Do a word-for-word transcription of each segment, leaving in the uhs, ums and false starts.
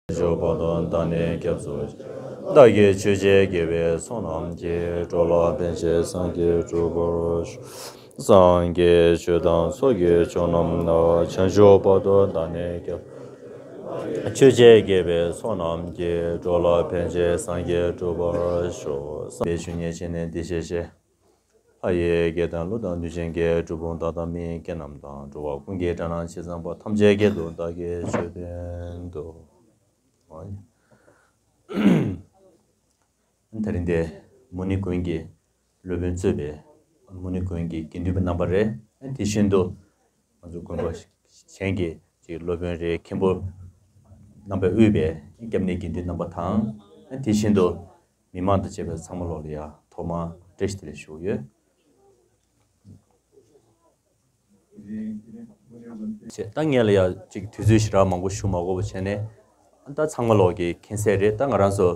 བྱང་ཆུབ་བར་དུ་བདག་ནི་སྐྱབས་སུ་མཆི། བདག་གིས་ཆོས་ཀྱི་དགེ་བའི་ཚོགས་རྣམས་ཀྱིས། འགྲོ་ལ་ཕན་ཕྱིར་སངས་རྒྱས་འགྲུབ་པར་ཤོག། སངས་རྒྱས་ཆོས་དང་ཚོགས་ཀྱི་མཆོག་རྣམས་ལ། བྱང་ཆུབ་བར་དུ་བདག་ནི་སྐྱབས། ཆོས་ཀྱི་དགེ་བའི་ཚོགས་རྣམས་ཀྱིས། འགྲོ་ལ་ཕན་ཕྱིར་སངས་རྒྱས་འགྲུབ་པར་ཤོག། པའི་ཆོས་ཉན་བྱས་ནས་འདི་སྐད་ཅེས། ལྷ་ཡི་སྐད་དང་ཀླུ་དང་གདུལ་བྱའི་སྐད། གྲུལ་བུམ་དག་དང་མི་ཡི་སྐད་རྣམས་དང་། འགྲོ་བ་ཀུན་གྱི་སྒྲ་རྣམས་ཇི་ཙམ་པ། ཐམས་ཅད་སྐད་དུ་བདག་གིས་ཆོས་བསྟན་ཏོ། ད་རིང་འདི་མུ་ནེ་དགོན་གྱི་སློབ་དཔོན་གཙོས་པའི་མུ་ནེ་དགོན་གྱི་དགེ་འདུན་པ་རྣམ་པ་རེད། དེ་བཞིན་དུ་ང་ཚོ་དགོན་པ་གཞན་གྱི་ཅིག་སློབ་དཔོན་རེད། མཁན་པོ་རྣམ་པས་དབུས་པའི་སྐྱབས་གནས་དགེ་འདུན་རྣམ་པ་དང་། དེ་བཞིན་དུ་མི་མང་དང་བཅས་པའི་ཚང་མ་ལོག་ལ་ཡ་ཐོག་མར་བཀྲ་ཤིས་བདེ་ལེགས་ཞུ་གི་ཡོད། བྱས་ད་ངས་ལ་ཡ་ཅིག་དུས་ཚོད་ཞེ་དྲག་མང་པོ་ཞུ་མ་དགོས་པ་བྱས་ནས། ད་ཚང་མ་ལོག་གི་མཁྱེན་གསལ་རེད། ད་ང་རང་ཚོ་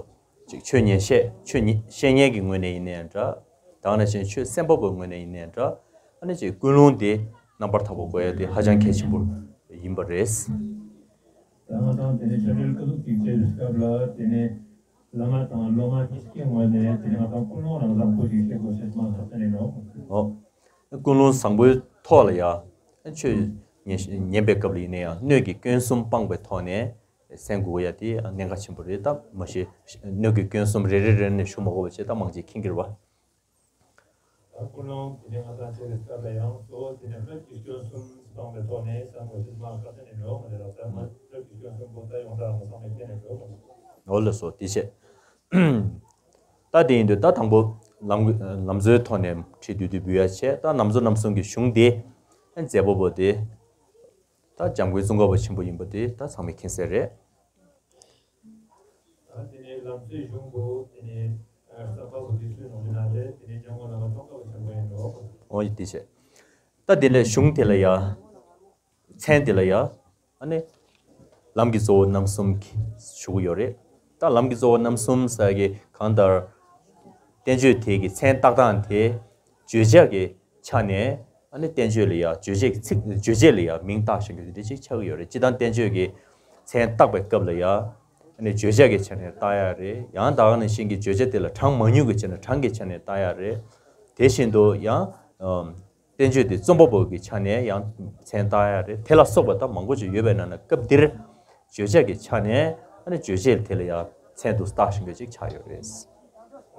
ཅིག་ཆོས་ཉན་བཤད་ཆོས་ཉན་བཤད་མཁན་གྱི་ངོས་ནས་ཡིན་ནའི་འདྲ། ད་ག་ནང་བཞིན་ཆོས་གསན་པ་པོའི་ངོས་ནས་ཡིན་ནའི་འདྲ། ཨ་ནི་ཅིག་ཀུན་སློང་དེ་རྣམ་པར་དག་པོ་དགོས་ཡ་དེ་ཧ་ཅང་གལ་ཆེན་པོ་ཡིན་པ་རེད། ད་ང་དང་དེ་ནས་ཆོས་འབྲེལ་ཀུན་ལུགས་ཀྱི་ཆེད་དུ་སྐབས་ལ་དེ་ནས་བླ་མ་དང་སློབ་མ་གཉིས་ཀྱི་ངོས་ནས་དེ་ནས་ང་དང་ཀུན་སློང་རང་བཟང་པོ་ཞིག་བྱེད་དགོས་ཞེས་མ་ཐག་ཏུ་ནས་ནོ། ཨོ། ཀུན་སློང་བཟང་པོའི་ཐོག་ལ་ཡ། ཆོས་ཉན་ཉན་པའི་སྐབས་ལ་ཡིན་ན་ཡང་སྣོད་ཀྱི་སྐྱོན་གསུམ་སྤངས་པའི་ཐོག་ནས་གསན་དགོས་ཡ་དེ་གནད་འགག་ཆེན་པོ་རེད། ད་མ་གཞི་སྣོད་ཀྱི་སྐྱོན་གསུམ་རེ་རེ་རེ་ནས་ཞུ་མ་དགོས་པ་བྱས། ད་མང་ཆེ་མཁྱེན་གྱི་རེད་བ། ད་ཀུན་སློང་དེ་ནས་ང་དང་བྱེད་པའི་སྐབས་ལ་ཡང་གཙོ་བོ་དེ་ནས་སྣོད་ཀྱི་སྐྱོན་གསུམ་སྤངས་པའི་ཐོག་ནས་གསན་དགོས་ཞེས་མ་ཁ་ཏོན་ནས་འགྲོ་མ་རེད་ལ། ད་མ་སྣོད་ཀྱི་སྐྱོན་གསུམ་པོ་ད་ཡོངས་གྲགས་ལ་མ་སོང་བའི་སྐད་ནས་འགྲོ་མ་རེད། འོ་ལགས་སོ། དེ་བྱས། ད་དེ་ཡིན་དུས་ད་དང་པོ་ལམ་ལམ་གཙོའི་ཐོག་ནས་ཁྲིད་བསྡུས་བསྡུས་འབུལ་ཡ་བྱས། ད་ལམ་གཙོ་རྣམ་གསུམ་གྱི་གཞུང་དེ་མཛད་པ་པོ་དེ་ད་འཇམ་མགོན་ཙོང་ཁ་པ་ཆེན་པོ་ཡིན་པ་དེ་ད་ཚང་མས་མཁྱེན་གསལ་རེད། ད་དེ་ནས་ལམ་གཙོའི་གཞུང་པོ་དེ་ནས་བསམ་པ་པོ་དེ་ཚོའི་ནང་དུ་ན་རེད། དེ་ནས་འཇམ་མགོན་བླ་མ་ཙོང་ཁ་པ་ཆེན་པོ་ཡིན་ནོ། འོ་ཡིན་དེ་བྱས། ད་དེ་ནས་གཞུང་དེ་ལ་ཡ། མཚན་དེ་ལ་ཡ། ཨ་ནི། ལམ་གྱི་གཙོ་བོ་རྣམ་གསུམ་གྱི་ཞུ་གི་ཡོད་རེད། ད་ལམ་གྱི་གཙོ་བོ་རྣམ་གསུམ་ཟེར་གྱི་གང་ལྟར། བསྟན་བཅོས་དེ་གི་མཚན་བཏགས་སྟངས་དེ། བརྗོད་བྱ་གི་ཆ་ནས། ཨ་ནི་བསྟན་བཅོས་ལ་ཡ་བརྗོད་བྱའི་ཚིག་བརྗོད་བྱེད་ལ་ཡ་མིང་བཏགས་བཞག་རྒྱུ་དེ་འདྲ་ཅིག་ཆགས་ཀྱི་ཡོད་རེད། སྤྱིར་བཏང་བསྟན་བཅོས་ཀྱི་མཚན་བཏགས་པའི་སྐབས་ལ་ཡ། ཨ་ནི་བརྗོད་བྱ་གི་ཆ་ནས་བཏགས་ཡ་རེད། ཡང་ད་ག་ནང་བཞིན་གྱི་བརྗོད་བྱ་དེ་ལ་གྲངས་མང་ཉུང་གི་ཆ་ནས་གྲངས་ཀྱི་ཆ་ནས་བཏགས་ཡ་རེད། དེ་བཞིན་དུ་ཡང་། ཨམ། བསྟན་བཅོས་དེ་རྩོམ་པ་པོ་གི་ཆ་ནས་ཡང་མཚན་བཏགས་ཡ་རེད། དེ་ལ་སོགས་པ་ད་མང་པོ་ཅིག་ཡོད་པའི་ནང་ནས་སྐབས་འདིར་བརྗོད་བྱ་གི་ཆ་ནས་ཨ་ནི་བརྗོད་བྱའི་དེ་ལ་ཡང་མཚན་དུ་བཏགས་བཞིན་པ་ཅིག་ཆགས་ཡོད་རེད།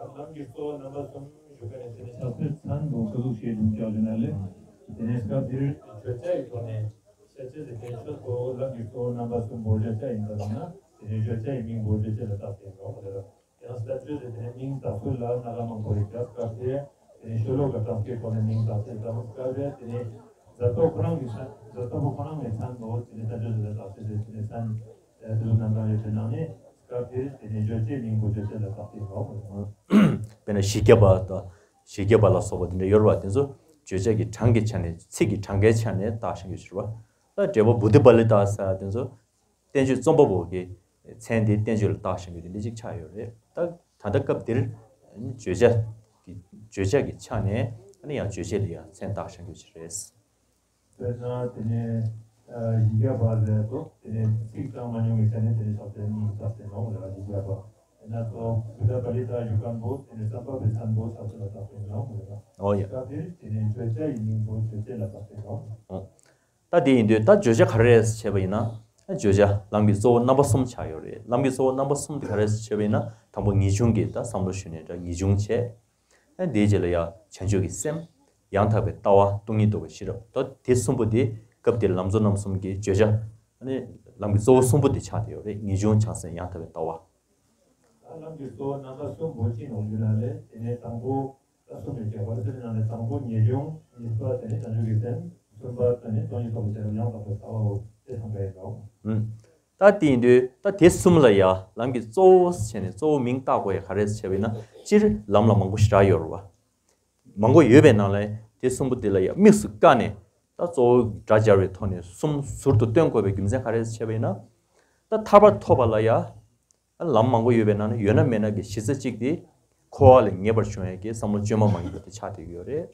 ལམ་གྱི་གཙོ་བོ་རྣམ་པ་གསུམ་ཞུ་མཁན་ནི་དེ་ནི་ཕྱག་དཔེ་མཚན་དུ་ཀུན་ལུགས་ཤེས་བྱུང་ཀྱང་ཞུ་ན་ལས། དེ་ནས་སྐབས་འདིར་བརྗོད་བྱ་ཡི་ཐོག་ནས་བཤད་བྱ་དེ་དེ་ཆོས་ཐོག་ལམ་གྱི་གཙོ་བོ་རྣམ་པ་གསུམ་པོ་བརྗོད་བྱ་ཡིན་པ་ན། དེ་ནི་བརྗོད་བྱ་ཡི་མིང་པོ་བརྗོད་བྱ་ལ་བཏགས་ཏེ་ཡིན་ནོ། ཡང་ས་བཅུ་ཟེར་དེ་ནས་མིང་བཏགས་ཚུལ་ལ་སྣ་ཁ་མང་པོ་རིགས་ཀྱང་སྐབས་དེ། དེ་ནས་ཤོ་ལོ་ཀ་གྲངས་ཀའི་ཐོག་ནས་མིང་བཏགས་ཚུལ་དང་སྐབས་རེ་དེ་ནས་མཛད་པ་ཁོ་རང་གི་མཚན། མཛད་པ་པོ་ཁོ་རང་གི་མཚན་ནོ། དེ་ནས་ས་བཅུ་ཟེར་ལ་བཏགས་ཚུལ་དེ་དེ་ནས་མཚན་དེ་ཚོ་རྣམ་གྲངས་ཡོད་པའི་ནང་ནས་སྐབས་དེ་དེ་ནས་བརྗོད་བྱའི་མིང་པོ་བརྗོད་བྱ་ལ་བཏགས་ཏེ་ཡིན་ནོ། དཔེར་ན་བཞི་བརྒྱ་པ་དང་བཞི་བརྒྱ་པ་ལ་སོགས་པ་དེ་འདྲ་ཡོད་རེད་བ། དེ་ཚོ་བརྗོད་བྱ་གི་གྲངས་ཀྱི་ཆ་ནས་ཚིག་གི་གྲངས་ཀའི་ཆ་ནས་བཏགས་བཞིན་ཡོད་ཞུ་བ། ད་འགྲེལ་པ་བུ་དྷི་པཱ་ལི་ཏ་ཟེར་དེ་ཚོ། བསྟན་བཅོས་རྩོམ་པ་པོ་གི་མཚན་དེ་བསྟན་བཅོས་ལ་བཏགས་བཞག་རྒྱུ་དེ་འདྲ་ཅིག་ཆགས་ཡོད་རེད། ད་ད་ལྟ་སྐབས་འདིར་བརྗོད་བྱ་གི་བརྗོད་བྱ་གི་ཆ་ནས་ཨ་ནི་ཡང་རྗོད་བྱེད་ལ་ཡང་མཚན་བཏགས་བཞག་རྒྱུ་ཅིག་རེད། དཔེར་ན་དེ་ནས་བཞི་བརྒྱ་པ་ཟེར་ཏོ། དེ་ནས་ཚིག་གྲངས་མང་ཉུང་གི་ཆ་ནས་དེ་ནས་ཕྱག་དཔེ་མིང་བཏགས་ཏེ་ནོ་ལ་བཞི་བརྒྱ་པ། དེ་ན་ཏོ་བུདྡྷ་པཱ་ལི་ཏ་ཞུ་མཁན་པོ་དེ་ནས་བསམ་པ་པའི་མཚན་པོ་ཕྱག་དཔེ་ལ་བཏགས་ཏེ་ནོ་ལ། ཨོ་ཡ། སྐབས་འདིར་དེ་ནས་བརྗོད་བྱ་ཡི་མིང་པོ་རྗོད་བྱེད་ལ་བཏགས་ཏེ་ནོ། ད་དེ་ཡིན་དུས་ད་བརྗོད་བྱ་ག་རེ་རེད་ཟེར་བྱས་པ་ཡིན་ན། བརྗོད་བྱ་ལམ་གྱི་གཙོ་བོ་རྣམ་པ་གསུམ་ཆགས་ཡོད་རེད། ལམ་གྱི་གཙོ་བོ་རྣམ་པ་གསུམ་དེ་ག་རེ་རེད་ཟེར་བྱས་པ་ཡིན་ན། དང་པོ་ངེས་འབྱུང་གི་ད་བསམ་བློ་ཞུ་ནས་འདྲ་ངེས་འབྱུང་བྱས། ཨ་དེའི་རྗེས་ལ་ཡ་བྱང་ཆུབ་ཀྱི་སེམས། ཡང་དག་པའི་ལྟ་བ་སྟོང་ཉིད་རྟོགས་པའི་ཤེས་རབ། ད་དེ་གསུམ་པོ་དེ་སྐབས་དེར་ལམ་གཙོ་རྣམ་གསུམ་གྱི་བརྗོད་བྱ། ཨ་ནི་ལམ་གྱི་གཙོ་བོ་གསུམ་པོ་དེ་ཆགས་བསྡད་ཡོད་རེད། ངེས་འབྱུང་བྱང་སེམས་ཡང་དག་པའི་ལྟ་བ། ད་ལམ་གྱི་གཙོ་བོ་རྣམ་པ་གསུམ་པོ་ཅི་ནོ་ཞུ་ན་ལས་དེ་ནས་དང་པོ། ད་གསུམ་ཡོད་ཀྱང་བར་སྲིད་ནང་ནས་དང་པོ་ངེས་འབྱུང་། གཉིས་པ་དེ་ནི་བྱང་ཆུབ་ཀྱི་སེམས། གསུམ་པ་དེ་ནི་སྟོང་ཉིད་རྟོགས་པའི་ཤེས་རབ་ཡང་དག་པའི་ལྟ་བའོ། དེ་ཐམས་ཅད་ཡིན་ནོ། ཨུམ། ད་དེ་ཡིན་དུས་ད་དེ་གསུམ་ལ་ཡ་ལམ་གྱི་གཙོ་བོ་བྱས་ནས་གཙོ་བོ་མིང་བཏགས་དགོས་ཡ་ག་རེ་ཟེར་བྱས་པ་ཡིན་ན། སྤྱིར་ལམ་ལ་མང་པོ་ཞེ་དྲག་ཡོད་རེད་བ། མང་པོ་ཡོད་པའི་ནང་ལས་དེ་གསུམ་པོ་དེ་ལ་ཡ་དམིགས་སུ་བཀར་ནས་ད་གཙོ་བོ་སྒྲ་སྦྱར་བའི་ཐོག་ནས་གསུམ་ཟུར་དུ་སྟོན་དགོས་པའི་རྒྱུ་མཚན་ག་རེ་ཟེར་བྱས་པ་ཡིན་ན། ད་ཐར་པ་ཐོབ་པ་ལ་ཡ། ལམ་མང་པོ་ཡོད་པའི་ནང་ནས་ཡོད་ན་མེད་ན་གི་གཞི་རྩ་གཅིག་དེ། འཁོར་བ་ལས་ངེས་པར་འབྱུང་ཡས་ཀྱི་བསམ་བློ་བཅོས་མ་མ་ངེས་པ་དེ་ཆགས་བསྡད་ཀྱི་ཡོད་རེད།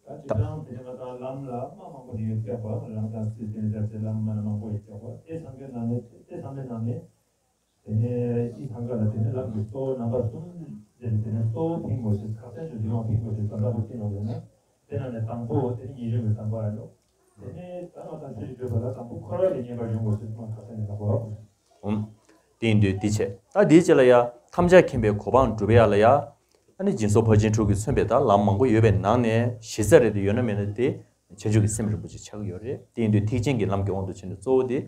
ད་དེ་དང་དེ་ནས་ང་དང་ལམ་ལ་མ་མང་པོ་ཞིག་ཡོད་ཀྱག་པ། ལམ་དང་སྲིད་དེ་འདྲ་ཚེ་ལམ་མ་མང་པོ་ཡོད་ཀྱག་པ། དེ་ཚང་གི་ནང་ནས་དེ་ཚང་མའི་ནང་ནས་དེ་ནས་ཨི་ཚང་ག་ལ་དེ་ནས་ལམ་གྱི་གཙོ་བོ་རྣམ་པ་གསུམ་དེ་ནས་དེ་ནས་གཙོ་བོ་ཕིང་དགོས་ཤེས། ཁ་སང་ཞུ་དེ་ཡང་ཕིང་དགོས་ཤེས་ཙམ་པ་པོ་ཅི་ནོ་ཟེར་ན། དེ་ནང་ནས་དང་པོ་དེ་ནས་ངེས་འབྱུང་གི་བསམ་པ་ཡིན་ནོ། དེ་ནས་ད་ང་དང་ཆོས་ཀྱི་བརྗོད་པ་ལ་དང་པོ་འཁོར་བ་ལས་ངེས་པར་འབྱུང་དགོས་ཤེས་ཙམ་པ་ཁ་སང་ནས་དང་པོ། ཨུམ། དེ་ཡིན་དུས་དེ་བྱས། ད་དེའི་རྗེས་ལ་ཡ་ཐམས་ཅད་མཁྱེན་པའི་གོ་འཕང་སྒྲུབ་ཡ་ལ་ཡ། ཨ་ནི་སྦྱིན་སོགས་ཕར་ཕྱིན་དྲུག་གིས་མཚོན་པའི་ད་ལམ་མང་པོ་ཡོད་པའི་ནང་ནས་གཞི་རྩ་རེད་དེ། ཡོད་ན་མེད་ན་དེ་བྱང་ཆུབ་ཀྱི་སེམས་རིན་པོ་ཆེ་ཆགས་ཀྱི་ཡོད་རེད། དེ་ཡིན་དུས་ཐེག་ཆེན་གྱི་ལམ་གྱི་དབང་དུ་བྱས་ནས་གཙོ་བོ་དེ་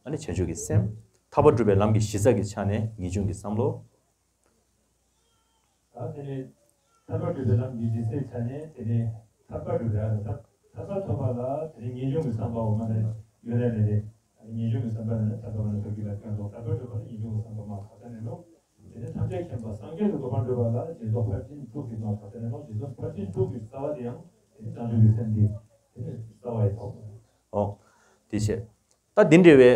ཨ་ནི་བྱང་ཆུབ་ཀྱི་སེམས། ཐར་པ་སྒྲུབ་པའི་ལམ་གྱི་གཞི་རྩ་གི་ཆ་ནས་ངེས་འབྱུང་གི་བསམ་བློ། ད་དེ་ནས་ཐར་པ་སྒྲུབ་པའི་ལམ་གྱི་གཞི་རྩའི་ཆ་ནས་དེ་ནས་ཐར་པ་སྒྲུབ་པའི་ཐར་ཐར་པ་ཐོབ་པ་ལ་དེ་ནས་ངེས་འབྱུང་གི་བསམ་པའོ་མ་ནས་ཡོད་ལས་མེད་དེ། ངེས་འབྱུང་གི་བསམ་པ་ནི་ཐར་པ་མ་ནས་ཐོབ་ཀྱི་ལ་ཀྱང་དོ། ཐར་པ་སྒྲུབ་པ་ནི་ངེས་འབྱུང་གི་བསམ་པ་མ་ཁ་ཏ་ནས་ནོ། དེ་ནས་ཐམས་ཅད་མཁྱེན་པ་སངས་རྒྱས་ཀྱི་གོ་འཕང་སྒྲུབ་པ་ལ་སྦྱིན་སོགས་ཕར་ཕྱིན་དྲུག་གི་ནང་ཁ་ཏ་ནས་ནོ། སྦྱིན་སོགས་ཕར་ཕྱིན་དྲུག་གི་རྩ་བ་དེ་ཡང་དེ་ནས་བྱང་ཆུབ་ཀྱི་སེམས་དེ་དེ་ནས་རྩ་བ་ཡི་ཐོག་ཨོ། དེ་བྱས། ད་འདི་འདྲ་བའི།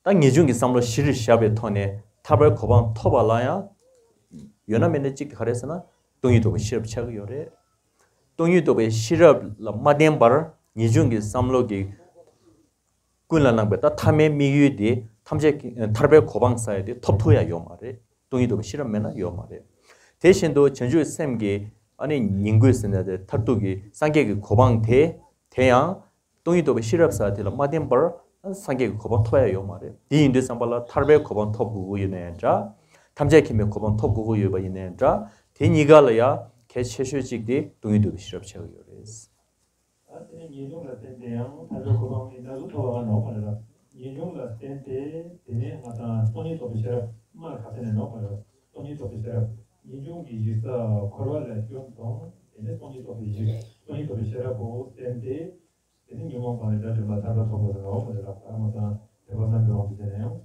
ད་ངེས་འབྱུང་གི་བསམ་བློ་གཞིར་བཞག་པའི་ཐོག་ནས་ཐར་པའི་གོ་འཕང་ཐོབ་པ་ལ་ཡང་ཡོད་ན་མེད་ན་གཅིག་ག་རེ་ཟེར་ན། སྟོང་ཉིད་རྟོགས་པའི་ཤེས་རབ་ཆགས་ཀྱི་ཡོད་རེད། སྟོང་ཉིད་རྟོགས་པའི་ཤེས་རབ་ལ་མ་བརྟེན་པར་ངེས་འབྱུང་གི་བསམ་བློ་གི་ཀུན་ལ་སྣང་པའི་ད་ཐ་མའི་དམིགས་ཡུལ་དེ་ཐམས་ཅད་ཀྱི་ཐར་པའི་གོ་འཕང་ཟེར་ཡ་དེ་ཐོབ་ཐུབ་ཡ་ཡོད་མ་རེད། སྟོང་ཉིད་རྟོགས་པའི་ཤེས་རབ་མེད་ན་ཡོད་མ་རེད། དེ་བཞིན་དུ་བྱང་ཆུབ་སེམས་ཀྱི་ཨ་ནི་ཉིང་དགོས་ཟེར་ན་དེ་མཐར་ཐུག་གི་སངས་རྒྱས་ཀྱི་གོ་འཕང་དེ་དེ་ཡང་སྟོང་ཉིད་རྟོགས་པའི་ཤེས་རབ་ཟེར་དེ་ལ་མ་བརྟེན་པར་སངས་རྒྱས་ཀྱི་གོ་འཕང་ཐོབ་ཡ་ཡོད་མ་རེད། དེ་ཡིན་དུས་ཙམ་པ་ལ་ཐར་པའི་གོ་འཕང་ཐོབ་དགོས་ཀྱི་ཡོད་ན་ཡང་འདྲ། ཐམས་ཅད་མཁྱེན་པའི་གོ་འཕང་ཐོབ་དགོས་ཀྱི་ཡོད་པ་ཡིན་ན་ཡང་འདྲ། དེ་གཉིས་ཀ་ལ་ཡ་གལ་ཆེ་ཤོས་གཅིག་དེ་སྟོང་ཉིད་རྟོགས་པའི་ཤེས་རབ་ཆགས་ཀྱི་ཡོད་རེད། ད་དེ་ནས་ངེས་འབྱུང་ལ་བརྟེན་ཏེ་ཡང་ཐར་པའི་གོ་འཕང་ཡིན་ན་ཟུག་ཐོབ་པ་ནོག་མ་རེད་ལ། ངེས་འབྱུང་ལ་བརྟེན་ཏེ་དེ་ནས་ང་དང་སྟོང་ཉིད་རྟོགས་པའི་ཤེས་རབ་མར་ཁ་ཚན་ནས་ནོག་མ་རེད་ལ། སྟོང་ཉིད་རྟོགས་པའི་ཤེས་རབ་ངེས་འབྱུང་གི་གཞི་རྩ་འཁོར་བ་ལས་སྐྱོབ་དང་དེ་ནས་སྟོང་ཉིད་རྟོགས་པའི་གཞི་སྟོང་ཉིད་རྟོགས་པའི་ཤེས་རབ་པོ་བརྟེན་ཏེ། དེ་ནི་ཉོན་མོངས་པ་ནས་དགྲ་བཅོམ་པ་ཐར་པ་ཐོབ་པ་ཟེར་བའོ་མ་རེད་ལ། ཨ་མ་དང་ཐེག་པ་དམན་པའི་དབང་དུ་བྱས་ན་ཡང་།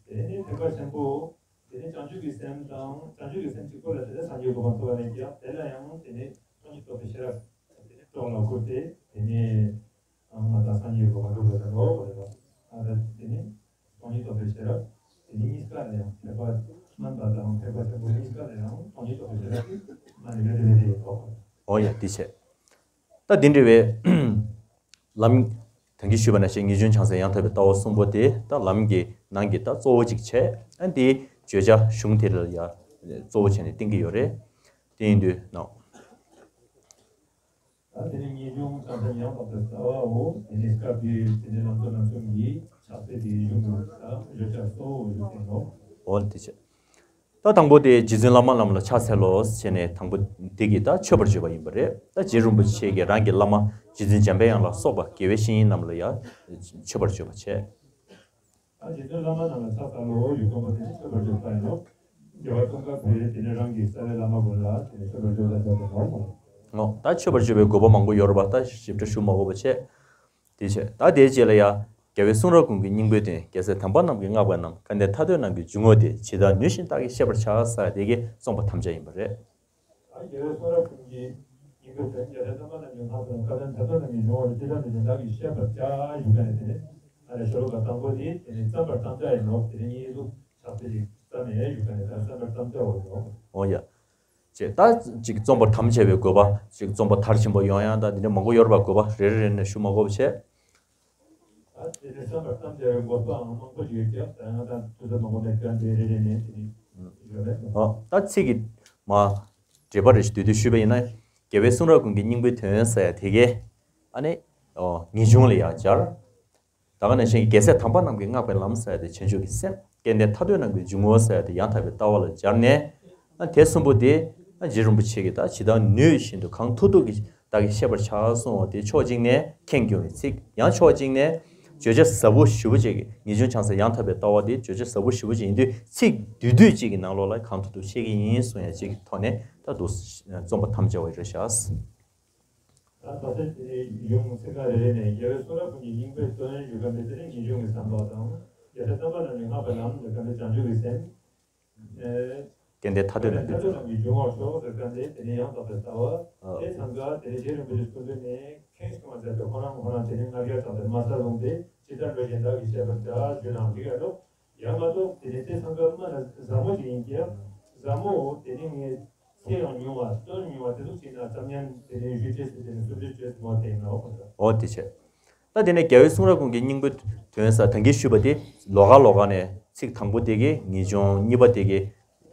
དེ་ནི་ཐེག་པ་ཆེན་པོ། དེ་ནི་བྱང་ཆུབ་ཀྱི་སེམས་དང་བྱང་ཆུབ་ཀྱི་སེམས་གཅིག་པོ་ལ་དེ་ནི་སངས་རྒྱས་གོ་འཕང་ཐོབ་པ་ནས་ཀྱང་དེ་ལ་ཡང་དེ་ནི་སྟོང་ཉིད་རྟོགས་པའི་ཤེས་རབ་དེ་ནི་སྲོག་ལ་བཀུར་ཏེ་དེ་ནི་ཨ་མ་དང་སངས་རྒྱས་གོ་འཕང་སྒྲུབ་པ་ཟེར་བའོ་མ་རེད་ལ། ཨ་ར་དེ་ནི་སྟོང་ཉིད་རྟོགས་པའི་ཤེས་རབ་དེ་ནི་གཉིས་ཀ་ལ་ཡང་ཐེག་པ་དམན་པ་དང་ཐེག་པ་ཆེན་པོ་གཉིས་ཀ་ལ་ཡང་སྟོང་ཉིད་རྟོགས་པའི་ཤེས་རབ་ཀྱི་མ་ནི་རེ་རེ་རེ་ཡོད་དོ། ཨོ་ཡ་དེ་བྱས། ད་འདི་འདྲ་བའི་ལམ། ད་གིན་ཞུས་པ་ནང་བཞིན་ངེས་འབྱུང་བྱང་སེམས་ཡང་དག་པའི་ལྟ་བ་གསུམ་པོ་དེ་ད་ལམ་གྱི་ནང་གི་ད་གཙོ་བོ་གཅིག་བྱས། ཨ་འདིའི་བརྗོད་བྱ་གཞུང་དེ་ལ་ཡ་གཙོ་བོ་བྱས་ནས་བསྟན་གྱི་ཡོད་རེད། དེ་ཡིན་དུས་ནོ། ད་དེ་ནི་ངེས་འབྱུང་བྱང་སེམས་ཡང་དག་པའི་ལྟ་བའོ། དེ་ནི་སྐབས་འདིའི་དེ་ནི་ལམ་གཙོ་རྣམ་གསུམ་གྱི་ཕྱག་འཚལ་གྱི་གཞུང་དུ་ད་བརྗོད་བྱ་གཙོ་བོ་ཞུ་མཁན་ནོ། འོ་དེ་བྱས། ད་དང་པོ་དེ་རྗེ་བཙུན་བླ་མ་རྣམས་ལ་ཕྱག་འཚལ་ལོ་ཞེས་ནས་དང་པོ་དེ་གིས་ད་མཆོད་པར་བརྗོད་པ་ཡིན་པ་རེད། ད་རྗེ་རིན་པོ་ཆེ་གིས་རང་གི་བླ་མ་རྗེ་བཙུན་འཇམ་པའི་དབྱངས་ལ་སོགས་པ་དགེ་བའི་བཤེས་གཉེན་རྣམས་ལ་ཡང་མཆོད་པར་བརྗོད་པ་བྱས། ད་རྗེ་བཙུན་བླ་མ་རྣམས་ལ་ཕྱག་འཚལ་ལོ་ཞུ་དགོས་པ་དེ་ནི་མཆོད་པར་བརྗོད་པ་ཡིན་ནོ། རྒྱལ་བ་ཙོང་ཁ་པས་དེ་ནི་རང་གི་རྩ་བའི་བླ་མ་ཀུན་ལ་དེ་ནི་མཆོད་པར་བརྗོད་པ་ཟེར་བ་ནོ། ད་མཆོད་པར་བརྗོད་པའི་དགོས་པ་མང་པོ་ཡོད་རེད་པ། ད་ཞིབ་ཕྲ་ཞུ་མ་དགོས་པ་བྱས། དེ་བྱས་ད་དེའི་རྗེས་ལ་ཡ། རྒྱལ་བའི་གསུང་རབ་ཀུན་གྱི་སྙིང་པོའི་དོན། རྒྱལ་སྲས་དམ་པ་རྣམས་ཀྱིས་བསྔགས་པ་རྣམས། སྐལ་ལྡན་ཐར་འདོད་རྣམས་ཀྱི་འཇུག་ངོགས་དེ། ཇི་ལྟར་ནུས་བཞིན་བདག་གིས་བཤད་པར་བྱ། ཟེར་དེ་གའི་རྩོམ་པ་ཐམས་ཅད་ཡིན་པ་རེད། ད་རྒྱལ་བའི་གསུང་རབ་ཀུན་གྱི་སྙིང་པོའི་དོན། རྒྱལ་སྲས་དམ་པ་རྣམས་ཀྱིས་བསྔགས་པ་རྣམས། སྐལ་ལྡན་ཐར་འདོད་རྣམས་ཀྱི་འཇུག་ངོགས་དེ། ཇི་ལྟར་ནུས་བཞིན་བདག་གིས་བཤད་པར་བྱ། ཞུ་མཁན་ནི་དེ་ནི་ཨ་རེ་ཤོ་ལོ་ཀ་དང་པོ་དེ་དེ་ནི་རྩོམ་པར་དམ་བཅའ་ཡིན་ནོ། དེ་ནི་གཉིས་སུ་ཆགས་པའི་རྩ་ནས་ཞུ་མཁན་ནི་ད་རྩོམ་པར་དམ་བཅའ་འོ་ཡིན་ནོ། འོ་ཡ། ཅེས་ད་ཅིག་རྩོམ་པར་དམ་བཅའ་བའི་དགོས་པ། ཅིག་རྩོམ་པ་མཐར་ཕྱིན་པ་ཡོང་ཡ་ད་འདི་འདྲ་མང་པོ་ཡོད་རེད་པ། དགོས་པ་རེ་རེ་རེ་ནས་ཞུ་མ་དགོས་པ་བྱས། ད་དེ་ནས་རྩོམ་པར་དམ་བཅའ་བའི་དགོས་པའང་མང་པོ་ཞིག་ཡོད་ཀྱང་ད་ང་དང་དུས་ཚོད་མང་པོ་མེད་ཀྱང་དེ་རེ་རེ་ནས་དེ་ནི་ཡོད་རེད། ཨོ་ད་ཚིག་གི་མ་འགྲེལ་པ་རེ་ཞིག་བསྡུས་བསྡུས་ཞུས་པ་ཡིན་ན། རྒྱལ་བའི་གསུང་རབ་ཀུན་གྱི་སྙིང་པོའི་དོན་ཟེར་ཡ་དེ་གའི་ཨ་ནི་ཨོ་ངེས་འབྱུང་ལ་ཡང་སྦྱར། ད་ག་ནང་བཞིན་རྒྱལ་སྲས་དམ་པ་རྣམས་ཀྱིས་བསྔགས་པའི་ལམ་ཟེར་ཡ་དེ་བྱང་ཆུབ་ཀྱི་སེམས། སྐལ་ལྡན་ཐར་འདོད་རྣམས་ཀྱི་འཇུག་ངོགས་ཟེར་ཡ་དེ་ཡང་དག་པའི་ལྟ་བ་ལ་སྦྱར་ནས། ཨ་དེ་གསུམ་པོ་དེ་ཨ་རྗེ་རིན་པོ་ཆེ་གིས་ད་ཇི་ལྟར་ནུས་བཞིན་དུ་གང་ཐུབ་ཐུབ་ཀྱིས་བདག་གིས་བཤད་པར་བྱ་གསུངས་པ་དེ་ཕྱོགས་གཅིག་ནས་ཁེངས་སྐྱུང་བའི་ཚིག། ཡང་ཕྱོགས་གཅིག་ནས་བརྗོད་བྱ་ཟབ་པོ་ཞེ་པོ་ཅིག་གི་ངེས་འབྱུང་བྱང་སེམས་ཡང་དག་པའི་ལྟ་བ་དེ་བརྗོད་བྱ་ཟབ་པོ་ཞེ་པོ་ཅིག་ཡིན་དུས་ཚིག་བསྡུས་བསྡུས་ཅིག་གི་ནང་ལོགས་ལ་གང་ཐུབ་ཐུབ་བཤད་ཀྱི་ཡིན་གསུང་ཡ་ཅིག་གི་ཐོག་ནས་ད་འདུག་རྩོམ་པ་དམ་བཅའ་བ་རེད་བཞག། ད་ད་ལྟ་དེ་ཡོང་ཚིག་ཁ་རེ་རེ་ནས་རྒྱལ་བའི་གསུང་རབ་ཀུན་གྱི་སྙིང་པོའི་དོན་ཞུ་སྐབས་འདི་དེ་ནི་ངེས་འབྱུང་གི་བསམ་པ་དང་རྒྱལ་སྲས་དམ་པ་རྣམས་ཀྱིས་བསྔགས་པའི་ལམ་ཞུ་སྐབས་འདི་བྱང་ཆུབ་ཀྱི་སེམས། སྐལ་ལྡན་ཐར་འདོད་རྣམས་ཀྱི་འཇུག་ངོགས་ཞུ་སྐབས་འདི་དེ་ནི་ཡང་དག་པའི་ལྟ་བ། དེ་ཚང་ཀ་དེ་ནི་རྗེ་རིན་པོ་ཆེ་སྐུ་མདུན་ནས་ཁེངས་སྐྱུང་བ་མཛད་པའི་ཁོང་རང་ཁོང་རང་དེ་ནི་ང་རྒྱལ་དང་དེ་མ་ས་ལུང་དེ་ཇི་ལྟར་འགྲོ་བཞིན་བདག་གིས་བཤད་པར་བྱ་ཞུ་ནའང་འགྲིག་ཡ་ལོ། ཡང་མ་གཏོགས་དེ་ནས་དེ་ཚང་ཀ་མ་ན་ཟབ་མོ་ཞིག་ཡིན་ཀྱང་ཟབ་མོ་དེ་ནི་ངས་ ཚེ་ཡང་ཉུང་བ་སྟོན་ཉུང་བ་དེ་ཚོ་བྱས་ན་ཙམ་ཉན་དེ་ནས་ཞུ་བྱེད་ཟེར་དེ་ནས་སུ་འདྲེ་བྱེད་ཟེར་བ་དེ་ཡིན་ནོ། འོ་དེ་བྱས། ད་དེ་ནས་རྒྱལ་བའི་གསུང་རབ་ཀུན་གྱི་སྙིང་པོའི་དོན་ས་ད་གིན་ཞུས་པ་དེ་ལོ་ག་ལོ་ག་ནས་ཚིག་དང་པོ་དེ་གི་ངེས་འབྱུང་གཉིས་པ་དེ་གི་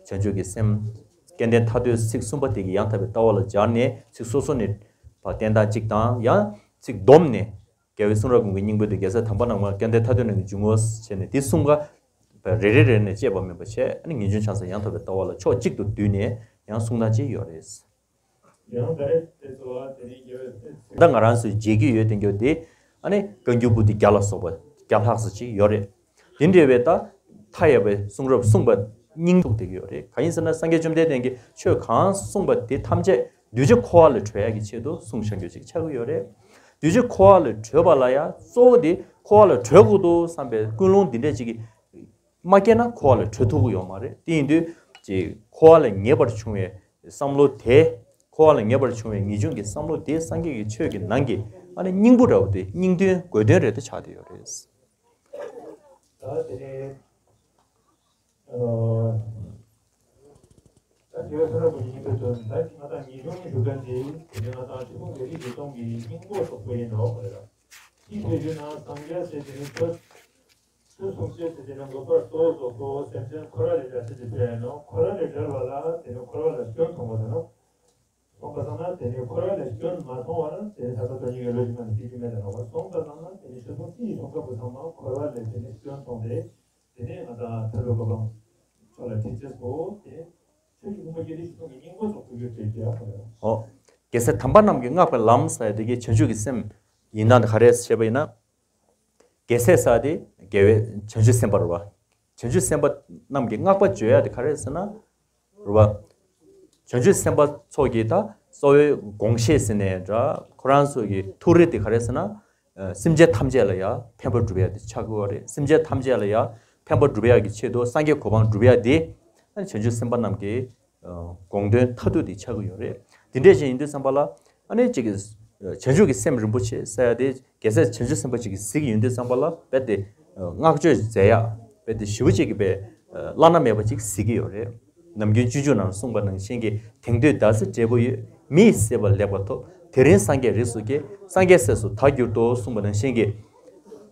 བྱང་ཆུབ་ཀྱི་སེམས་སྐལ་ལྡན་ཐར་འདོད་ཚིག་གསུམ་པ་དེ་གི་ཡང་དག་པའི་ལྟ་བ་ལ་སྦྱར་ནས་ཚིག་སོ་སོ་ནས་བ་བསྟན་སྟངས་གཅིག་དང་ཡང་ཚིག་བསྡོམས་ནས། རྒྱལ་བའི་གསུང་རབ་ཀུན་གྱི་སྙིང་པོ་དེ་རྒྱལ་སྲས་དམ་པ་རྣམས་ཀྱི་སྐལ་ལྡན་ཐར་འདོད་རྣམས་ཀྱི་འཇུག་ངོགས་བྱས་ནས་དེ་གསུམ་ཀ་རེ་རེ་རེ་ནས་བཅད་པ་མིན་པ་བྱས་ཨ་ནི་ངེས་འབྱུང་བྱང་སེམས་ཡང་དག་པའི་ལྟ་བ་ལ་ཕྱོགས་གཅིག་ཏུ་བསྡུས་ནས་ཡང་གསུང་སྟངས་ཅིག་ཡོད་རེད། ཡང་ད་རེས་དེ་ཚོ་ལ་དེ་རིང་རྒྱལ་བའི་སྲས་ད་ང་རང་ཚོས་མཇལ་གྱི་ཡོད་དེ་འགྱོ་དེ་ཨ་ནི་བཀའ་འགྱུར་པོ་ཏི་བརྒྱ་ལ་སོགས་པ་བརྒྱ་ལྷག་ཙམ་ཅིག་ཡོད་རེད། དེ་འདྲ་བའི་ད་མཐའ་ཡས་པའི་གསུང་རབ་གསུངས་པ་སྙིང་ཐུག་དེ་གི་ཡོད་རེད། གང་ཡིན་ཟེར་ན་སངས་རྒྱས་བཅོམ་ལྡན་འདས་ཀྱིས་ཆོས་གང་གསུངས་པ་དེ་ཐམས་ཅད་གདུལ་བྱ་འཁོར་བ་ལས་གྲོལ་ཡག་གི་ཆེད་དུ་གསུངས་བཞག་རྒྱུ་ཅིག་ཆགས་ཀྱི་ཡོད་རེད། གདུལ་བྱ་འཁོར་བ་ལས་གྲོལ་བ་ལ་ཡང་གཙོ་བོ་དེ་འཁོར་བ་ལས་གྲོལ་དགོས་འདུག་བསམ་པའི་ཀུན་སློང་འདི་འདྲས་ཅིག་གིས་མ་སྐྱེས་ན་འཁོར་བ་ལས་གྲོལ་ཐུབ་ཀྱི་ཡོད་མ་རེད། དེ་ཡིན་དུས་ཅིག་འཁོར་བ་ལས་ངེས་པར་བྱུང་བའི་བསམ་བློ་དེ་འཁོར་བ་ལས་ངེས་པར་བྱུང་བའི་ངེས་འབྱུང་གི་བསམ་བློ་དེ་སངས་རྒྱས་ཀྱི་ཆོས་ཀྱི་ནང་གི་ཨ་ནི་སྙིང་པོ་འདྲ་བོ་དེ་སྙིང་དོན་དགོས་དོན་རེད་དེ་ཆགས་བསྡད་ཡོད་རེད། ད་དེ་ནས་ཨ་ད་དེ་བས་ས་ར་བུ་ཉིད་པའི་དོན་ད་ང་དང་ངེས་འབྱུང་ཞུ་མཁན་དེ་དེ་ནས་ང་དང་ཆོས་ཕུང་བདེ་སྐྱིད་ཀྱི་སྟོང་གི་སྙིང་པོ་སོགས་པོ་ཡིན་ནོ་རེད། ཅི་ཕེ་ཞུ་ན་སངས་རྒྱས་ཟེར་དེ་ནི་ཆོས་ཆོས་གསུང་ཆོས་ཟེར་དེ་ནི་འགོད་པར་གཙོ་བོ་སོགས་པོ་སེམས་ཅན་འཁོར་བ་ལས་བསྒྲལ་ཆེད་དུ་ཕེ་ཡིན་ནོ། འཁོར་བ་ལས་བསྒྲལ་བ་ལ་དེ་ནི་འཁོར་བ་ལ་སྐྱོན་མཐོང་བ་དང་ནོ། སོང་པ་སང་ན་དེ་ནི་འཁོར་བ་ལས་སྐྱོན་མ་མཐོང་བ་ན་དེ་ནི་ད་ལྟ་དོན་གཉིས་ཀྱི་བློ་ཞིག་མ་ནི་སྐྱེ་རྒྱུ་མེད་དེ་ནོ། སོང་པ་སང་ན་དེ་ནི་ཆོས་ཕུང་ཅི་ཡི་གསུང་སྐབས་སུ་ཚང་མ་འཁོར་བ་ལས་དེ་ནི་སྐྱོན་མཐོང་སྟེ་དེ་ནི་ང་དང་ཐར་པའི་གོ་འཕང་ཕྱོགས་ལ་ཁྲིད་ཆེད་དུ་དེ་ཆོས་ཀྱི་ཕུང་པོ་སྐྱེ་དེ་ཆོས་ཀྱི་སྙིང་པོ་སོགས་ཀྱི་ཡོད་དེ་ཀྱང་ཨོ། རྒྱལ་སྲས་དམ་པ་རྣམས་ཀྱིས་བསྔགས་པའི་ལམ་ཟེར་དེ་གའི་བྱང་ཆུབ་ཀྱི་སེམས་ཡིན་སྟངས་དེ་ག་རེ་བཤད་པ་ཡིན་ན། རྒྱལ་སྲས་ཟེར་དེ་རྒྱལ་བའི་བྱང་ཆུབ་སེམས་དཔའ་རེད་བ། བྱང་ཆུབ་སེམས་དཔའ་རྣམས་ཀྱིས་བསྔགས་པ་བརྗོད་ཡ་དེ་ག་རེ་ཟེར་ན། རེད་བ། བྱང་ཆུབ་སེམས་དཔའ་ཚོ་གི་ད་གཙོ་བོའི་དགོངས་བཞེད་ཟེར་ནའི་འདྲ་ཁོ་རང་ཚོ་གི་ཐུགས་རེ་དེ་ག་རེ་ཟེར་ན། སེམས་ཅན་ཐམས་ཅད་ལ་ཡང་ཕན་པ་སྒྲུབ་ཡ་དེ་ཆགས་ཀྱི་ཡོད་རེད། སེམས་ཅན་ཐམས་ཅད་ལ་ཡང་ཕན་པ་སྒྲུབ་ཡ་གི་ཆེད་དུ་སངས་རྒྱས་གོ་འཕང་སྒྲུབ་ཡ་དེ་བྱང་ཆུབ་སེམས་དཔའ་རྣམས་ཀྱི་དགོངས་དོན་མཐར་ཐུག་དེ་ཆགས་ཀྱི་ཡོད་རེད། དེ་འདྲས་ཅིག་ཡིན་དུས་ཙམ་པ་ལ་ཨ་ནི་གཅིག་གི་བྱང་ཆུབ་ཀྱི་སེམས་རིན་པོ་ཆེ་ཟེར་ཡ་དེ་རྒྱལ་སྲས་བྱང་ཆུབ་སེམས་དཔའ་ཅིག་གིས་གཟིགས་ཡོང་དུས་ཙམ་པ་ལ་རྦད་དེ་བསྔགས་བརྗོད་མཛད་ཡ་རྦད་དེ་ཞེ་པོ་ཅིག་གི་རྦད་བླ་ན་མེད་པ་ཅིག་གཟིགས་ཀྱི་ཡོད་རེད། ནམ་རྒྱུན་སྤྱོད་འཇུག་ནང་གསུངས་པ་ནང་བཞིན་གྱི་དེང་དུས་བདག་ཚེ་འབྲས་བུ་ཡོད། མི་ཡི་བསད་པ་ལེགས་པར་ཐོབ། དེ་རིང་སངས་རྒྱས་རིགས་སུ་སྐྱེ། སངས་རྒྱས་སྲས་སུ་བདག་གྱུར་ཏོ་གསུངས་པ་ནང་བཞིན་གྱི་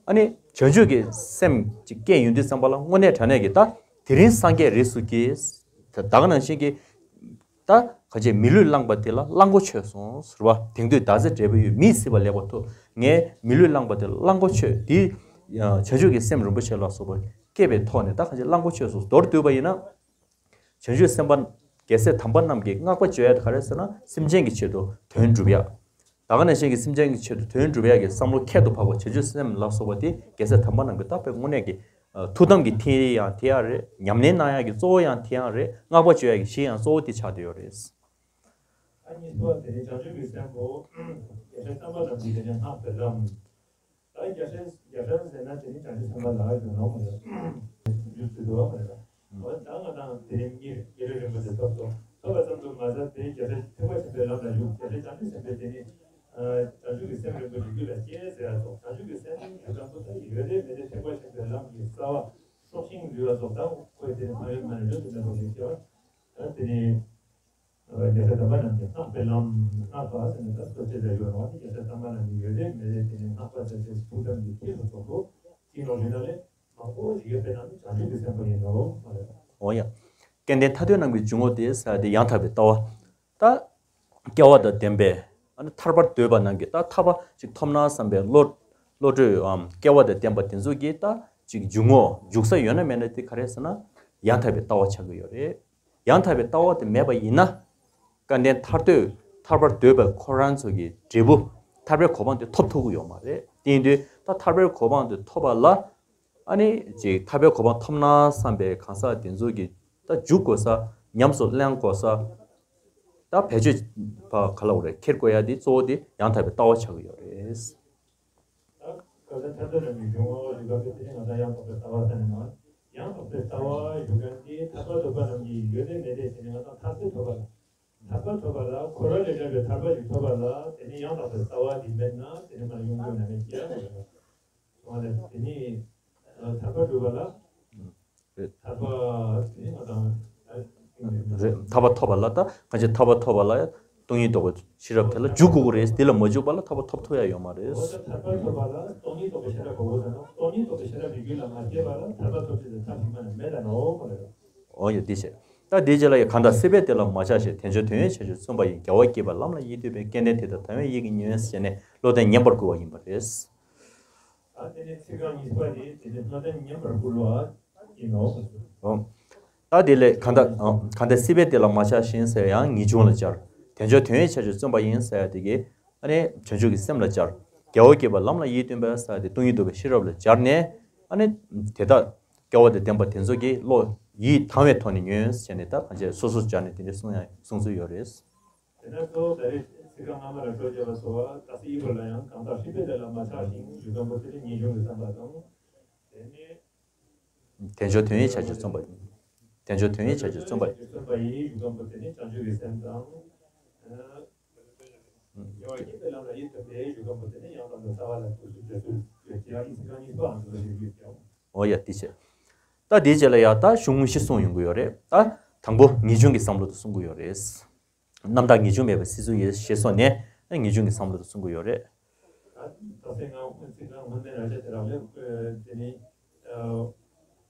ཨ་ནི་བྱང་ཆུབ་ཀྱི་སེམས་ཅིག་སྐྱེས་ཡོང་དུས་ཙམ་པ་ལ་དངོས་གནས་དྲང་གནས་ཀྱི་ད་དེ་རིང་སངས་རྒྱས་རིགས་སུ་སྐྱེས། ད་ག་ནང་བཞིན་གྱི་ད་ག་ཅེས་མི་ལུས་བླངས་པ་དེ་ལ་བླང་དོར་ཆོད་སོང་ཟེར་བ། དེང་དུས་བདག་ཚེ་འབྲས་བུ་ཡོད། མི་ཡི་བསད་པ་ལེགས་པར་ཐོབ། ངས་མི་ལུས་བླངས་པ་དེ་ལ་བླང་དོར་ཆོད། དེ་བྱང་ཆུབ་ཀྱི་སེམས་རིན་པོ་ཆེ་ལ་སོགས་པ་སྐྱེས་པའི་ཐོག་ནས་ད་ག་ཅེས་བླང་དོར་ཆོད་སོང་མདོར་བསྡུས་པ་ཡིན་ན། བྱང་ཆུབ་སེམས་དཔའ་རྒྱལ་སྲས་དམ་པ་རྣམས་ཀྱིས་བསྔགས་པ་བརྗོད་ཡ་དེ་ག་རེ་ཟེར་ན་སེམས་ཅན་གྱི་ཆེད་དུ་དོན་སྒྲུབ་ཡ། ད་ག་ནང་བཞིན་གྱི་སེམས་ཅན་གྱི་ཆེད་དུ་དོན་སྒྲུབ་ཡ་གི་བསམ་བློ་ཁྱད་དུ་འཕགས་པ་བྱང་ཆུབ་སེམས་ལ་སོགས་པ་དེ་རྒྱལ་སྲས་དམ་པ་རྣམས་ཀྱིས་ད་དཔེ་དངོས་གནས་ཀྱི་ཐུགས་དམ་གྱི་ཐིག་ཡང་དེ་ཡང་རེད། ཉམས་ལེན་གནང་ཡ་གི་གཙོ་བོ་ཡང་དེ་ཡང་རེད། བསྔགས་པ་བརྗོད་ཡ་གི་གཞི་ཡང་གཙོ་བོ་དེ་ཆགས་བསྡད་ཡོད་རེད། ཨ་གཉིས་པ་དེ་ནི་བྱང་ཆུབ་ཀྱི་སེམས་པོ་རྒྱལ་སྲས་དམ་པ་རྣམས་ཀྱིས་དེ་ནི་བསྔགས་པའི་ལམ། ད་རྒྱལ་སྲས་རྒྱལ་སྲས་ཟེར་ན་དེ་ནི་བྱང་ཆུབ་སེམས་དཔའ་ལ་ཡོད་ནོ་མ་རེད། རྒྱུ་ཚུལ་དུ་བ་མ་རེད། འོ་ད་ང་དང་དེ་རིང་གཉིས་རྒྱལ་བའི་རིན་པོ་ཆེ་ཐོབ་སོང་། ཐོབ་པ་ཙམ་དུ་མ་ཟད་དེ་རྒྱལ་སྲས་ཐེག་པ་ཆེན་པོའི་ལམ་ལ་ཞུགས། རྒྱལ་སྲས་བྱང་ཆུབ་སེམས་དཔའི་དེ་ནི་བྱང་ཆུབ་ཀྱི་སེམས་རིན་པོ་ཆེ་རྒྱུད་ལ་སྐྱེས་ཟེར་ཡ་སོགས་བྱང་ཆུབ་ཀྱི་སེམས་ཡོད་དེ་མེད་དེ་ཐེག་པ་ཆེན་པོའི་ལམ་གྱི་རྩ་བ་སྲོག་ཤིང་འདུལ་བ་སོགས་དང་ཁོའི་དེ་ནི་མ་ཡོད་མ་ནི་ཡོད་དུ་མེད་པ་ཞིག་སྐྱེ་བ། ད་དེ་ནི། རྒྱལ་སྲས་དམ་པ་རྣམས་ཀྱིས་བསྔགས་པའི་ལམ། བསྔགས་པ་ཟེར་ནས་ད་སོ་སྐྱེ་ལ་ཡོད་རུང་དེ་རྒྱལ་སྲས་དམ་པ་རྣམས་ཀྱིས་ཡོད་དེ་མེད་དེ་དེ་ནི་བསྔགས་པ་ཟེར་ཏེ་ཐུགས་དམ་གྱི་ཐིག་ལ་སོགས་པོ་ཅི་ནོར་ཞུས་ན་ལས་མང་པོ་ཞིག་ཡོད་པའི་ནང་ནས་བྱང་ཆུབ་ཀྱི་སེམས་པ་ཡིན་ནོ་མ་རེད། འོ་ཡ། སྐལ་ལྡན་ཐར་འདོད་རྣམས་ཀྱི་འཇུག་ངོགས་དེ་ཟེར་ཏེ་ཡང་དག་པའི་ལྟ་བ། ད་སྐལ་བ་དང་ལྡན་པའི་ཨ་ནི་ཐར་པར་འདོད་པ་རྣམས་ཀྱིས་ད་ཐར་པ་ཅིག་ཐོབ་ན་བསམ་པའི་བློ་བློ་གྲོས་སྐལ་བ་དང་ལྡན་པ་དེ་ཚོ་གིས་ད་ཅིག་འཇུག་ངོགས་འཇུག་ས་ཡོད་ན་མེད་ན་དེ་ག་རེ་ཟེར་ན་ཡང་དག་པའི་ལྟ་བ་ཆགས་ཀྱི་ཡོད་རེད། ཡང་དག་པའི་ལྟ་བ་དེ་མེད་པ་ཡིན་ན། སྐལ་ལྡན་ཐར་འདོད་ཐར་པར་འདོད་པའི་ཁོ་རང་ཚོ་གི་འབྲས་བུ་ཐར་པའི་གོ་འཕང་དེ་ཐོབ་ཐུབ་ཀྱི་ཡོད་མ་རེད། དེ་ཡིན་དུས་ད་ཐར་པའི་གོ་འཕང་དེ་ཐོབ་པ་ལ་ཨ་ནི་ཅིག་ཐར་པའི་གོ་འཕང་ཐོབ་ན་བསམ་པའི་གང་ཟག་དེ་ཚོ་གི་ད་འཇུག་དགོས་ས་ཉམས་སུ་ལེན་དགོས་ས་ད་བེད་སྤྱོད་པ་ག་ལ་འོ་རེད་འཁྱེར་དགོས་ཡ་དེ་གཙོ་བོ་དེ་ཡང་དག་པའི་ལྟ་བ་ཆགས་ཀྱི་ཡོད་རེད། ད་སྐལ་ལྡན་ཐར་འདོད་རྣམས་ཀྱི་འཇུག་ངོགས་ཞུ་སྐབས་དེ་ནི་ང་ཚོ་ཡང་དག་པའི་ལྟ་བ་ཟེར་ནས་ནོ། ཡང་དག་པའི་ལྟ་བ་ཞུ་མཁན་དེ་ཐར་པ་ཐོབ་པ་རྣམས་ཀྱི་ཡོད་དེ་མེད་དེ་ཟེར་ནས་ང་ཚོ་ཐར་པ་ཐོབ་པ་ལ། ཐར་པ་ཐོབ་པ་ལ་འཁོར་བ་ལས་བསྒྲལ་བའི་ཐར་པ་ཞིག་ཐོབ་པ་ལ་དེ་ནི་ཡང་དག་པའི་ལྟ་བ་དེ་མེད་ན་དེ་ནི་མ་ཡོང་རྒྱུ་ན་མེད་ཀྱི་ཡང་མེད་པ། སོང་བ་ལས་དེ་ནི་ཐར་པ་སྒྲུབ་པ་ལ། རེད། ཐར་པ་དེ་ནི་ང་དང་། རེད། ཐར་པ་ཐོབ་པ་ལ་ད་གང་ཅི་ཐར་པ་ཐོབ་པ་ལ་སྟོང་ཉིད་རྟོགས་པའི་ཤེས་རབ་དེ་ལ་འཇུག་དགོས་ཀྱི་རེད། དེ་ལ་མ་འཇུག་པ་ལ་ཐར་པ་ཐོབ་ཐུབ་ཡ་ཡོད་མ་རེད། འོ་ད་ཐར་པ་ཐོབ་པ་ལ་སྟོང་ཉིད་རྟོགས་པའི་ཤེས་རབ་དགོས་ཟེར་ན་སྟོང་ཉིད་རྟོགས་པའི་ཤེས་རབ་ཀྱི་རྒྱུད་ལ་མ་སྐྱེས་པ་ལ་ཐར་པ་ཐོབ་ཅེས་སུ་ཐབས་ཤིག་མ་ནི་མེད་ལ་ནོ་གོ་རེད། འོ་ཡ་དེ་བྱས། ད་དེའི་རྗེས་ལ་ཡ་གང་དག་སྲིད་པའི་གཏེར་ལ་མ་ཆགས་ཤིང་། དལ་འབྱོར་དོན་ཡོད་བྱས་ཕྱིར་བརྩོན་པ་ཡིས། རྒྱལ་བ་དགྱེས་པའི་ལམ་ལ་ཡིད་གཏད་པས། སྐལ་ལྡན་དེ་དག་དལ་བའི་ཡིད་ཀྱིས་ཉོན། ཞེས་ནས་བློ་གཏད་ཉན་པར་བསྐུལ་བ་ཡིན་པ་རེད། ད་དེ་ནས་ཚིག་རྐང་གཉིས་པ་དེ་དེ་ནས་བློ་གཏད་ཉན་པར་བསྐུལ་བ་ཡིན་ནོ། ཨོ། ད་དེ་ལས་གང་དག་ཨ་གང་དག་སྲིད་པའི་གཏེར་ལ་མ་ཆགས་ཤིང་ཟེར་ཡང་ངེས་འབྱུང་ལ་སྦྱར། དལ་འབྱོར་དོན་ཡོད་བྱས་ཕྱིར་བརྩོན་པ་ཡིས་ཟེར་ཡ་དེ་གས་ཨ་ནི་བྱང་ཆུབ་ཀྱི་སེམས་ལ་སྦྱར། རྒྱལ་བ་དགྱེས་པའི་ལམ་ལ་ཡིད་གཏད་པས་ཟེར་ཡ་དེ་སྟོང་ཉིད་རྟོགས་པའི་ཤེས་རབ་ལ་སྦྱར་ནས་ཨ་ནི་དེ་དག་སྐལ་བ་དང་ལྡན་པ་དེ་ཚོ་གི་བློ་ཡིད་དང་བའི་ཐོག་ནས་ཉོན་ཟེར་ནས་ད་གང་བྱས་སོ་སོ་སྦྱར་ནས་དེ་འདྲ་གསུང་ཡ་གསུང་ཚུལ་ཡོད་རེད། དེ་ནས་གཙོ་བོ་ད་རེས་ཚིག་རྐང་སྔ་མ་ལ་འགྲོ་བྱས་པ་སོགས་པ་ད་སྲིད་ཡིན་པ་ལ་ཡང་གང་དག་སྲིད་པའི་གཏེར་ལ་མ་ཆགས་ཤིང་ཞུ་མཁན་པོ་དེ་ནི་ངེས་འབྱུང་གི་བསམ་པ་དང་། དེ་ནས། དལ་འབྱོར་དོན་ཡོད་བྱས་ཕྱིར་བརྩོན་པ་ཡིན། དལ་འབྱོར་དོན་ཡོད་བྱས་ཕྱིར་བརྩོན་པ་ཡིན། བརྩོན་པ་ཡིས་ཞུ་མཁན་པོ་དེ་ནི་བྱང་ཆུབ་ཀྱི་སེམས་དང་། ཡོད་པའི་ལམ་ལ་ཡིད་གཏད་པས་ཞུ་མཁན་པོ་དེ་ནི་ཡང་དག་པའི་རྩ་བ་ལ་ཐུགས་སུ་འདོད་ཚུལ་ཡོད་ཀྱང་ཚིག་རྐང་གཉིས་པའང་འདི་ལ་ཞུགས་ཡོད་ཀྱང་། འོ་ཡ་དེ་བྱས། ད་དེའི་རྗེས་ལ་ཡ་ད་གཞུང་བཞི་གསུངས་ཡོང་གི་ཡོད་རེད། ད་དང་པོ་ངེས་འབྱུང་གི་བསམ་བློ་དེ་གསུང་གི་ཡོད་རེད། རྣམ་དག་ངེས་འབྱུང་མེད་པར་སྲིད་རྩོལ་ཡིས་ཞེས་སོགས་ནས་ངེས་འབྱུང་གི་བསམ་བློ་དེ་གསུང་གི་ཡོད་རེད། ད་ཚེ་ང་ཚེ་ང་སྔོན་མའི་ར་ཅ་དེ་རག་ལས་དེ་ནི་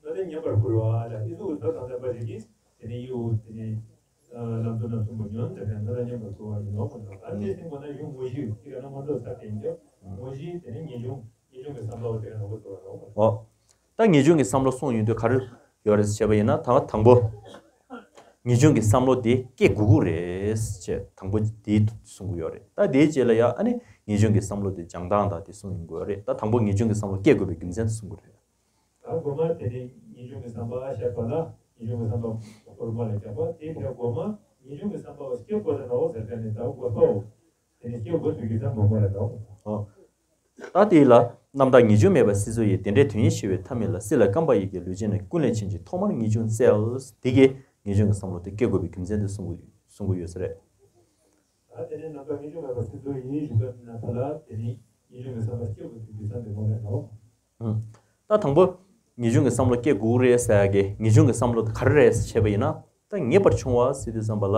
ང་དེ་ཉན་པར་བསྐུལ་བ་ལ་ཨི་ཟུག་ད་དང་ལྡན་པ་ཞིག་གིས་དེ་ནི་ཡུ་དེ་ནི་ལམ་དུ་ན་གསུམ་པོ་ཉོན་ཟེར་ཁན་ང་དེ་ཉན་པར་བསྐུལ་བ་ཡིན་ནོ་མ་ནོ། ད་དེ་སེམས་ཁོ་ན་གཞུང་ངོ་བཞི་དེ་ག་ན་མ་འགྲོ་ས་དེ་ཡིན་ཀྱང་ངོ་བཞི་དེ་ནི་ངེས་འབྱུང་ངེས་འབྱུང་གི་བསམ་པ་བ་དེ་ག་ན་མ་འགྲོ་བ་ནོ། ད་ངེས་འབྱུང་གི་བསམ་བློ་གསུངས་ཡོང་དུས་ག་རེ་ཡོད་རེད་ཟེར་བ་ཡིན་ན། ད་དང་པོ་ངེས་འབྱུང་གི་བསམ་བློ་དེ་སྐྱེ་དགོས་ཀྱི་རེད་ཅེས་དང་པོ་དེ་གསུང་གི་ཡོད་རེད། ད་དེའི་རྗེས་ལ་ཡ་ཨ་ནི་ངེས་འབྱུང་གི་བསམ་བློ་དེ་སྦྱང་སྟངས་དང་དེ་གསུང་ཡོང་གི་ཡོད་རེད། ད་དང་པོ་ངེས་འབྱུང་གི་བསམ་བློ་སྐྱེ་དགོས་པའི་རྒྱུ་མཚན་དེ་གསུང་གི་རེད། ད་དགོས་མ་དེ་ནི་ངེས་འབྱུང་གི་བསམ་པ་བཤད་པ་ལ་ངེས་འབྱུང་གི་བསམ་པ་སྐོར་མ་ལ་རྒྱག་པ་དེ་ཕྱིར་དགོས་མ་ངེས་འབྱུང་གི་བསམ་པ་སྐྱེ་དགོས་ཟེར་ནའོ་ཟེར་མཁན་ནི་ད་དགོས་པའོ། དེ་ནི་སྐྱེ་དགོས་དུས་ཀྱི་ཙམ་དགོས་མ་རེད་དོ། ད་དེ་ལ་རྣམ་དག་ངེས་འབྱུང་མེད་པར་སྲིད་རྩོལ་ཡིས། དེ་འདྲའི་དོན་ཡིད་ཤེས་པའི་ཐབས་མེད་ལ། སྲིད་ལ་རྐང་པ་ཡི་གེ་ལུས་ཅན་ནི། ཀུན་ལས་ཕྱིན་ཅིང་ཐོག་མར་ངེས་འབྱུང་བཙལ། དེ་གིས་ངེས་འབྱུང་གི་བསམ་བློ་དེ་སྐྱེ་དགོས་པའི་རྒྱུ་མཚན་དེ་གསུང་གི་གསུང་གི་ཡོད་ས་རེད། ད་དེ་ནས་རྣམ་དག་ངེས་འབྱུང་མེད་པར་སྲིད་རྩོལ་ཡིས་ཞུ་སྐབས་ན་ད་ལ་དེ་ནི་ངེས་འབྱུང་གི་བསམ་པ་སྐྱེ་དགོས་པའི་རྒྱུ་མཚན་དེ་མ་རེད་དོ། ད་དང་པོ་ངེས་འབྱུང་གི་བསམ་བློ་སྐྱེ་དགོས་རེད་ཟེར་ཡ་གི་ངེས་འབྱུང་གི་བསམ་བློ་དེ་ག་རེ་རེད་ཟེར་བྱས་པ་ཡིན་ན། ད་ངེས་པར་འབྱུང་བ་ཟེར་དུས་ཙམ་པ་ལ།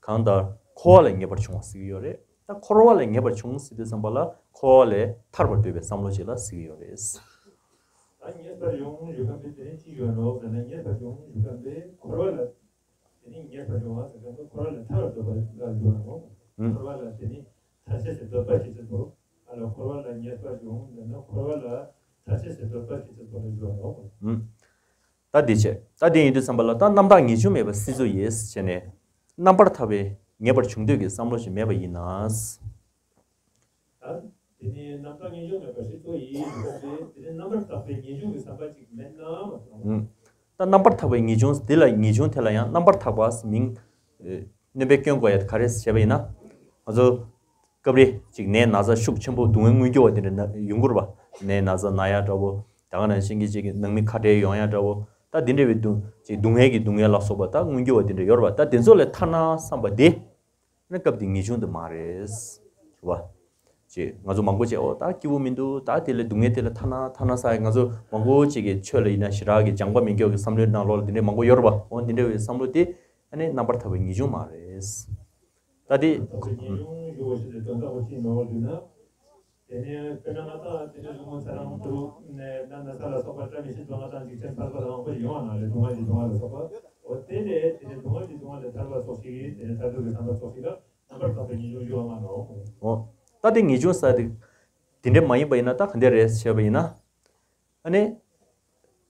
གང་ལྟར་འཁོར་བ་ལས་ངེས་པར་འབྱུང་བ་ཟེར་གྱི་ཡོད་རེད། ད་འཁོར་བ་ལས་ངེས་པར་འབྱུང་ཟེར་དུས་ཙམ་པ་ལ་འཁོར་བ་ལས་ཐར་པར་འདོད་པའི་བསམ་བློ་ཅིག་ལ་ཟེར་གྱི་ཡོད་རེད། ད་ངེས་པར་འབྱུང་ཞུ་མཁན་པོ་དེ་ནི་ཅི་ཡོད་ནོ་ཟེར་ན། ངེས་པར་འབྱུང་ཞུ་མཁན་པོ་འཁོར་བ་ལ་དེ་ནི་ངེས་པར་འབྱུང་བ་ཟེར་མཁན་པོ་འཁོར་བ་ལས་ཐར་བར་འདོད་པ་ལ་ཡོད་ནོ། ཨང་། འཁོར་བ་ལ་དེ་ནི་ཐར་ཆེད་ཟེར་འདོད་པ་ཞིག་ཚོ། ཨ་ལ་འཁོར་བ་ལ་ངེས་པར་འབྱུང་ཟེར་ན་འཁོར་བ་ལ་ཐར་ཆེད་ཟེར་འདོད་པ་ཞིག་ཚོ་ལ་ཡོད་ནོ། ཨང་། ད་དེ་བྱས། ད་དེ་ཡིན་དུས་ཙམ་པ་ལ་ད་རྣམ་དག་ངེས་འབྱུང་མེད་པར་སྲིད་རྩོལ་ཡིས་བྱས་ནས། རྣམ་པར་ཐར་པའི་ངེས་པར་འབྱུང་འདོད་ཀྱི་བསམ་བློ་ཞིག་མེད་པ་ཡིན་ན། ད་དེ་ནི་རྣམ་དག་ངེས་འབྱུང་མེད་པར་སྲིད་རྩོལ་ཡིས་ཞུ་སྟེ། དེ་ནི་རྣམ་པར་ཐར་པའི་ངེས་འབྱུང་གི་བསམ་པ་ཅིག་མེད་ན་མ་གཏོགས། ཨང་། ད་རྣམ་པར་ཐར་པའི་ངེས་འབྱུང་དེ་ལ་ངེས་འབྱུང་དེ་ལ་ཡང་རྣམ་པར་ཐར་པ་མིང་སྣོན་པའི་སྐྱོན་དགོས་ཡ་ག་རེ་བྱས་པ་ཡིན་ན། ང་ཚོ་སྐབས་རེ་ཅིག་ནད་ན་ཚ་ཤུགས་ཆེན་པོ་སྡུག་བསྔལ་མངོན་གྱུར་བ་དེ་འདྲ་ན་ཡོང་གི་རེད་པ། ནད་ན་ཚ་ན་ཡ་འདྲ་བོ། ད་ག་ནང་བཞིན་གྱི་ཅིག་ནང་མི་ཁ་བྲལ་ཡོང་ཡ་འདྲ་བོ། ད་དེ་འདྲ་བའི་སྡུག་ཅིག་སྡུག་བསྔལ་གྱི་སྡུག་བསྔལ་ལ་སོགས་པ་ད་མངོན་གྱུར་བ་དེ་འདྲ་ཡོད་རེད་པ། ད་དེ་ཚོ་ལས་ཐར་ན་བསམ་པ་དེ་ནི་སྐབས་དེ་ངེས་འབྱུང་དེ་མ་རེད། རེད་པ། ཅིག་ང་ཚོ་མང་པོ་ཅིག་ཨོ་ད་སྐྱིད་པོ་མི་འདུག་ད་དེ་ལས་སྡུག་བསྔལ་དེ་ལས་ཐར་ན་ཐར་ན་ཟེར་ཡ་ང་ཚོ་མང་པོ་ཅིག་གི་ཆོས་ལ་ཡིན་ན་ཞེ་དྲག་གི་སྦྱངས་པ་མེད་མཁན་གྱི་བསམ་བློའི་ནང་ལོགས་ལ་དེ་འདྲ་མང་པོ་ཡོད་རེད་པ། འོ་དེ་འདྲ་བའི་བསམ་བློ་དེ་ཨ་ནི་རྣམ་པར་ཐར་པའི་ངེས་འབྱུང་མ་རེད། ད་དེ། ད་དེ་ངེས་འབྱུང་ཞུ་བ་ཞིག་ལས་དོན་དག་པོ་ཅིག་མེད་པར་འདུག་ན། དེ་ནས་དཔེར་ན་ང་དང་དེ་ནས་བཟུང་ཚེ་རིང་དུ་ནས་ན་ན་ས་ལ་སོགས་པ་བཀྲ་མི་ཤིས་པ་ང་དང་འཇིགས་ཆེན་ཐར་པ་དང་མང་པོ་ཡོང་བ་ན་ལས་སྡུག་བསྔལ་གྱི་སྡུག་བསྔལ་ལ་སོགས་པ། འོ་དེ་ལས་དེ་ནས་སྡུག་བསྔལ་གྱི་སྡུག་བསྔལ་ལས་ཐར་པ་སོགས་ཤིག་དེ་ནས་ཐར་ཐུབ་པའི་བསམ་པ་སོགས་ཤིག་ལ་རྣམ་པར་དག་པའི་ངེས་འབྱུང་ཞུ་བ་མ་ནོ། འོ། ད་དེ་ངེས་འབྱུང་ཟེར་དེ། དེ་འདྲ་མ་ཡིན་པ་ཡིན་ན་ད་ག་འདྲ་རེད་ཞེས་པ་ཡིན་ན། ཨ་ནི།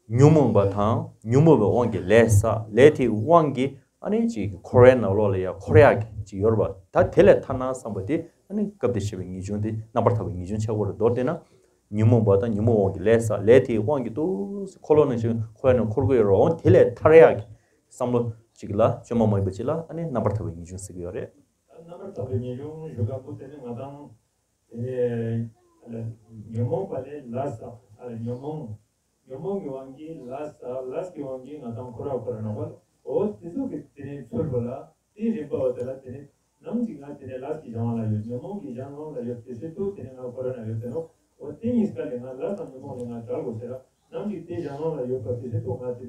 ཉོན་མོངས་པ་དང་ཉོན་མོངས་པའི་དབང་གིས་ལས་བསགས། ལས་དེའི་དབང་གིས་ཨ་ནི་ཅིག་འཁོར་བའི་ནང་ལོགས་ལ་ཡང་འཁོར་ཡག་གི་ཅིག་ཡོད་རེད་པ། ད་དེ་ལས་ཐར་ན་བསམ་པ་དེ་ཨ་ནི་སྐབས་དེ་བྱས་པའི་ངེས་འབྱུང་དེ་རྣམ་པར་ཐར་པའི་ངེས་འབྱུང་ཆགས་ཀྱི་རེད། མདོར་བསྡུས་ན། ཉོན་མོངས་པ་དང་ཉོན་མོངས་དབང་གིས་ལས་བསགས། ལས་དེའི་དབང་གིས་ཏོག་ཙམ་འཁོར་ལོ་ནང་བཞིན་འཁོར་བའི་ནང་འཁོར་གྱི་ཡོད་རེད། འོ་དེ་ལས་ཐར་ཡག་གི་བསམ་བློ་ཅིག་ལ་བཅོས་མ་མ་ཡིན་པ་ཅིག་ལ་ཨ་ནི་རྣམ་པར་ཐར་པའི་ངེས་འབྱུང་ཟེར་གྱི་ཡོད་རེད། རྣམ་པར་ཐར་པའི་ངེས་འབྱུང་ཞུ་སྐབས་སུ་དེ་ནི་ང་དང་། དེ་ནས་ཉོན་མོངས་པ་ལས་ལས་བསགས། ཨ་ལ་ཉོན་མོངས། ཉོན་མོངས་ཀྱི་དབང་གིས་ལས་བསགས། ལས་ཀྱི་དབང་གིས་ང་དང་འཁོར་བ་འཁོར་ནོག་པ། འོ་དེ་ཚོ་གི་དེ་ནས་ཚུར་བ་ལ་དེའི་རིམ་པ་བ་དེ་ལ་དེ་ནས་ནམ་ཞིག་ང་དེ་ནས་ལས་ཀྱི་གཞན་དབང་ལ་ཡོད། ཉོན་མོངས་ཀྱི་གཞན་དབང་ལ་ཡོད། དེ་ཚོ་དེ་ནས་ང་འཁོར་བ་ན་ཡོད་དེ་ནོག་འོ་དེ་གཉིས་ཀ་ལས་ང་ལས་དང་ཉོན་མོངས་ལས་ང་བྲལ་དགོས་ཟེར་ར། ནམ་ཞིག་དེ་གཞན་དབང་ལ་ཡོད་པ་དེ་ཚོ་ང་དེ་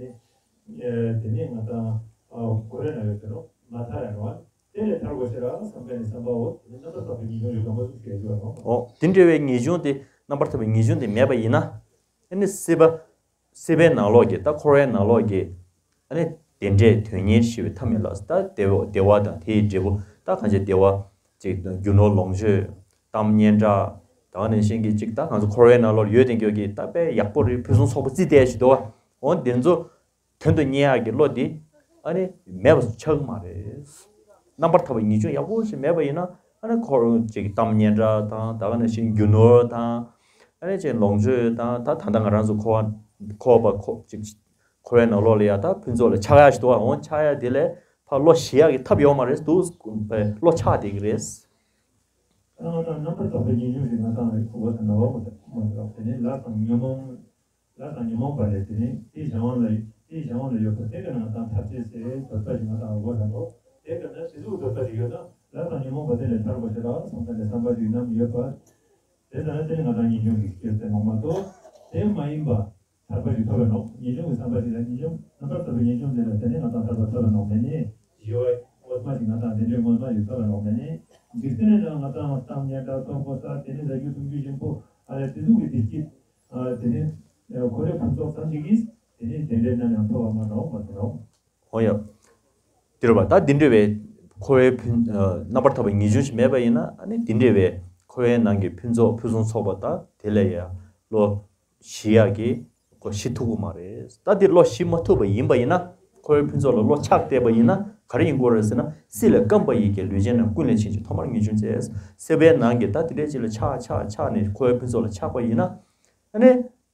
ནས་དེ་ནས་ང་དང་ ཨ་ཁོ་རེ་ན་ཡོད་དེ་རོ་མ་ཐར་ཡ་རོ། དེ་ལས་ཐར་དགོས་ཤེས་ར་བསམ་པའི་ནི་བསམ་པའོ། དེ་ནི་རྣམ་པར་དག་པའི་ངེས་འབྱུང་ཡོད་ག་མ་གསུངས་ཞེས་བརྗོད་རོ། ཨོ་དེ་འདྲ་བའི་ངེས་འབྱུང་དེ་རྣམ་པར་དག་པའི་ངེས་འབྱུང་དེ་མེད་པ་ཡིན་ན། ཨ་ནི་སྲིད་པ། སྲིད་པའི་ནང་ལོགས་ཀྱི་ད་འཁོར་བའི་ནང་ལོགས་ཀྱི་ཨ་ནི་དེ་འདྲའི་དོན་གཉེར་ཞེས་པའི་ཐབས་མེད་ལ་ད་བདེ་བ་བདེ་བ་དང་དེའི་འབྲས་བུ་ད་གང་ཅི་བདེ་བ་ཅིག་རྒྱུ་ནོར་ལོངས་སྤྱོད་གཏམ་སྙན་གྲགས་ད་ག་ནང་བཞིན་གྱི་ཅིག་ད་ང་ཚོ་འཁོར་བའི་ནང་ལོགས་ཡོད་དེ་འགྱོ་གི་ད་དཔེ་ཡག་པོ་རེད། ཕུན་སུམ་ཚོགས་པ་རྩི་བསྡད་ཞིག་འདུག་བ། འོ་དེ་ཚོ་དོན་དུ་གཉེར་ཡག་གི་བློ་འདི་ཨ་ནི་མེད་པ་ཆགས་ཀྱི་མ་རེད། རྣམ་པར་ཐར་པའི་ངེས་འབྱུང་ཡག་པོ་ཞིག་མེད་པ་ཡིན་ན་ཨ་ནི་འཁོར་ཅིག་གཏམ་སྙན་གྲགས་དང་ད་ག་ནང་བཞིན་རྒྱུ་ནོར་དང་ཨ་ནི་ཅིག་ལོངས་སྤྱོད་དང་ད་ད་ལྟ་ང་རང་ཚོ་འཁོར་བ་འཁོར་བ་འཁོར་ཅིག་འཁོར་བའི་ནང་ལོགས་ལ་ཡ་ད་ཕུན་ཚོགས་ལ་ཆགས་ཡག་ཞིག་འདུག་བ། འོ་ཆགས་ཡག་དེ་ལས་ཕར་བློ་ཞི་ཡག་གི་ཐབས་ཡོད་མ་རེད། འདུག་བློ་ཆགས་བསྡད་ཀྱི་རེད། ང་དང་རྣམ་པར་དག་པའི་ངེས་འབྱུང་ཞིག་ང་དང་རིག་གོ་བ་དང་ནོར་བ་མ་དག་དེ་ནི་ལས་དང་ཉོན་མོངས། ལས་དང་ཉོན་མོངས་པ་ལས་དེ་ནི་དེའི་གཞན་དབང་ལ་དེའི་གཞན་དབང་ལ་ཡོད་པ་དེ་ག་ནང་དང་ཐར་ཅེས་ཟེར་འདོད་པ་ཞིག་ང་དང་འོ་ད་ནོ། དེ་ག་ནང་དེ་ཚོའི་འདོད་པ་ཞིག་ཡོད་ན་ལས་དང་ཉོན་མོངས་པ་དེ་ལས་ཐར་དགོས་ཤེས་ར་བསམ་པ་ལས་བསམ་པ་ཞིག་ནམ་ཡོད་པ། དེ་ལྟར་དེ་ནི་ང་དང་ངེས་འབྱུང་གི་སྐྱེས་ཏེ་ནོག་མ་གཏོགས། དེ་མ་ཡིན་པ་ཐར་པ་ཞིག་ཐོབ་པ་ནོག་ངེས་འབྱུང་གི་བསམ་པ་ཞིག་ལ་ངེས་འབྱུང་རྣམ་པར་དག་པའི་ངེས་འབྱུང་དེ་ལ་དེ་ནི་ང་དང་ཐར་པ་ཐོབ་པ་ནོག་མེད་ནི། ཞི་བ་འོད་མ་ཞིག་ང་དང་དེ་འདྲའི་འོད་མ་ཞིག་ཐོབ་པ་ནོག་མེད་ནི། འཇིག་རྟེན་ནང་ང་དང་གཏམ་སྙན་གྲགས་ཐོབ་གོ་ས་དེ་ནི་ཟ་རྒྱུ་འཐུང་རྒྱུ་ཞིམ་པོ་ཨ་ལས་དེ་ཚོ་གི་བདེ་སྐྱིད། དེ་ནི་ཁོ་རའི་ཕུན་ཚོགས་ཙམ་ཞིག་གིས་དེ་ནི་དེ་འདྲའི་རྣམ་ཡང་ཐོབ་པ་མ་ནོག་མ་ཟེར་རོ། འོ་ཡ། དེ་རུ་བ་ད་འདི་འདྲ་བའི་འཁོར་བའི་ཕུན་རྣམ་པར་དག་པའི་ངེས་འབྱུང་ཞིག་མེད་པ་ཡིན་ན་ཨ་ནི་འདི་འདྲ་བའི་འཁོར་བའི་ནང་གི་ཕུན་ཚོགས་ཕུན་སུམ་ཚོགས་པ་དང་དེ་ལས་ཡ་བློ་ཞི་ཡག་གི་ཁོ་ཞི་ཐུབ་ཀྱི་མ་རེད། ད་འདི་བློ་ཞི་མ་ཐུབ་པ་ཡིན་པ་ཡིན་ན་འཁོར་བའི་ཕུན་ཚོགས་ལ་བློ་ཆགས་བསྡད་པ་ཡིན་ན་ག་རེ་ཡིན་དགོས་རེད་ཟེར་ན་སྲིད་ལ་བརྐམ་པ་ཡི་གེ་ལུས་ཅན་རྣམས་ཀུན་ལས་ཕྱིན་ཅིང་ཐོག་མར་ངེས་འབྱུང་བཙལ། སྲིད་པའི་ནང་གི་ད་དེ་འདྲའི་ཅིག་ལ་ཆགས་ཆགས་ཆགས་ནས་འཁོར་བའི་ཕུན་ཚོགས་ལ་ཆགས་པ་ཡིན་ན་ཨ་ནི།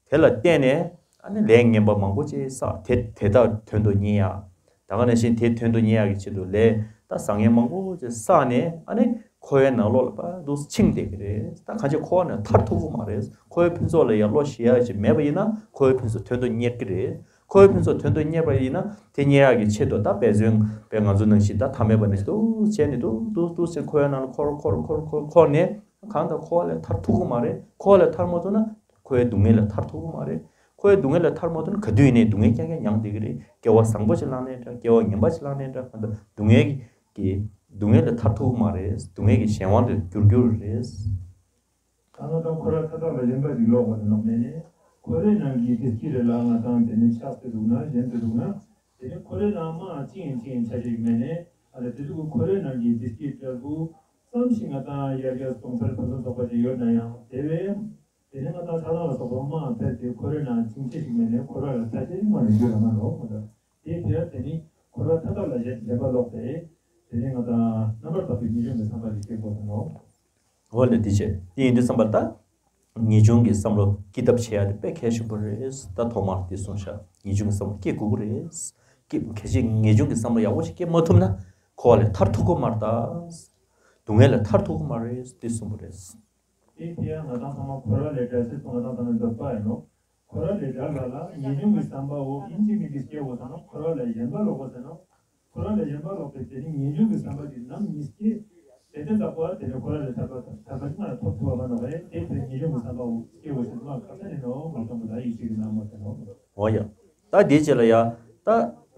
དེ་ལ་བརྟེན་ནས་ཨ་ནི་ལས་ངན་པ་མང་པོ་ཅིག་བསགས་དེ་དེ་དག་དོན་དུ་གཉེར་ཡ། ད་ག་ནང་བཞིན་དེ་དོན་དུ་གཉེར་ཡག་གི་ཆེད་དུ་ལས་ད་བཟང་ངན་མང་པོ་ཅིག་བསགས་ནས་ཨ་ནི་འཁོར་བའི་ནང་ལོགས་ལ་ཕར་འདུག་ཕྱིན་བསྡད་ཀྱི་རེད། ད་གང་ཅི་འཁོར་བ་ནས་ཐར་ཐུབ་ཀྱི་མ་རེད། འཁོར་བའི་ཕུན་ཚོགས་ལ་ཡ་བློ་ཞི་ཡག་ཅིག་མེད་པ་ཡིན་ན་འཁོར་བའི་ཕུན་ཚོགས་དོན་དུ་གཉེར་གྱི་རེད། འཁོར་བའི་ཕུན་ཚོགས་དོན་དུ་གཉེར་པ་ཡིན་ན་དེ་གཉེར་ཡག་གི་ཆེད་དུ་ད་འབད་བརྩོན་པས་ང་ཚོ་ནང་བཞིན་ད་ཐ་མལ་པ་ནང་བཞིན་འདུག་བྱས་ནས་འདུག་འདུག་འདུག་ཟེར་འཁོར་བའི་ནང་ལ་འཁོར་འཁོར་འཁོར་འཁོར་འཁོར་ནས་གང་ལྟར་འཁོར་བ་ལས་ཐར་ཐུབ་ཀྱི་མ་རེད། འཁོར་བ་ལས་ཐར་མ་ཐུབ་ན། འཁོར་བའི་སྡུག་བསྔལ་ལས་ཐར་ཐུབ་ཀྱི་མ་རེད། འཁོར་བའི་སྡུག་བསྔལ་ལས་ཐར་མ་ཐུབ་ན་ག་དུས་ཡིན་ནའི་སྡུག་བསྔལ་རྐྱང་རྐྱང་མྱངས་བསྡད་ཀྱི་རེད། སྐྱེ་བ་བཟང་པོ་ཞིག་བླངས་ནའི་འདྲ་སྐྱེ་བ་ངན་པ་ཞིག་བླངས་ནའི་འདྲ་གང་ལྟར་སྡུག་བསྔལ་གྱི་སྡུག་བསྔལ་ལས་ཐར་ཐུབ་ཀྱི་མ་རེད། སྡུག་བསྔལ་གྱི་གཞན་དབང་དུ་འགྱུར་འགྱུར་རེད། ད་ང་དང་འཁོར་བ་མཐའ་དག་ལ་ཞེན་པ་ཞིག་ལོག་པ་དང་ནོག་མེད་ནས། འཁོར་བའི་ནང་གི་བདེ་སྐྱིད་རེ་ལ་ང་དང་དེ་ནས་ཆགས་ཏེ་འདུག་ན་ཞེན་ཏེ་འདུག་ན། དེ་ནས་འཁོར་བའི་ནང་མ་ཅི་ཡིན་ཅི་ཡིན་ཆ་ཞིག་མེད་ནས་ཨ་ལས་དེ་ཚོ་གི་འཁོར་བའི་ནང་གི་བདེ་སྐྱིད་བྲལ་བུ་ཙམ་ཞིག་ང་དང་ཡར་རྒྱས་གོང་འཕེལ་ཕུན་སུམ་ཚོགས་པ་ཞིག་ཡོད་ན་ཡང་དེ་བས། དེ་ནས་ང་དང་ཆགས་སྡང་ལ་སོགས་པ་མང་བ་འཕེལ་ཏེ་འཁོར་བའི་ནང་ཚིང་ཆེ་ཞིག་མེད་ནས་འཁོར་བ་ལ་ཐར་ཆེ་ཞིག་མ་ནས་འགྱུར་ར་མ་ནོག་མ་གཏོགས། དེ་དེ་ཡང་དེ་ནི་འཁོར་བ་མཐའ་དག་ལ་ཞེན་པ་ལོག་སྟེ། དེ་ནས་ང་དང་རྣམ་པར་དག་པའི་ངེས་འབྱུང་གི་བསམ་པ་ཞིག་སྐྱེ་དགོས་པ་ནོག་འོ་ལེ་དེ་བྱས་དེ་ཡིན་དུས་བསམ་པ་ལྟ། ངེས་འབྱུང་གི་བསམ་བློ་སྐྱེ་ཐབས་བྱེད་ཡ་དེ་དཔེ་གལ་ཆེན་པོ་རེད། ད་ཐོག་མར་དེ་གསུངས་ཤག་ངེས་འབྱུང་གི་བསམ་བློ་སྐྱེ་དགོས་ཀྱི་རེད། སྐྱེ་གལ་ཆེ་ངེས་འབྱུང་གི་བསམ་བློ་ཡག་པོ་ཞིག་སྐྱེ་མ་ཐུབ་ན་འཁོར་བ་ལས་ཐར་ཐུབ་ཀྱི་མ་རེད་ད། སྡུག་བསྔལ་ལས་ཐར་ཐུབ་ཀྱི་མ་རེད་དེ་གསུངས་པ་རེད། དེ་དེ་ཡང་ང་དང་ཚང་མ་འཁོར་བ་ལས་བྲལ་སྲིད་དུ་ང་དང་ཚང་མ་འདོད་པ་ཡིན་ནོ། འཁོར་བ་ལས་བྲལ་བ་ལ་ངེས་འབྱུང་གི་བསམ་པའོ་ཡིན་གཅིག་མིན་གཅིག་སྐྱེ་དགོས་ཟེར་ནོ། འཁོར་བ་ལས་ཞེན་པ་ལོག་དགོས་ཟེར་ནོ། འཁོར་བ་ལས་ཞེན་པ་ལོག་པའི་དེ་ནི་ངེས་འབྱུང་གི་བསམ་པ་དེ་ནམ་ཉིད་སྐྱེ། དེ་དེ་ལྟ་བུ་དེ་ནི་འཁོར་བ་ལས་ཐར་པ་ཐར་པ་ཅི་མ་ཐོབ་ཐུབ་པ་མ་ནོ་བས་དེ་དེ་ངེས་འབྱུང་གི་བསམ་པའོ་སྐྱེ་དགོས་ཟེར་མ་ཁ་ཚ་ནི་ནོ་མ་གཏོང་པ་ད་ཡིད་ཆེས་ཀྱི་ན་མོ་ཟེར་ནོ། འོ་ཡ། ད་དེའི་རྗེས་ལ་ཡ། ད་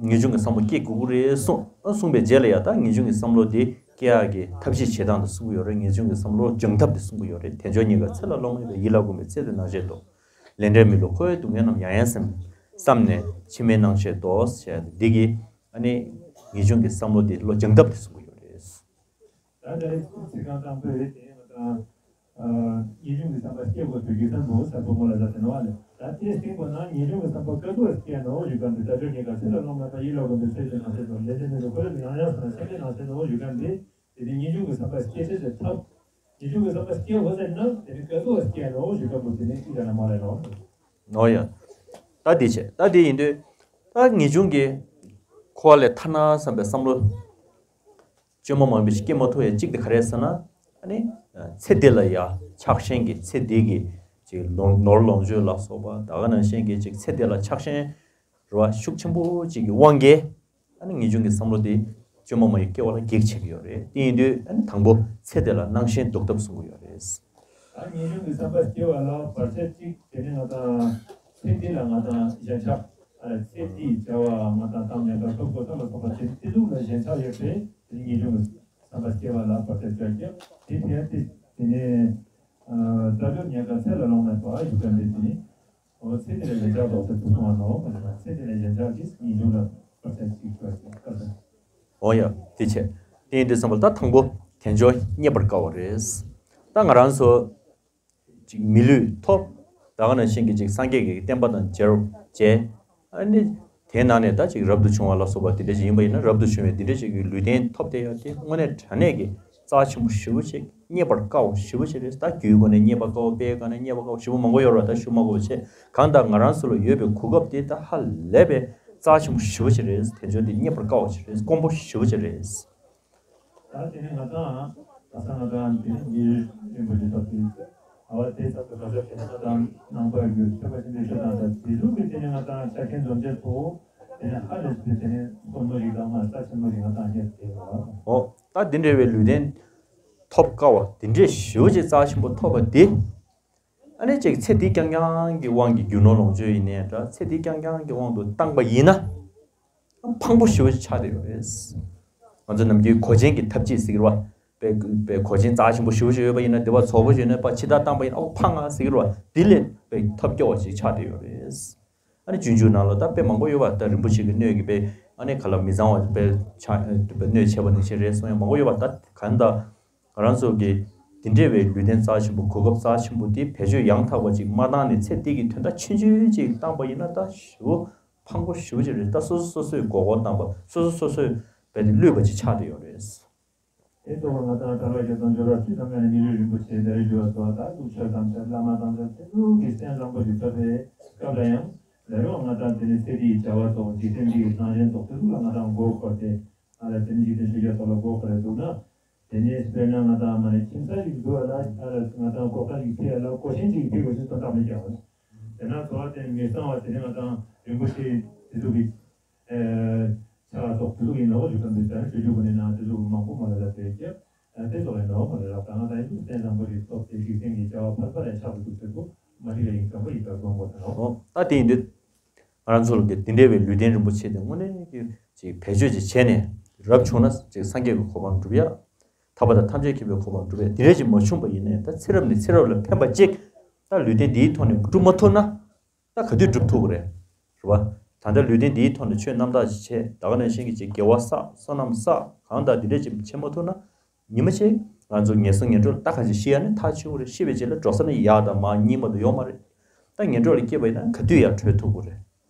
ངེས་འབྱུང་གི་བསམ་བློ་སྐྱེ་དགོས་ཀྱི་རེད་གསུངས། ཨ་གསུངས་པའི་རྗེས་ལ་ཡ་ད་ངེས་འབྱུང་གི་བསམ་བློ་དེ་སྐྱེ་ཡག་གི་ཐབས་ཤེས་བྱེད་སྟངས་དེ་གསུང་གི་ཡོད་རེད། ངེས་འབྱུང་གི་བསམ་བློ་སྦྱང་ཐབས་དེ་གསུང་གི་ཡོད་རེད། དལ་འབྱོར་རྙེད་དཀའ་ཚེ་ལ་ལོང་མེད་པས། ཡིད་ལ་གོམས་པའི་ཚེ་འདིར་སྣང་ཤས་བདོག་ལས་འབྲས་མི་བསླུ་འཁོར་བའི་སྡུག་བསྔལ་རྣམས། ཡང་ཡང་སེམས་བསམ་ནས་ཕྱི་མའི་སྣང་ཤས་བདོག་ཟེར་ཡ་འདི་གི་ཨ་ནི་ངེས་འབྱུང་གི་བསམ་བློ་དེ་བློ་སྦྱང་ཐབས་དེ་གསུང་གི་ཡོད་རེད། ད་ལྟ་རེ་ཚིག་ཚིག་རྐང་དང་པོའི་རེ་དེ་ང་དང་། ངེས་འབྱུང་གི་བསམ་པ་སྐྱེ་དགོས་པའི་རྒྱུ་མཚན་པོ་ཟབ་པོ་མོ་ལ་ཟ་ཟིན་བ་ལས། ད་དེའི་སྟེང་པོ་ན་ངེས་འབྱུང་གི་བསམ་པ་ཀ་ཏོ་སྐྱེ་ནོ་ཞུ་གམ་དེ་ལྟ་སྤྱོད་ཉེ་ག་ཚེ་ལ་ལོང་མེད་པ་ཡིད་ལ་གོམས་པའི་ཚེ་དེ་ན་ཚེ་དང་ལས་དེ་ནི་རུ་ཁོ་ལ་ཡང་ཡང་སོང་ན་སེམས་ཅན་ན་ཚེ་ནོ་ཞུ་གམ་དེ། དེ་ནི་ངེས་འབྱུང་གི་བསམ་པ་སྐྱེ་ཚེ་དེ་ཐབས། ངེས་འབྱུང་གི་བསམ་པ་སྐྱེ་འོ་ཟེར་ན་དེ་ནི་ཀ་ཏོ་སྐྱེ་ནོ་ཞུ་གམ་པོ་དེ་ནི་ཅི་ག་ན་མ་རེད་ནོ། ནོ་ཡ། ད་དེ་བྱས་ད་དེ་ཡིན་དུས། ད་ངེས་འབྱུང་གི་འཁོར་བ་ལས་ཐར་ན་བསམ་པའི་བསམ་བློ། བཅོས་མ་མང་པོ་ཞིག་སྐྱེ་མ་ཐུབ་ཡ་གཅིག་དེ་ག་རེ་ཟེར་ན། ཨ་ནི། ཚེ་འདི་ལ་ཡ་ཆགས་ཞེན་གྱི་ཚེ་འདི་གི་ཅིག་ལོངས་ནོར་ལོངས་སྤྱོད་ལ་སོགས་པ་ད་ག་ནང་བཞིན་གྱི་ཅིག་ཚེ་འདི་ལ་ཆགས་ཞེན་རེ་བ་ཤུགས་ཆེན་པོ་ཅིག་གི་དབང་གིས་ཨ་ནི་ངེས་འབྱུང་གི་བསམ་བློ་དེ་བཅོས་མ་མང་པོ་སྐྱེ་བ་ལ་གེགས་བྱེད་ཀྱི་ཡོད་རེད། དེ་ཡིན་དུས་ཨ་ནི་དང་པོ་ཚེ་འདི་ལ་སྣང་ཞེན་ལྡོག་ཐབས་གསུང་གི་ཡོད་རེད། ད་ངེས་འབྱུང་གི་བསམ་པ་སྐྱེ་བ་ལ་བར་ཆད་ཅིག་དེ་ནི་ང་དང་ཚེ་འདི་ལ་ང་དང་གཞན་ཆགས་ཚེ་འདིའི་བྱ་བ་ང་དང་བཏང་ནས་ད་ཐོབ་གོ་ས་ལ་སོགས་པ་དེ་ ཚུལ་བསྟན་པའི་དེ་ནི། འོ་ཚེ་འདི་ལ་ཞེན་ཆགས་ལྡོག་ཚུལ་དུ་སོང་བ་ནོ། ཚེ་འདི་ལ་ཞེན་ཆགས་ཀྱིས་ངེས་འབྱུང་ལ་བར་ཆད་ཅིག་བར་ཆད་བཀག་ད། འོ་ཡ། དེ་བྱས། དེ་ཡིན་དུས་ཙམ་པ་ལ་ད་དང་པོ་དལ་འབྱོར་རྙེད་པར་དཀའ་བ་རེད། ད་ང་རང་ཚོ་ཅིག་མི་ལུས་ཐོབ། ད་ག་ནང་བཞིན་གྱི་ཅིག་སངས་རྒྱས་ཀྱི་བསྟན་པ་དང་མཇལ་མཇལ། ཨ་ནི་དེའི་ནང་ནས་ད་ཅིག་རབ་ཏུ་བྱུང་བ་ལ་སོགས་པ་དེ་འདྲ་ཞིག་ཡིན་པ་ཡིན་ན། རབ་ཏུ་བྱུང་བའི་དེ་འདྲ་ཞིག་གི་ལུས་རྟེན་ཐོབ་བསྡད་ཡ་དེ་དངོས་གནས་དྲང་གནས་ཀྱི་རྩ་ཆེན་པོ་ཞེ་པོ་ཅིག་རྙེད་པར་དཀའ་བ་ཞེ་པོ་ཅིག་རེད། ད་རྒྱུའི་སྒོ་ནས་རྙེད་པར་དཀའ་བ། དཔེའི་སྒོ་ནས་རྙེད་པར་དཀའ་བ་ཞེ་པོ་མང་པོ་ཡོད་རེད་བ། ད་ཞུ་མ་དགོས་པ་བྱས། གང་ལྟར་ང་རང་ཚོ་ལ་ཡོད་པའི་གོ་སྐབས་དེ་ད་ཧ་ལས་པའི་རྩ་ཆེན་པོ་ཞེ་པོ་ཅིག་རེད། དལ་འབྱོར་དེ་རྙེད་པར་དཀའ་བ་ཞིག་རེད། དཀོན་པོ་ཞེ་པོ་ཅིག་རེད། ད་དེ་ནས་ང་དང་། ད་ས་ང་དང་དེ་ནས་མི་རིགས་རིན་པོ་ཆེ་ཐོབ་སྟེ། ཨ་བ་དེ་ཚབ་ཏུ་ག་ཚོད་དེ་ནས་ང་དང་ནང་པ་གི་ཐོས་པ་ཆེན་པོའི་ཆོས་དང་། ད་དེ་ཟུག་གི་དེ་ནས་ང་དང་ཆ་རྐྱེན་འཛོམས་ཆེད་དུ་དེ་ནས་ཧ་ལས་པའི་དེ་ནས་དཀོན་མོ་ཞིག་དང་མ་རྩ་ཆེན་མོ་ཞིག་ང་དང་རྙེད་དེ་བ། འོ། ད་འདི་འདྲ་བའི་ལུས་རྟེན་ཐོབ་དཀའ་བ་དེ་འདྲས་ཞེ་པོ་ཅིག་རྩ་ཆེན་པོ་ཐོབ་པ་དེ། ཨ་ནི་ཅིག་ཚེ་འདི་རྐྱང་རྐྱང་གི་དབང་གིས། རྒྱུ་ནོར་ལོངས་སྤྱོད་ཡིན་ནའི་འདྲ། ཚེ་འདི་རྐྱང་རྐྱང་གི་དབང་དུ་བཏང་པ་ཡིན་ན། ཕངས་པོ་ཞེ་པོ་ཅིག་ཆགས་བསྡད་ཡོད་རེད། ང་ཚོ་ནམ་རྒྱུན་གོ་ཆེན་གྱི་ཐབས་ཇུས་ཟེར་གི་རེད་བ། དཔེ་དཔེ་གོ་ཆེན་རྩ་ཆེན་པོ་ཞེ་པོ་ཅིག་ཡོད་པ་ཡིན་ན། དེ་བ་བཙོག་པོ་ཅིག་ཡིན་ན་ཕར་ཕྱི་བདར་བཏང་པ་ཡིན་ན། ཨོ་ཕངས་ང་ཟེར་གི་རེད་བ། དེ་ལས་དཔེ་ཐབས་སྐྱོ་བ་ཅིག་ཆགས་བསྡད་ཡོད་རེད། ཨ་ནི་སྤྱོད་འཇུག་ནང་ལ་ད་དཔེ་མང་པོ་ཡོད་པ། ད་རིན་པོ་ཆེ་གི་སྣོད་ཀྱིས་དཔེ་ཨ་ནི་ག་ལ་མི་གཙང་བ་དཔེ་ཆ་དཔེ་སྣོད་བྱས་པ་ནང་བཞིན་རེད་གསུང་ཡ་མང་པོ་ཡོད་པ། ད་གང་ལྟར་ང་རང་ཚོ་གི་འདི་འདྲ་བའི་ལུས་རྟེན་རྩ་ཆེན་པོ། གོ་སྐབས་རྩ་ཆེན་པོ་དེ་བེད་སྤྱོད་ཡང་དག་པ་ཅིག་མ་བཏང་ནས་ཚེ་འདི་གི་དོན་དག་ཆུང་ཆུང་ཅིག་བཏང་པ་ཡིན་ན། ད་ཞེ་པོ་ཕངས་པོ་ཞེ་པོ་ཅིག་རེད། ད་སོ་སོ་སོ་སོས་མགོ་སྐོར་བཏང་པ། སོ་སོ་སོ་སོས་དཔེ་དེ་བསླུས་པ་ཅིག་ཆགས་བསྡད་ཡོད་རེད། དེ་ཚོ་ང་དང་ཐར་པ་དགེ་དང་འབྱོར་བ་སྤྱི་དང་ལྔ་ནས་མི་ལུས་རིན་པོ་ཆེ་ཟླ་རེ་འབྱོར་བ་སོགས། ད་ལུགས་ཆོས་དང་འཆད། བླ་མ་དང་འཆད། དེ་ཚོ་གི་རྟེན་བཟང་པོ་ཞིག་ཐོབ་པའི་སྐབས་ལ་ཡང་། ད་རུང་ང་དང་དེ་ནས་ཚེ་འདིའི་བྱ་བ་སོགས། འཇིག་རྟེན་འདིའི་སྣང་ཞེན་སོགས་དེ་ཚོ་ལ་ང་དང་མགོ་འཁོར་ཏེ། ཨ་ལ་དེ་ནས་འཇིག་རྟེན་ཆོས་བརྒྱད་སོགས་ལ་མགོ་འཁོར་ཏེ་འདུག་ན། དེ་ནས་དཔེར་ན་ང་དང་མ་ནས་ཁྱིམ་ས་ཞིག་འདུག་ཨ་ལ། ཨ་ལ་ང་དང་གོ་ཁ་ཞིག་ཕྱེ་ཨ་ལ། གོ་ཆེན་ཞིག་ཕྱེ་དགོས་ཞེས་དོན་དག་མེད་ཀྱང་། དེ་ན་འཚོ་བ་དེ་མི་གཙང་བ་དེ་ནས་ང་དང་རིན་པོ་ཆེ་དེ་ཚོ་གི་ཆ་སོགས་དེ་ཚོ་ཡིན་ནོ་ཞུ་ཙམ་དུ། ད་ནི་སྤྱོད་འཇུག་གི་ནང་དེ་ཚོ་མང་པོ་མ་ལ་ལ་བྱས་ཀྱང་། དེ་ཚོ་ཡིན་ནོ་མ་ལ་ལ། ད་ང་དང་ཡིན་དུས་རྟེན་བཟང་པོ་ཞིག་ཐོབ་སྟེ། འཇིག་རྟེན་གྱི་བྱ་བ་ཕལ་པ་ལས་ཆགས་པའི་དུས་ཚོད་དུ་མ་འགྲིག་ཡིན་ཙམ་པ་ཡིན་པར་དགོངས་དགོས་ཟེར་ནོ། ད་དེ་ཡིན་དུས་ང་རང་ཚོ་ལ་དེ་འདྲ་བའི་ལུས་རྟེན་རིན་པོ་ཆེ་དེ་དངོས་གནས་ཀྱི་ཅིག་བེད་སྤྱོད་ཅིག་བྱས་ནས། རབ་བྱུང་ན་ཅིག་སངས་རྒྱས་ཀྱི་གོ་འཕང་འགྲུབ་ཡ། ཐར་པ་དང་ཐམས་ཅད་མཁྱེན་པའི་གོ་འཕང་འགྲུབ་ཡ། དེ་འདྲ་ཅིག་མ་བྱུང་པ་ཡིན་ནའི། ད་ཚེ་རབས་ནས་ཚེ་རབས་ལ་ཕན་པ་ཅིག་ད་ལུས་རྟེན་འདིའི་ཐོག་ནས་སྒྲུབ་མ་ཐུབ་ན། ད་ག་དུས་སྒྲུབ་ཐུབ་ཀྱི་རེད། རེད་བ། ད་ལྟ་ལུས་རྟེན་འདིའི་ཐོག་ནས་ཆོས་རྣམ་དག་ཅིག་བྱས། ད་ག་ནང་བཞིན་གྱི་ཅིག་དགེ་བ་བསགས། བསོད་ནམས་བསགས། གང་ལྟར་འདི་འདྲ་ཅིག་བྱེད་མ་ཐུབ་ན། ཉི་མ་གཅིག་ང་ཚོ་ངན་སོང་ངན་འགྲོ་ལ་ད་གང་ཞིག་ཤི་ཡ་ནི་ཐག་ཆོད་ཀྱི་རེད། ཤི་བའི་རྗེས་ལ་འགྲོ་ས་ནི་ཡར་དང་མར་གཉིས་མ་གཏོགས་ཡོད་མ་རེད། ད་ངན་འགྲོ་ལ་སྐྱེས་པ་ཡིན་ན་ག་དུས་ཡར་བྲོས་ཐུབ་ཀྱི་རེད།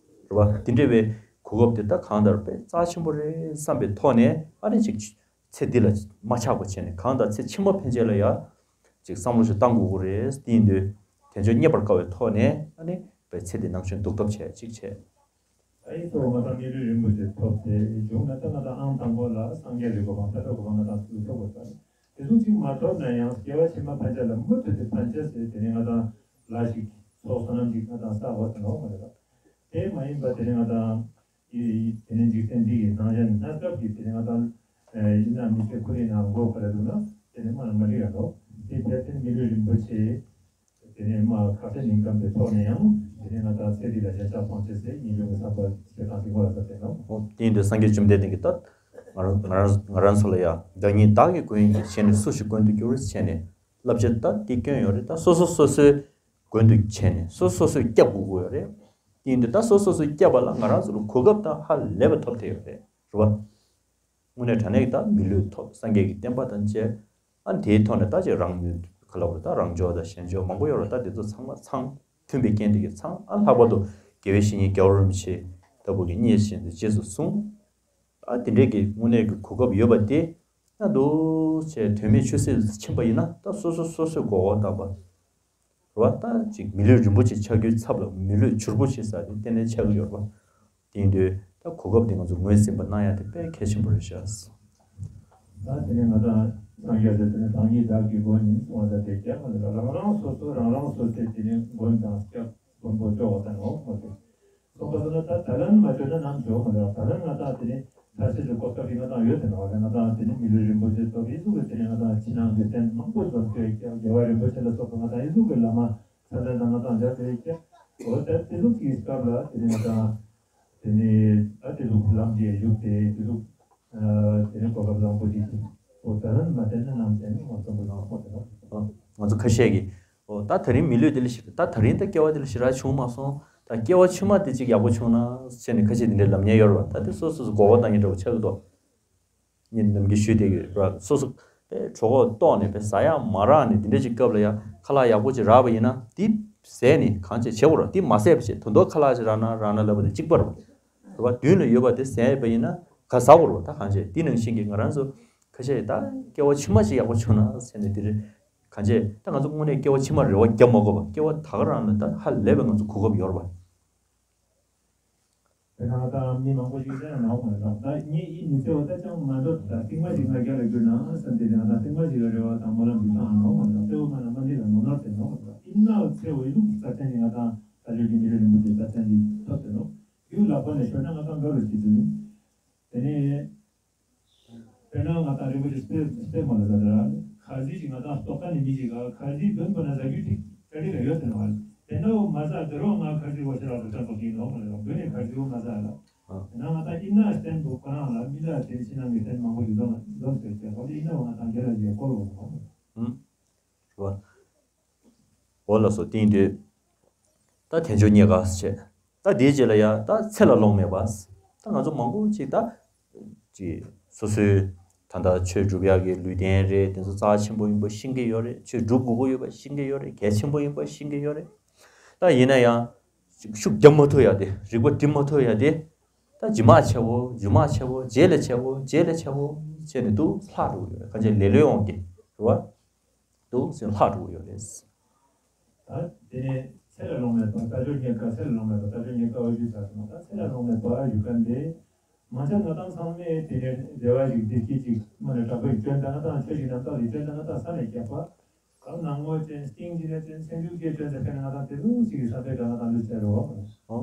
རེད་བ། འདི་འདྲ་བའི་གོ་སྐབས་དེ་ད་གང་ལྟར་དཔེ་རྩ་ཆེན་པོ་རེད་བསམ་པའི་ཐོག་ནས། ཨ་ནི་ཅིག་ཚེ་འདི་ལ་མ་ཆགས་པ་བྱས་ནས། གང་ལྟར་ཚེ་ཕྱི་མ་ཕན་ཆད་ལ་ཡ་ཅིག་བསམ་བློ་ཞིག་བཏང་དགོས་ཀྱི་རེད། དེ་ཡིན་དུས་དལ་འབྱོར་རྙེད་པར་དཀའ་བའི་ཐོག་ནས། ཨ་ནི་དཔེ་ཚེ་འདི་ནང་བཞིན་སྡུག་ཐབས་བྱས་ཅིག་བྱས། ཨ་ཡིན་སོགས་ང་དང་མི་ལུས་རིན་པོ་ཆེ་ཐོབ་སྟེ་བྱུང་ན། ད་ང་དང་ཨང་དང་པོ་ལ་སངས་རྒྱས་ཀྱི་གོ་འཕང་ཐར་པའི་གོ་འཕང་ང་དང་ཚུར་ཐོབ་དགོས་ས་རེད། དེ་ཚོ་གཅིག་མ་ཐོབ་ན་ཡང་སྐྱེ་བ་ཕྱི་མ་ཕན་ཆད་ལ་མུ་མཐུད་དེ་ཕན་ཆད་ཟེར། དེ་ནས་ང་དང་ལ་ཞིག་ཚོགས་བསོད་ནམས་ཀྱིས་ང་དང་བསགས་པ་ཟེར་ནོ་མ་རེད་པ། དེ་མ་ཡིན་པ་དེ་ནས་ང་དང་ཡི་དེ་ནས་འཇིག་རྟེན་འདི་ཡི་སྣང་ཞེན་སྣ་ཚོགས་ཀྱིས་དེ་ནས་ང་དང་ཡིན་ན་མི་ཚེ་ཁོ་རའི་ནང་མགོ་འཁོར་ལ་འདུག་ན། དེ་ནས་མ་མ་འགྲིག་ཡ་ནོ། དེ་ཕལ་ཆེར་མི་ལུས་རིན་པོ་ཆེ། དེ་ནས་མ་ཁ་ཆེ་ཉིན་གང་པའི་ཐོག་ནས་ཡང་དེ་ནས་ང་དང་ཚེ་འདི་ལ་ཞེན་ཆགས་སྤང་བྱེད་ཟེར་ངེས་འབྱུང་གི་བསམ་པ་སྐྱེ་སྟངས་ཤིག་མོ་ལ་ཟེར་ཏེ་ནོ། འོ། དེ་ཡིན་དུས་སངས་རྒྱས་བཅོམ་ལྡན་འདས་ཀྱིས་ད་ང་རང་ང་རང་ང་རང་ཚོ་ལ་ཡ། བདག་ཉིད་བདག་གི་མགོན་ཡིན་གྱི། གཞན་ནི་སུ་ཞིག་མགོན་དུ་འགྱུར་ཟེར་ནས་བསླབ་བྱ་ད་དེ་བསྐྱོན་ཡོད་རེད། ད་སོ་སོ་སོ་སོའི་མགོན་དུ་བྱས་ནས་སོ་སོ་སོས་སྐྱབས་དགོས་ཀྱི་ཡོད་རེད། དེ་ཡིན་དུས་ད་སོ་སོ་སོས་སྐྱབས་པ་ལ་ང་རང་ཚོ་ལ་གོ་སྐབས་ད་ཧ་ལས་པ་ཐོབ་བསྡད་ཡོད་རེད། རེད་བ། དངོས་གནས་དྲང་གནས་ཀྱི་ད་མི་ལུས་ཐོབ། སངས་རྒྱས་ཀྱི་བསྟན་པ་དང་མཇལ། ཨ་དེའི་ཐོག་ནས་ད་ཅིག་རང་ཉིད་ག་ལ་བར་ད་རང་སྦྱོར་དང་གཞན་སྦྱོར་མང་པོ་ཡོད་རེད། ད་དེ་ཚོ་ཚང་མ་ཚང་མཐུན་པའི་རྐྱེན་དེ་གིས་ཚང་། ཨ་ལྷག་པར་དུ་དགེ་བའི་བཤེས་གཉེན་རྒྱལ་བ་རིན་པོ་ཆེ་ལྟ་བུ་གིས་མཉེས་བཞིན་དུ་རྗེས་སུ་བཟུང་། ཨ་དེ་འདྲས་ཀྱི་དངོས་གནས་ཀྱི་གོ་སྐབས་ཡོད་པ་དེ་ཡང་འདུག་བྱས་དོན་མེད་ཆུད་ཟོས་སུ་ཕྱིན་པ་ཡིན་ན། ད་སོ་སོ་སོ་སོས་མགོ་སྐོར་བཏང་པ། རེད་བ། ད་ཅིག་མི་ལུས་རིན་པོ་ཆེ་ཆགས་རྒྱུའི་ཚབ་ལ་མི་ལུས་བྱུར་པོ་ཞིག་ཟེར་དེ་གཏན་ནས་ཆགས་ཀྱི་ཡོད་རེད་བ། དེ་ཡིན་དུས་ད་གོ་སྐབས་དེ་ང་ཚོ་ངོས་ཟིན་པ་གནང་ཡ་དེ་དཔེ་གལ་ཆེན་པོ་རེད་ཤག། ད་དེ་ནས་ང་དང་སངས་རྒྱས་ཟེར་དེ་ནས་བདག་ཉིད་བདག་གི་མགོན་ཡིན་གསུངས་པ་ཟེར་དེ་རྒྱ་མ་ལ་རང་རང་སོ་སོ་རང་རང་སོ་སོའི་དེ་ནས་མགོན་དང་སྐྱབས་མགོན་པོ་ལྕོགས་པ་དང་ནོ་མ་ཟེར། སོང་པ་སོང་ན་ད་ད་ལན་མ་བྱོས་ན་ནམ་བྱོས་མ་རེད། ད་ལན་ང་དང་དེ་ནི་ཐར་ཤེས་ཀྱི་གོ་སྐབས་ཤིག་ང་དང་ཡོད་དེ་ནོ་རེད། ང་དང་དེ་ནི་མི་ལུས་རིན་པོ་ཆེ་ཐོབ་ཡིན་ཟུག་གི་དེ་ནི་ང་དང་ཕྱི་ནང་གི་རྟེན་མང་པོ་འཛོམས་ཏེ་རྒྱལ་བ་རིན་པོ་ཆེ་ལ་སོགས་པ་ང་དང་ཡིན་ཟུག་གི་བླ་མ་ཚ་ལན་དང་ང་དང་མཇལ་ཏེ་ཀྱ་འོ་ད་དེ་ཟུག་གི་སྐབས་ལ་དེ་ནི་ང་དང་དེ་ནི་ད་དེ་ཟུག་ལམ་གྱི་བཞུགས་ཏེ་དེ་ཟུག་དེ་ནི་གོ་སྐབས་བཟང་པོ་ཞིག་འོ་ད་ལན་མ་བསྟེན་ན་ནམ་བསྟེན་ནི་ང་ཚོ་མི་ལང་ཁོ་དེ་ནོ། ང་ཚོ་ཁ་ཤས་ཀྱིས། ཨོ་ད་ད་རིང་མི་ལུས་དེ་ལ་ཞིག་ད་ད་རིང་ད་སྐྱེ་བ་དེ་ལ་ཞིག་རག་བྱུང་མ་སོང་། ད་སྐྱེ་བ་ཕྱི་མ་དེ་ཅིག་ཡག་པོ་བྱུང་ན་བྱས་ནས་ཁ་ཤས་དེ་འདྲའི་ལབ་མཁན་ཡོད་རེད་བ། ད་དེ་སོ་སོ་སོ་མགོ་སྐོར་བཏང་མཁན་འདྲ་བོ་ཆགས་ཀྱི་འདུག་ངས་ནམ་རྒྱུན་ཞུས་བསྡད་ཀྱི་རེད་བ། སོ་སོ་པའི་གྲོད་ཁོག་ལྟོགས་ནས་པའི་ཟ་ཡག་མ་རག་ནས་དེ་འདྲ་ཅིག་སྐབས་ལ་ཡ་ཁ་ལག་ཡག་པོ་ཅིག་རག་པ་ཡིན་ན་དེ་ཟས་ནས་གང་བྱེད་བྱེད་དགོས་རེད། དེ་མ་ཟས་པ་བྱེད་དོན་དུ་ཁ་ལག་ཅིག་རག་ན་རག་ན་ལབ་པ་དེ་གཅིག་པ་རེད་བ། རེད་བ། མདུན་ལ་ཡོད་པ་དེ་ཟས་པ་ཡིན་ན་ག་ཟ་དགོས་རེད་བ། ད་གང་བྱེད་དེ་ནང་བཞིན་གྱི་ང་རང་ཚོ་ཁ་ཤས་ད་སྐྱེ་བ་ཕྱི་མ་ཅིག་ཡག་པོ་བྱུང་ན་ཟེར་ནས་དེ་རེད། གང་བྱེད་ད་ང་ཚོ་དངོས་གནས་སྐྱེ་བ་ཕྱི་མར་རེ་བ་རྒྱབ་མ་དགོས་པ། སྐྱེ་བ་ད་ག་རང་ལ་ད་ཧ་ལས་པའི་ང་ཚོ་གོ་སྐབས་ཡོད་རེད་བ། དེ་ནང་ད་མི་མང་པོ་ཞིག་བཤད་ན་ནོར་མ་རེད། ད་ངས་ཡིད་མི་ཚེ་བ་ད་ཅང་མ་འདོད་ད་རྟིང་མ་ཞིག་ང་རྒྱ་ལ་བསྐྱུར་ན་བསམ་སྟེ། དེ་ནང་ད་རྟིང་མ་ཞིག་ལ་རེ་བ་དང་སྨོན་ལམ་འདི་ཚང་ནོར་མ་རེད། ད་གསལ་བོ་མ་ན་མ་འདི་ལ་ནོར་ནོར་དེ་ནོར་མ་རེད། ད་ཡིན་ནའང་ཚེ་བའི་ལུགས་རྩ་ཆེན་ནི་ང་ད་ད་ལོས་ཀྱི་མི་རེ་རིན་པོ་ཆེ་རྩ་ཆེན་འདི་ཐོབ་དེ་ནོར་རྒྱུ་ལག་པ་ནས་ཤོར་ན་ང་ད་འགའ་རུ་ཅི་ཚུལ་ནི། དེ་ནས། དཔེར་ན་ང་དང་རིན་པོ་ཆེ་སྤེ་སྤེ་མ་ལ་ད་ར། ཁ་ཟས་ཤིག་ང་དང་ལྟོགས་ཁ་ནས་མི་ཞིག་ག་ཁ་ཟས་བདུན་པ་ན་ཟ་རྒྱུ་ཅིག་ག་འདྲི་ལ་ཡོད་ཟེར་བ། དེ་འདྲ་བོ་མ་ཟ་དེ་རོ་ང་ཁ་ཟས་བོ་ཤ་རག་ཏུ་ཅང་ཏོག་ཅིག་ཡིན་ནོ་མ་ལ་རོ་བདུན་ནས་ཁ་ཟས་བོ་མ་ཟ་ལ། དེ་ན་ང་དང་ཨིན་ན་སྟན་བོ་ཁོ་རང་ལ་མི་ལ་དེ་ཕྱི་ནང་གི་སྟན་མང་པོ་ཞིག་འཛོམས་འཛོམས་ཟེར་ཏེ་ཧོ་ལི་ཨིན་ན་བོ་ང་དང་རྒྱ་ལ་ཞིག་བསྐོར་བ་ནོ། རེད་བ། འོ་ལགས་སོ། དེ་ཡིན་དུས། ད་དལ་འབྱོར་རྙེད་དཀའ་བྱས། ད་དེའི་རྗེས་ལ་ཡ་ད་ཚེ་ལ་ལོང་མེད་པ། ད་ང་ཚོ་མང་པོ་ཅིག་ད། ཅིག་སོ་སོའི་ད་ལྟ་ཆོས་སྒྲུབ་ཡག་གི་ལུས་རྟེན་རེད། དེ་ཚོ་རྩ་ཆེན་པོ་ཡིན་པ་ཤེས་ཀྱི་ཡོད་རེད། ཆོས་སྒྲུབ་དགོས་ཀྱི་ཡོད་པ་ཤེས་ཀྱི་ཡོད་རེད། གལ་ཆེན་པོ་ཡིན་པ་ཤེས་ཀྱི་ཡོད་རེད། ད་ཡིན་ན་ཡང་། ཅིག་ཤུགས་རྒྱབ་མ་ཐུབ་ཡ་དེ། རིག་པ་སྒྲིམ་མ་ཐུབ་ཡ་དེ། ད་རྗེས་མ་ཆེ་བོ་རྗེས་མ་ཆེ་བོ་རྗེས་ལ་ཆེ་བོ་རྗེས་ལ་ཆེ་བོ་བྱས་ནས་འདུག་ལྷག་འགྲོ་གི་ཡོད་རེད། གང་ཅི་ལེ་ལོའི་དབང་གིས་རེད་བ། འདུག་ཟེར་ལྷག་འགྲོ་གི་ཡོད་རེད། ད་དེ་ནས་ཚེ་ལ་ལོང་མེད་པ་ལྟ་སྦྱོར་རྙེད་དཀའ། ཚེ་ལ་ལོང་མེད་པ་ལྟ་སྦྱོར་རྙེད་དཀའ་བ་ཞིག་ཟེར་སོང་། ད་ཚེ་ལ་ལོང་མེད་པ་ཞུ་མཁན་དེ། མ་ཆ་ང་དང་ཚང་མས་དེ་ནས་བདེ་བ་ཞིག་བདེ་སྐྱིད་ཅིག་མ་ནས་དྲག་པོའི་སྐྱོན་དང་ང་དང་ཆོས་ཞིག་རྣམ་དག་གི་སྐྱོན་དང་ང་དང་ས་ནས་རྒྱག་པ། གང་ནང་ངོ་ཅན་སྟེང་ཅི་ནས་ཅན་སེམས་རྒྱུད་ཀྱི་སྐྱོན་ཟེར་མཁན་ང་དང་དེ་ལུགས་ཞིག་གི་ས་པའི་གང་ང་དང་ལུས་ཟེར་རོ། ཨོ།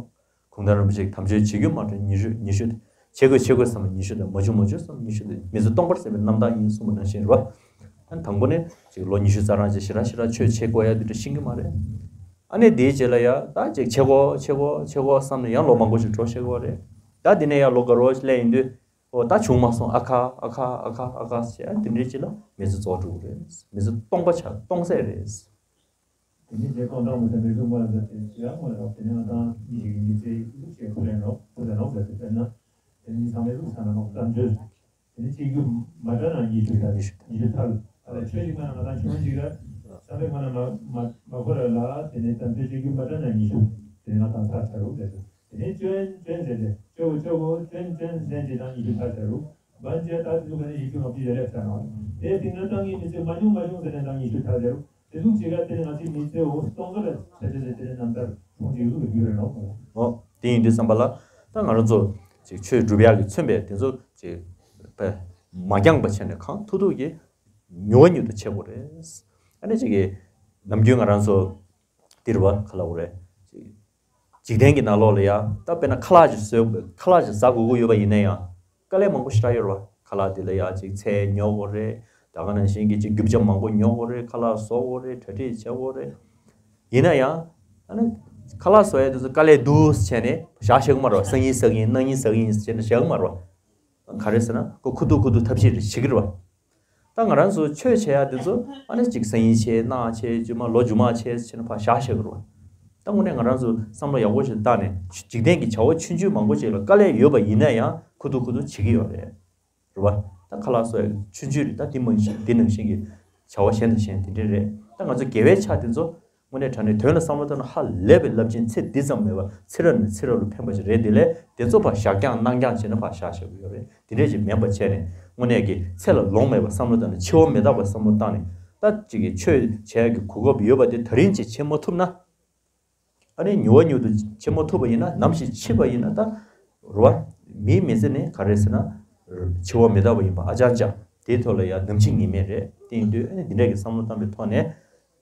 གུང་ཐང་རིན་པོ་ཆེས་དམ་ཆོས་བྱེད་རྒྱུ་མ་གྲོལ་ཉི་ཤུ་ཉི་ཤུ། བྱེད་དགོས་བྱེད་དགོས་བསམ་པ་ཉི་ཤུ་དང་མ་བྱུང་མ་བྱུང་བསམ་པ་ཉི་ཤུ་དང་མི་ཚེ་སྟོང་པར་ཟད་པའི་རྣམ་དག་ཡིན་གསུངས་པ་ནང་བཞིན་རེད་བ། ཨ་ནི་དང་པོ་ནས་ཅིག་ལོ་ཉི་ཤུ་རྩ་གྲངས་ཅིག་ཞེ་དྲག་ཞེ་དྲག་ཆོས་བྱེད་དགོས་ཡ་དེ་འདྲ་ཤེས་ཀྱི་མ་རེད། ཨ་ནི་དེའི་རྗེས་ལ་ཡ་ད་ཅིག་བྱེད་དགོས་བྱེད་དགོས་བྱེད་དགོས་བསམ་ནས་ཡང་ལོ་མང་པོ་ཞིག་འགྲོ་ཤེས་ཀྱི་རེད། ད་དེ་ནས་ཡང་ལོ་དགའ་རོགས་ཤིག་སླེབས་ཡིན་དུས། ཨོ་ད་བྱུང་མ་སོང་ཨ་ཁ་ཨ་ཁ་ཨ་ཁ་ཨ་ཁ་ཟེར་ཨ་དེ་འདྲའི་ཅིག་ལ་མི་ཚེ་རྫོགས་འགྲོ་གི་རེད། མི་ཚེ་སྟོང་པ་ཆགས་སྟོང་ཟད་རེད། དེ་ནས་རྗེ་ཀོང་ཏང་མི་ཚེ་མི་ཚེ་མ་ལ་ཟེར་ཏེ་ཡང་མ་ལ་དེ་ནས་ང་དང་མི་ཞིག་གི་མི་ཚེ་ལུགས་ཤེས་ཁུ་ལེན་ནོ་ཁུ་ལེན་ནོ་ཟེར་ཏེ་དཔེར་ན། དེ་ནས་ཚང་མས་ལུགས་ས་ན་ནོ་བསམ་བརྗོད། དེ་ནས་སྐྱེ་རྒྱུ་མ་དྲན་ན་ཉི་ཤུ་ཐལ། ཉི་ཤུ་ཐལ། ཨ་ལས་ཆོས་ཤིག་མ་ན་ང་དང་ཆུང་ཞིག་ལ། བསམ་པའི་མ་ན་མ་མ་མ་ཁོ་ར་ལ་དེ་ནས་བསམ་བརྗོད་སྐྱེ་རྒྱུ་མ་དྲན་ན་ཉི་ཤུ། དེ་ནས་ང་དང་ཚར་ཚར་རུ་ཟེར་ཏེ། དེ་ནས་སྐྱོན་སྐྱོན་ཟེར་ཏེ་སྐྱོ་བོ་སྐྱོ་བོ་སྐྱོན་སྐྱོན་ཟེར་ཏེ་དང་ཉི་ཤུ་ཐག་ཆོད་རུ། བན་ཆེ་ད་དུ་ག་ནས་ཡིད་ཆུང་ངབ་ཀྱི་ཡ་ལེབ་ཚ་ནོ། དེ་དེ་ན་ཏང་ངི་མི་ཚེ་མ་ཉུང་མ་ཉུང་ཟེར་ནས་དང་ཉི་ཤུ་ཐག་ཆོད་རུ། དེ་ཟུག་ཅིག་ལ་དེ་ནས་ང་ཚོའི་མི་ཚེ་འོ་སྟོང་ཟད་ལ་ཆ་ཆ་ཟེར་དེ་ནས་རྣམ་ཐར་ཁོང་གི་ཡུལ་དུ་རྒྱུ་རེ་ནོ། ཨོ། དེ་ཡིན་དུས་བསམ་པ་ལ་ད་ང་རང་ཚོ་ཅིག་ཆོས་སྒྲུབ་ཡག་གི་མཚོན་པའི་དེ་ཚོ་ཅིག་པ་མ་འགྱངས་པ་བྱས་ནས་གང་ཐུབ་ཐུབ་ཀྱིས་མྱུར་བ་མྱུར་དུ་བྱེད་དགོས་རེད། ཨ་ནི་ཅིག་གིས་ནམ་རྒྱུན་ང་རང་ཚོ། འདིར་བ་ག་ལ་འོ་རེད། འཇིག་རྟེན་གྱི་ནང་ལོགས་ལ་ཡ་ད་དཔེར་ན་ཁ་ལག་ཅིག་བཟོས་ཁ་ལག་ཅིག་ཟ་དགོས་ཀྱི་ཡོད་པ་ཡིན་ན་ཡང་དཀའ་ལས་མང་པོ་ཞེ་དྲག་ཡོད་རེད་བ། ཁ་ལག་འདི་ལ་ཡ་ཅིག་ཚལ་ཉོ་དགོས་རེད། ད་ག་ནང་བཞིན་གྱི་ཅིག་རྒྱུ་ཆ་མང་པོ་ཉོ་དགོས་རེད། ཁ་ལག་བཟོ་དགོས་རེད། གྲ་སྒྲིག་བྱེད་དགོས་རེད། ཡིན་ན་ཡང་ཨ་ནི་ཁ་ལག་བཟོ་ཡ་དེ་ཚོ་དཀའ་ལས་འདུག་བྱས་ནས་བཞག་ཤེས་ཀྱི་མ་རེད་བ། སང་ཉིན་ཟ་གི་ཡིན། གནངས་ཉིན་ཟ་གི་ཡིན་བྱས་ནས་བཞག་གི་མ་རེད་བ། ག་རེ་ཟེར་ན་ཁོ་ཁུ་ཐུག་ཁུ་ཐུག་ཐབས་ཤེས་རེ་བྱེད་ཀྱི་རེད་བ། ད་ང་རང་ཚོ་ཆོས་བྱེད་ཡ་དེ་ཚོ་ཨ་ནི་གཅིག་སང་ཉིན་བྱེད། གནངས་བྱེད། རྗེས་མ་ལོ་རྗེས་མ་བྱེད་ཟེར་ནས་ཕར་བཞག་བཞག་གི་རེད་བ། ད་དངོས་གནས་ང་རང་ཚོ་བསམ་བློ་ཡག་པོ་ཞིག་བཏང་ནས་འཇིག་རྟེན་གྱི་བྱ་བ་ཆུང་ཆུང་མང་པོ་ཅིག་ལ་དཀའ་ལས་ཡོད་པ་ཡིན་ན་ཡང་ཁུ་ཐུག་ཁུ་ཐུག་བྱེད་ཀྱི་ཡོད་རེད། རེད་བ། ད་ཁ་ལག་བཟོ་ཡ་ཆུང་ཆུང་རེད། ད་དེ་མ་གཞི་དེ་ནང་བཞིན་གྱི་བྱ་བ་གཞན་དང་གཞན་དེ་འདྲས་རེད། ད་ང་ཚོ་དགེ་བའི་ཆ་དེ་ཚོ། དངོས་གནས་དྲང་གནས་དོན་ལ་བསམ་བློ་བཏང་ན་ཧ་ལས་པའི་རླབས་ཆེན་ཚེ་འདི་ཙམ་མེད་པ་ཚེ་རབས་ནས་ཚེ་རབས་ལ་ཕན་པ་ཞིག་རེད། དེ་ལས་དེ་ཚོ་ཕར་བཞག་རྐྱང་གནང་རྐྱང་བྱས་ན་ཕར་བཞག་བཞག་གི་ཡོད་རེད། དེ་འདྲས་ཅིག་མིན་པ་བྱས་ནས་དངོས་གནས་ཀྱི་ཚེ་ལ་ལོང་མེད་པ་བསམ་བློ་བཏང་ནས་འཆི་བ་མི་རྟག་པ་བསམ་བློ་བཏང་ནས་ད་ཅིག་གི་ཆོས་བྱེད་ཡག་གི་གོ་སྐབས་ཡོད་པ་དེ་ད་རིང་ཅིག་བྱེད་མ་ཐུབ་ན། ཨ་ནི་མྱུར་བ་མྱུར་དུ་བྱེད་མ་ཐུབ་པ་ཡིན་ན་ནམ་ཞིག་འཆི་བ་ཡིན་ན་ད། རེད་བ། མིའི་མི་ཚེ་ནི་ག་རེ་ཟེར་ན། འཆི་བ་མི་རྟག་པ་ཡིན་པ་ཨ་ཅང་ཅང་དེའི་ཐོག་ལ་ཡང་ནམ་འཆི་ངེས་མེད་རེད། དེ་ཡིན་དུས་ཨ་ནི་འདི་འདྲ་གི་བསམ་བློ་བཏང་པའི་ཐོག་ནས།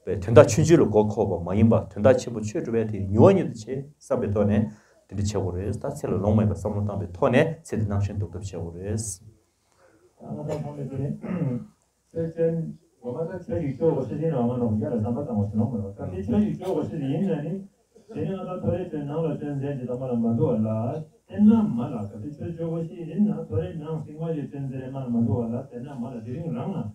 པའི་དོན་དག་ཆུང་ཆུང་ལ་མགོ་འཁོར་བ་མ་ཡིན་པ་དོན་དག་ཆེན་པོ་ཆོས་སྒྲུབ་པའི་དེ་མྱུར་བ་མྱུར་དུ་བྱེད་བསམ་པའི་ཐོག་ནས་དེ་འདྲ་བྱེད་དགོས་རེད། ད་ཚེ་ལ་ལོང་མེད་པ་བསམ་བློ་བཏང་པའི་ཐོག་ནས་ཚེ་འདི་གནང་བཞིན་སྡུག་ཐབས་བྱེད་དགོས་རེད། ད་ང་ཚོ་ཚང་མས་དེ་ནས་ཆོས་ཅན། འོ་མ་ད་ཆོས་ཀྱི་སྐྱོ་བ་ཤེས་ཡིན་རང་མ་ནོར་རྒྱ་ལ་བསམ་པ་བཏང་བ་ཞིག་ནོར་མ་ནོར། ད་དེ་ཆོས་ཀྱི་སྐྱོ་བ་ཤེས་ཡིན་ན་ནི། དེ་ནི་ང་ཚོ་ཐོ་རེ་ཅན་ནང་ལ་ཅན་ཟན་གྱི་དམ་པ་ལ་མ་འདུ་བ་ལ་དེ་ན་མ་ལ་ག་དེ་ཆོས་སྐྱོ་བ་ཤེས་ཡིན་ན་ཐོ་རེ་ནང་སྲིང་མ་ཡོད་ཅན་ཟེར་མ་ལ་མ་འདུ་བ་ལ་དེ་ན་མ་ལ་དེ་རིང་རང་ན་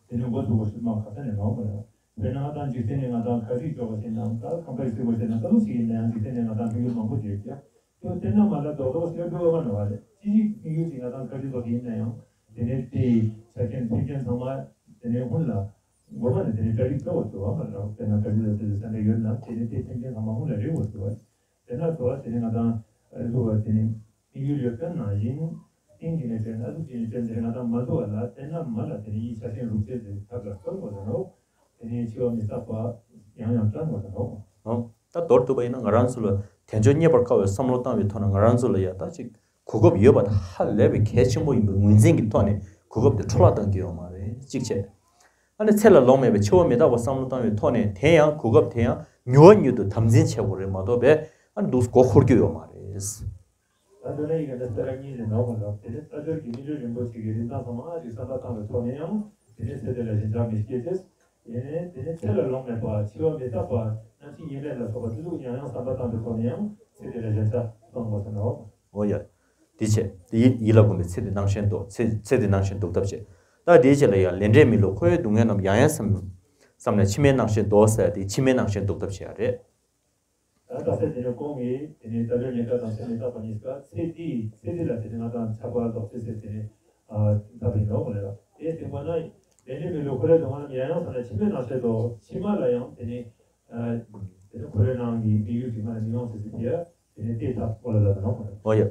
དེ་ནི་འགོ་ཚུགས་པ་ཤུལ་མ་ག་ས་ནས་ནོར་མ་ནོར། དཔེར་ན་ང་དང་འཇིག་རྟེན་ནས་ང་དང་ཁ་ཟས་སྤྱོད་པ་ཞིག་དང་ད་ཁང་པ་ཞིག་བཙུགས་པ་ཞིག་དང་ད་ལོ་ཞིག་ཡིན་ན་ཡང་འཇིག་རྟེན་ནས་ང་དང་དམིགས་ཡུལ་མང་པོ་ཡོད་ཀྱང་དེ་བརྟེན་ན་མ་ལ་རྡོག་རྡོག་ཞིག་འགྲོ་བ་མ་ནོར་བ་རེད། ཅི་ཞིག་དམིགས་ཡུལ་ཅིག་ང་དང་ཁ་ཟས་སྤྱོད་ཡིན་ན་ཡང་དེ་ནས་དེའི་ཆ་རྐྱེན་མཐུན་རྐྱེན་ཚང་མ་དེ་ནས་སྔོན་ལ་མགོ་མ་ནས་དེ་ནས་གྲ་སྒྲིག་སྤྲོ་བ་སྤྲོ་བ་མ་ལ་དཔེར་ན་ཁ་ཟས་ལ་དེ་ལ་ས་འདྲ་ཡོད་ན་དེ་ནས་དེའི་མཐུན་རྐྱེན་ཚང་མ་སྔོན་ལ་རེག་དགོས་སུ་བ། དེ་ན་འགྲོ་བ་དེ་ནས་ང་དང་རེག་དགོས་པ་དེ་ནས། དམིགས་ཡུལ་ཡོད་མཁན་ནང་བཞིན་རྟེན་གྱི་ནས་བྲལ་ན་གཟུགས་ཀྱི་ནས་བྲལ་འདིར་ང་དང་མ་འདུ་བ་ལ་བརྟེན་ན་མ་ལ་དེ་ནས་ཡིད་ཆ་ཤས་རུབ་བྱེད་དེ་ཐབས་ལ་སྟོན་དགོས་ན་ནོ། དེ་ནས་འཆི་བ་མི་རྟག་པ་ཡང་ཡང་བསྐྲུན་དགོས་ན་ནོ། ཨོ། ད་མདོར་བསྡུས་པ་ཡིན་ན་ང་རང་ཚོ་ལ་དལ་འབྱོར་རྙེད་པར་དཀའ་བའི་བསམ་བློ་བཏང་བའི་ཐོག་ནས་ང་རང་ཚོ་ལ་ཡ་ད་ཅིག་གོ་སྐབས་ཡོད་པ་དང་ཧ་ལས་པའི་གལ་ཆེན་པོ་ཡིན་པའི་ངོས་འཛིན་གྱི་ཐོག་ནས་གོ་སྐབས་དེ་འཕྲོ་བརླག་གཏང་གི་ཡོད་མ་རེད་གཅིག་བྱས། ཨ་ནི་ཚེ་ལ་ལོང་མེད་པའི་འཆི་བ་མི་རྟག་པ་བསམ་བློ་བཏང་བའི་ཐོག་ནས་དེ་ཡང་གོ་སྐབས་དེ་ཡང་མྱུར་བ་མྱུར་དུ་དམ་འཛིན་བྱེད་དགོས་རེད་མ་གཏོགས་པས་ཨ་ནི་འདུག་མགོ་འཁོར་རྒྱུ་ཡོད་མ་རེད། ད་དོན་ཡིག་གི་འདི་ལྟར་གཉིས་ནས་ནོར་བ་ལ་དེ་ནི་ལྟ་སྦྱོར་གྱི་སྨིན་གྲོལ་རིན་པོ་ཆེ་གི་རིན་ཐང་ཚང་མ་ཨ་ཅིག་བསམ་པ་བཏང་བའི་ཐོག་ནས་ཡང་དེ་ནི་ཚེ་འདི་ལ་ཞེན་ཆགས་མི་སྐྱེ་ཚེ། ཡིན་ནའི་དེ་ནི་ཚེ་ལ་ལོང་མེད་པ་འཆི་བ་མི་རྟག་པ་རྣམ་ཤེས་ངེས་མེད་ལ་སོགས་པ་དེ་ཚོ་ཡང་ཡང་བསམ་པ་བཏང་བའི་ཐོག་ནས་ཡང་ཚེ་འདི་ལ་ཞེན་ཆགས་སྤང་དགོས་ཟེར་ནོ། འོ་ཡ། དེ་བྱས་དེ་ཡིད་ཡིད་ལ་བསྒོམས་པའི་ཚེ་འདི་སྣང་ཞེན་ལྡོག་ཚེ་ཚེ་འདི་སྣང་ཞེན་ལྡོག་ཐབས་བྱེད། ད་དེའི་རྗེས་ལ་ཡང་ལས་འབྲས་མི་བསླུ་འཁོར་བའི་སྡུག་བསྔལ་རྣམས་ཡང་ཡང་བསམ་བསམ་ནས་ཕྱི་མའི་སྣང་ཞེན་ལྡོག་ཟེར་ཏེ་ཕྱི་མའི་སྣང་ཞེན་ལྡོག་ཐབས་བྱེད་ཡ་རེད། ད་ལྟ་ཚེ་འདི་ནས་ཁོང་གིས་དེ་ནས་ད་ལོའི་ཉེན་ཁ་དང་ཚེ་མི་རྟག་པ་གཉིས་ཀ་ཚེ་འདི་ཚེ་འདི་ལ་དེ་ནས་ང་དང་ཆགས་པ་ལྡོག་ཚེ་ཟེར་དེ་ནས་ཨ་འཐབ་པའི་ནོ་མ་རེད་ལ། དེའི་སྟེང་པ་ན་ལས་འབྲས་མི་བསླུ་འཁོར་བའི་སྡུག་བསྔལ་རྣམས་ཡང་ཡང་བསམ་ནས་ཕྱི་མའི་སྣང་ཞེན་ལྡོག་ཕྱི་མ་ལ་ཡང་དེ་ནས་ཨ་དེ་ནས་འཁོར་བའི་ནང་གི་དམིགས་ཡུལ་གྱི་ང་ལ་མི་ཡོང་ཚེ་ཟེར་དེ་ཡ། དེ་ནས་དེ་དག་སྐོར་ལ་ལབ་ནོ། འོ་ཡ།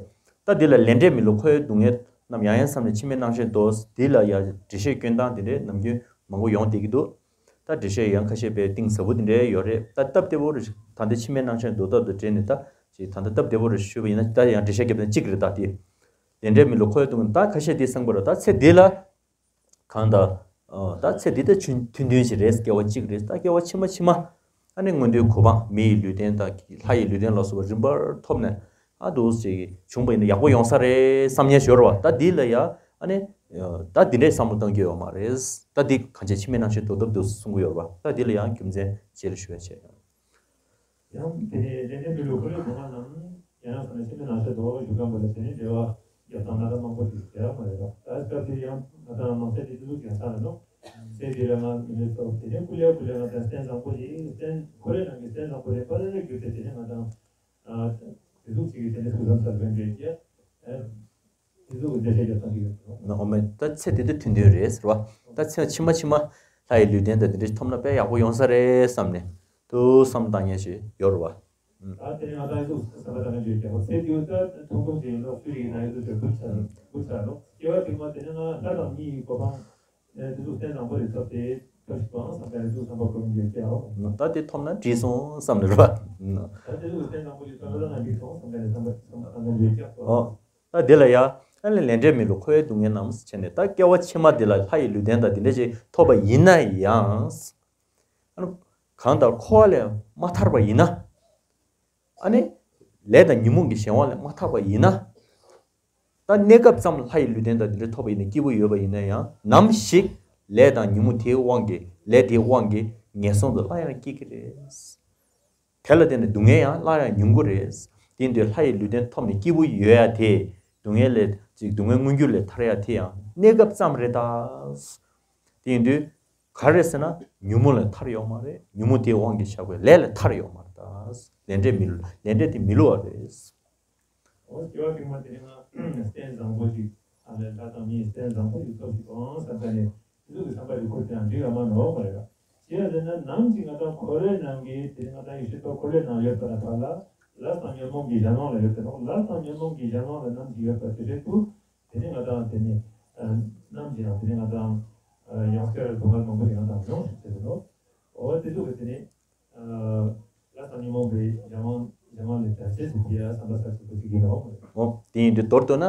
ད་འདི་ལ་ལས་འབྲས་མི་བསླུ་འཁོར་བའི་སྡུག་བསྔལ་རྣམས་ཡང་ཡང་བསམ་ནས་ཕྱི་མའི་སྣང་ཞེན་ལྡོག་འདི་ལ་ཡང་འགྲེལ་བཤད་སྐྱོན་སྟངས་དེ་འདྲའི་ནམ་རྒྱུན་མང་པོ་ཡོང་བསྡད་ཀྱི་འདུག་ད་འགྲེལ་བཤད་ཡང་ཁ་ཤས་པའི་གཏིང་ཟབ་པོ་དེ་འདྲའི་ཡོད་རེད། ད་སྟབས་བདེ་པོ་རེད། ད་འདི་ཕྱི་མའི་སྣང་ཞེན་ལྡོག་ཐབས་དང་འབྲེལ་ནས་ད་ཅིག་ད་ལྟ་སྟབས་བདེ་པོ་རེད་ཞུས་པ་ཡིན་ན་ད་ཡང་འགྲེལ་བཤད་རྒྱབ་ན་གཅིག་རེད། ད་དེ་ལས་འབྲས་མི་བསླུ་འཁོར་བའི་སྡུག་བསྔལ་ད་ཁ་ཤས་དེ་གསང་པོ་རེད། ད་ཚེ་འདི་ལ། གང་ལྟར། ད་ཚེ་འདི་ལྟར་ཐུན་ཐུན་ཐུན་ཞིག་རེད། སྐྱེ་བ་གཅིག་རེད། ད་སྐྱེ་བ་ཕྱི་མ་ཕྱི་མ། ཨ་ནི་མངོན་མཐོའི་གོ་འཕང་མི་ཡི་ལུས་རྟེན་དང་ལྷ་ཡི་ལུས་རྟེན་ལ་སོགས་པ་རིམ་པར་ཐོབ་ནས་ཨ་འདུག་ཅིག་བྱུང་པ་ཡིན་ན་ཡག་པོ་ཡོང་ས་རེད་བསམ་ཉན་ཞོར་བ་ད་འདི་ལ་ཡ་ཨ་ནི་ད་འདི་འདྲའི་བསམ་བློ་གཏང་རྒྱུ་ཡོད་མ་རེད། ད་འདི་གང་ཆེ་ཕྱི་མའི་སྣང་ཞེན་ལྡོག་ཐབས་འདུག་གསུང་གི་ཡོད་རེད་བ། ད་འདི་ལ་ཡང་རྒྱུ་མཚན་རྗེས་ལ་ཞུ་ཡ་བྱས། ཡང་དེ་ནས་ལས་འབྲས་མི་བསླུ་འཁོར་བའི་སྡུག་བསྔལ་རྣམས་ཡང་ཡང་བསམ་ནས་ཕྱི་མའི་སྣང་ཞེན་ལྡོག་ཞུ་མཁན་པོ་ལ་དེ་ནས་འགྲེལ་བ་རྒྱག་སྟངས་སྣ་ཁ་མང་པོ་ཞིག་བྱས་པ་རེད། ད་སྐབས་དེ་ཡང་ང་དང་ནང་གསེས་དེ་ཏི་ལུགས་ཀྱང་ས་ལ་ནོ། ཚེ་འདི་ལ་ང་མི་མེད་སོགས་དེ་ནས་སྐུ་ལས་སྐུ་ལས་ང་དང་རྟེན་བཟང་པོ་ཞིག་རྟེན་འཁོར་བའི་ནང་གི་རྟེན་བཟང་པོ་ཞིག་པ་རེ་རེ་བརྒྱུད་དེ་དེ་ནས་ང་དང་དེ་ལུགས་ཅིག་གིས་དེ་ནས་ཐུགས་བསམ་ཚར་བའི་འབྲས་ཀྱི། དེ་ཚོ་གི་འགྲེལ་བཤད་རྒྱག་སྟངས་ཤིག་ཡོད་དོ། ན་འོ་མེད་ད་ཚེ་དེ་དུས་ཐུན་ཐུན་རེད་ཟེར་བ། ད་ཚེ་ཕྱི་མ་ཕྱི་མ་ལྷ་ཡི་ལུས་རྟེན་དང་དེ་འདྲ་ཐོབ་ན་དཔེ་ཡག་པོ་ཡོང་ས་རེད་བསམ་ནས་ཐུགས་བསམ་བཏང་མཁན་ཞིག་ཡོད་རེད་བ། ད་དེ་ནས་ང་ད་ཡི་ཚོ་བསམ་པ་བཏང་མཁན་ཞིག་ཡོད་ཀྱང་ཚེ་དེ་ད་ཐུང་ཐུང་ཞིག་ཡིན་ནོ། སུ་ཡིན་ན་ཡི་ཚོ་ཞིག་བུ་ཆ་བུ་ཆ་ནོ། སྐྱེ་བ་ཕྱི་མ་དེ་ནས་ང་ལྷ་དང་མི་ཡི་གོ་འཕང་དེ་ཚོ་རྟེན་བཟང་པོ་རེད་ཐོབ་སྟེ་ཐབས་ཤིག་པའང་བསམ་མཁན་ཡི་ཚོ་བསམ་པ་བཀོད་མཁན་ཞིག་ཡོད་ཀྱང་ད་དེ་ཐོབ་ན་འགྲིག་སོང་བསམ་ནས་རེད་བ། ད་དེ་ཚོ་རྟེན་བཟང་པོ་ཞིག་ཐོབ་ན་ང་འགྲིག་སོང་བསམ་མཁན་ནས་བསམ་པ་བསམ་པ་བཏང་མཁན་ཞིག་ཡོད་ཀྱང་། ད་དེ་ལ་ཡ། ཨ་ནི་ལས་འབྲས་མི་བསླུ་འཁོར་བའི་སྡུག་བསྔལ་རྣམས་བྱས་ནས་ད་སྐྱེ་བ་ཕྱི་མ་འདི་ལ་ལྷ་ཡི་ལུས་རྟེན་དང་འདི་འདྲ་ཞིག་ཐོབ་པ་ཡིན་ན་ཡང་། ཨ་ནི་གང་ལྟར་འཁོར་བ་ལས་མ་ཐར་བ་ཡིན་ན། ཨ་ནི་ལས་དང་ཉོན་མོངས་ཀྱི་གཞན་དབང་ལས་མ་ཐར་བ་ཡིན་ན། ད་གནས་སྐབས་ཙམ་ལྷ་ཡི་ལུས་རྟེན་དང་འདི་འདྲ་ཐོབ་པ་ཡིན་ན་སྐྱིད་པོ་ཡོད་པ་ཡིན་ན་ཡང་ནམ་ཞིག་ལས་དང་ཉོན་མོངས་དེའི་དབང་གིས་ལས་དེའི་དབང་གིས་ངན་སོང་དུ་སླར་ཡང་སྐྱེ་གི་རེད། དེ་ལ་བརྟེན་ནས་སྡུག་བསྔལ་ཡང་སླར་ཡང་མྱོང་གི་རེད། དེ་ཡིན་དུས་ལྷ་ཡི་ལུས་རྟེན་ཐོབ་ནས་སྐྱིད་པོ་ཡོད་ཡ་དེ། སྡུག་བསྔལ་ལས་ཅིག་སྡུག་བསྔལ་མངོན་གྱུར་ལས་ཐར་ཡ་དེ་ཡང་གནས་སྐབས་ཙམ་རེད་ད། དེ་ཡིན་དུས་ག་རེ་ཟེར་ན་ཉོན་མོངས་ལས་ཐར་ཡོད་མ་རེད། ཉོན་མོངས་དེའི་དབང་གིས་བཞག་པའི་ལས་ལས་ཐར་ཡོད་མ་རེད་ད། ལས་འབྲས་མི་བསླུ་ལས་འབྲས་དེ་མི་བསླུ་བ་རེད། འོ་སྐྱེ་བ་ཕྱི་མ་དེ་ནི་ང་རྟེན་བཟང་པོ་ཞིག་ཨ་ལས་ལྷ་དང་མིའི་རྟེན་བཟང་པོ་ཞིག་ཐོབ་ཞིག་གོ་ཨང་བསམ་ས་ནས་དེ་ཚོ་གི་བསམ་པ་ཞིག་འཁོར་ཏེ་ཡང་འགྲིག་ཡོད་མ་ནོར་བ་རེད། ཅི་ཡང་ཟེར་ན་ནམ་ཞིག་ང་དང་འཁོར་བའི་ནང་གི་དེ་ནི་ང་དང་ཡེ་ཤེས་ཐོབ་འཁོར་བའི་ནང་ཡོད་པ་ན་ཕར་ལ་ལས་དང་ཉོན་མོངས་ཀྱི་གཞན་དབང་ལ་ཡོད་པ་ནོ། ལས་དང་ཉོན་མོངས་ཀྱི་གཞན་དབང་ལ་ནམ་ཞིག་ཡོད་པ་དེ་རེད་དུ་དེ་ནི་ང་དང་དེ་ནི་ནམ་ཞིག་ཡང་དེ་ནི་ང་དང་ཡང་སྐྱར་སྡུག་བསྔལ་མང་པོ་ཞིག་ང་དང་མྱོང་ཞིག་ཟེར་ནོ། འོ་དེ་ཚོ་གི་དེ་ནི། ལས་དང་ཉོན་མོངས་པའི་གཞན་དབང་གཞན་དབང་ལས་བྲལ་ཚེ་ཟེར་གྱི་ཡ་བསམ་པ་ས་ཞིག་པོ་ཞིག་ཡིན་ནོ། འོ་དེ་ཡིན་དུས་མདོར་བསྡུ་ན་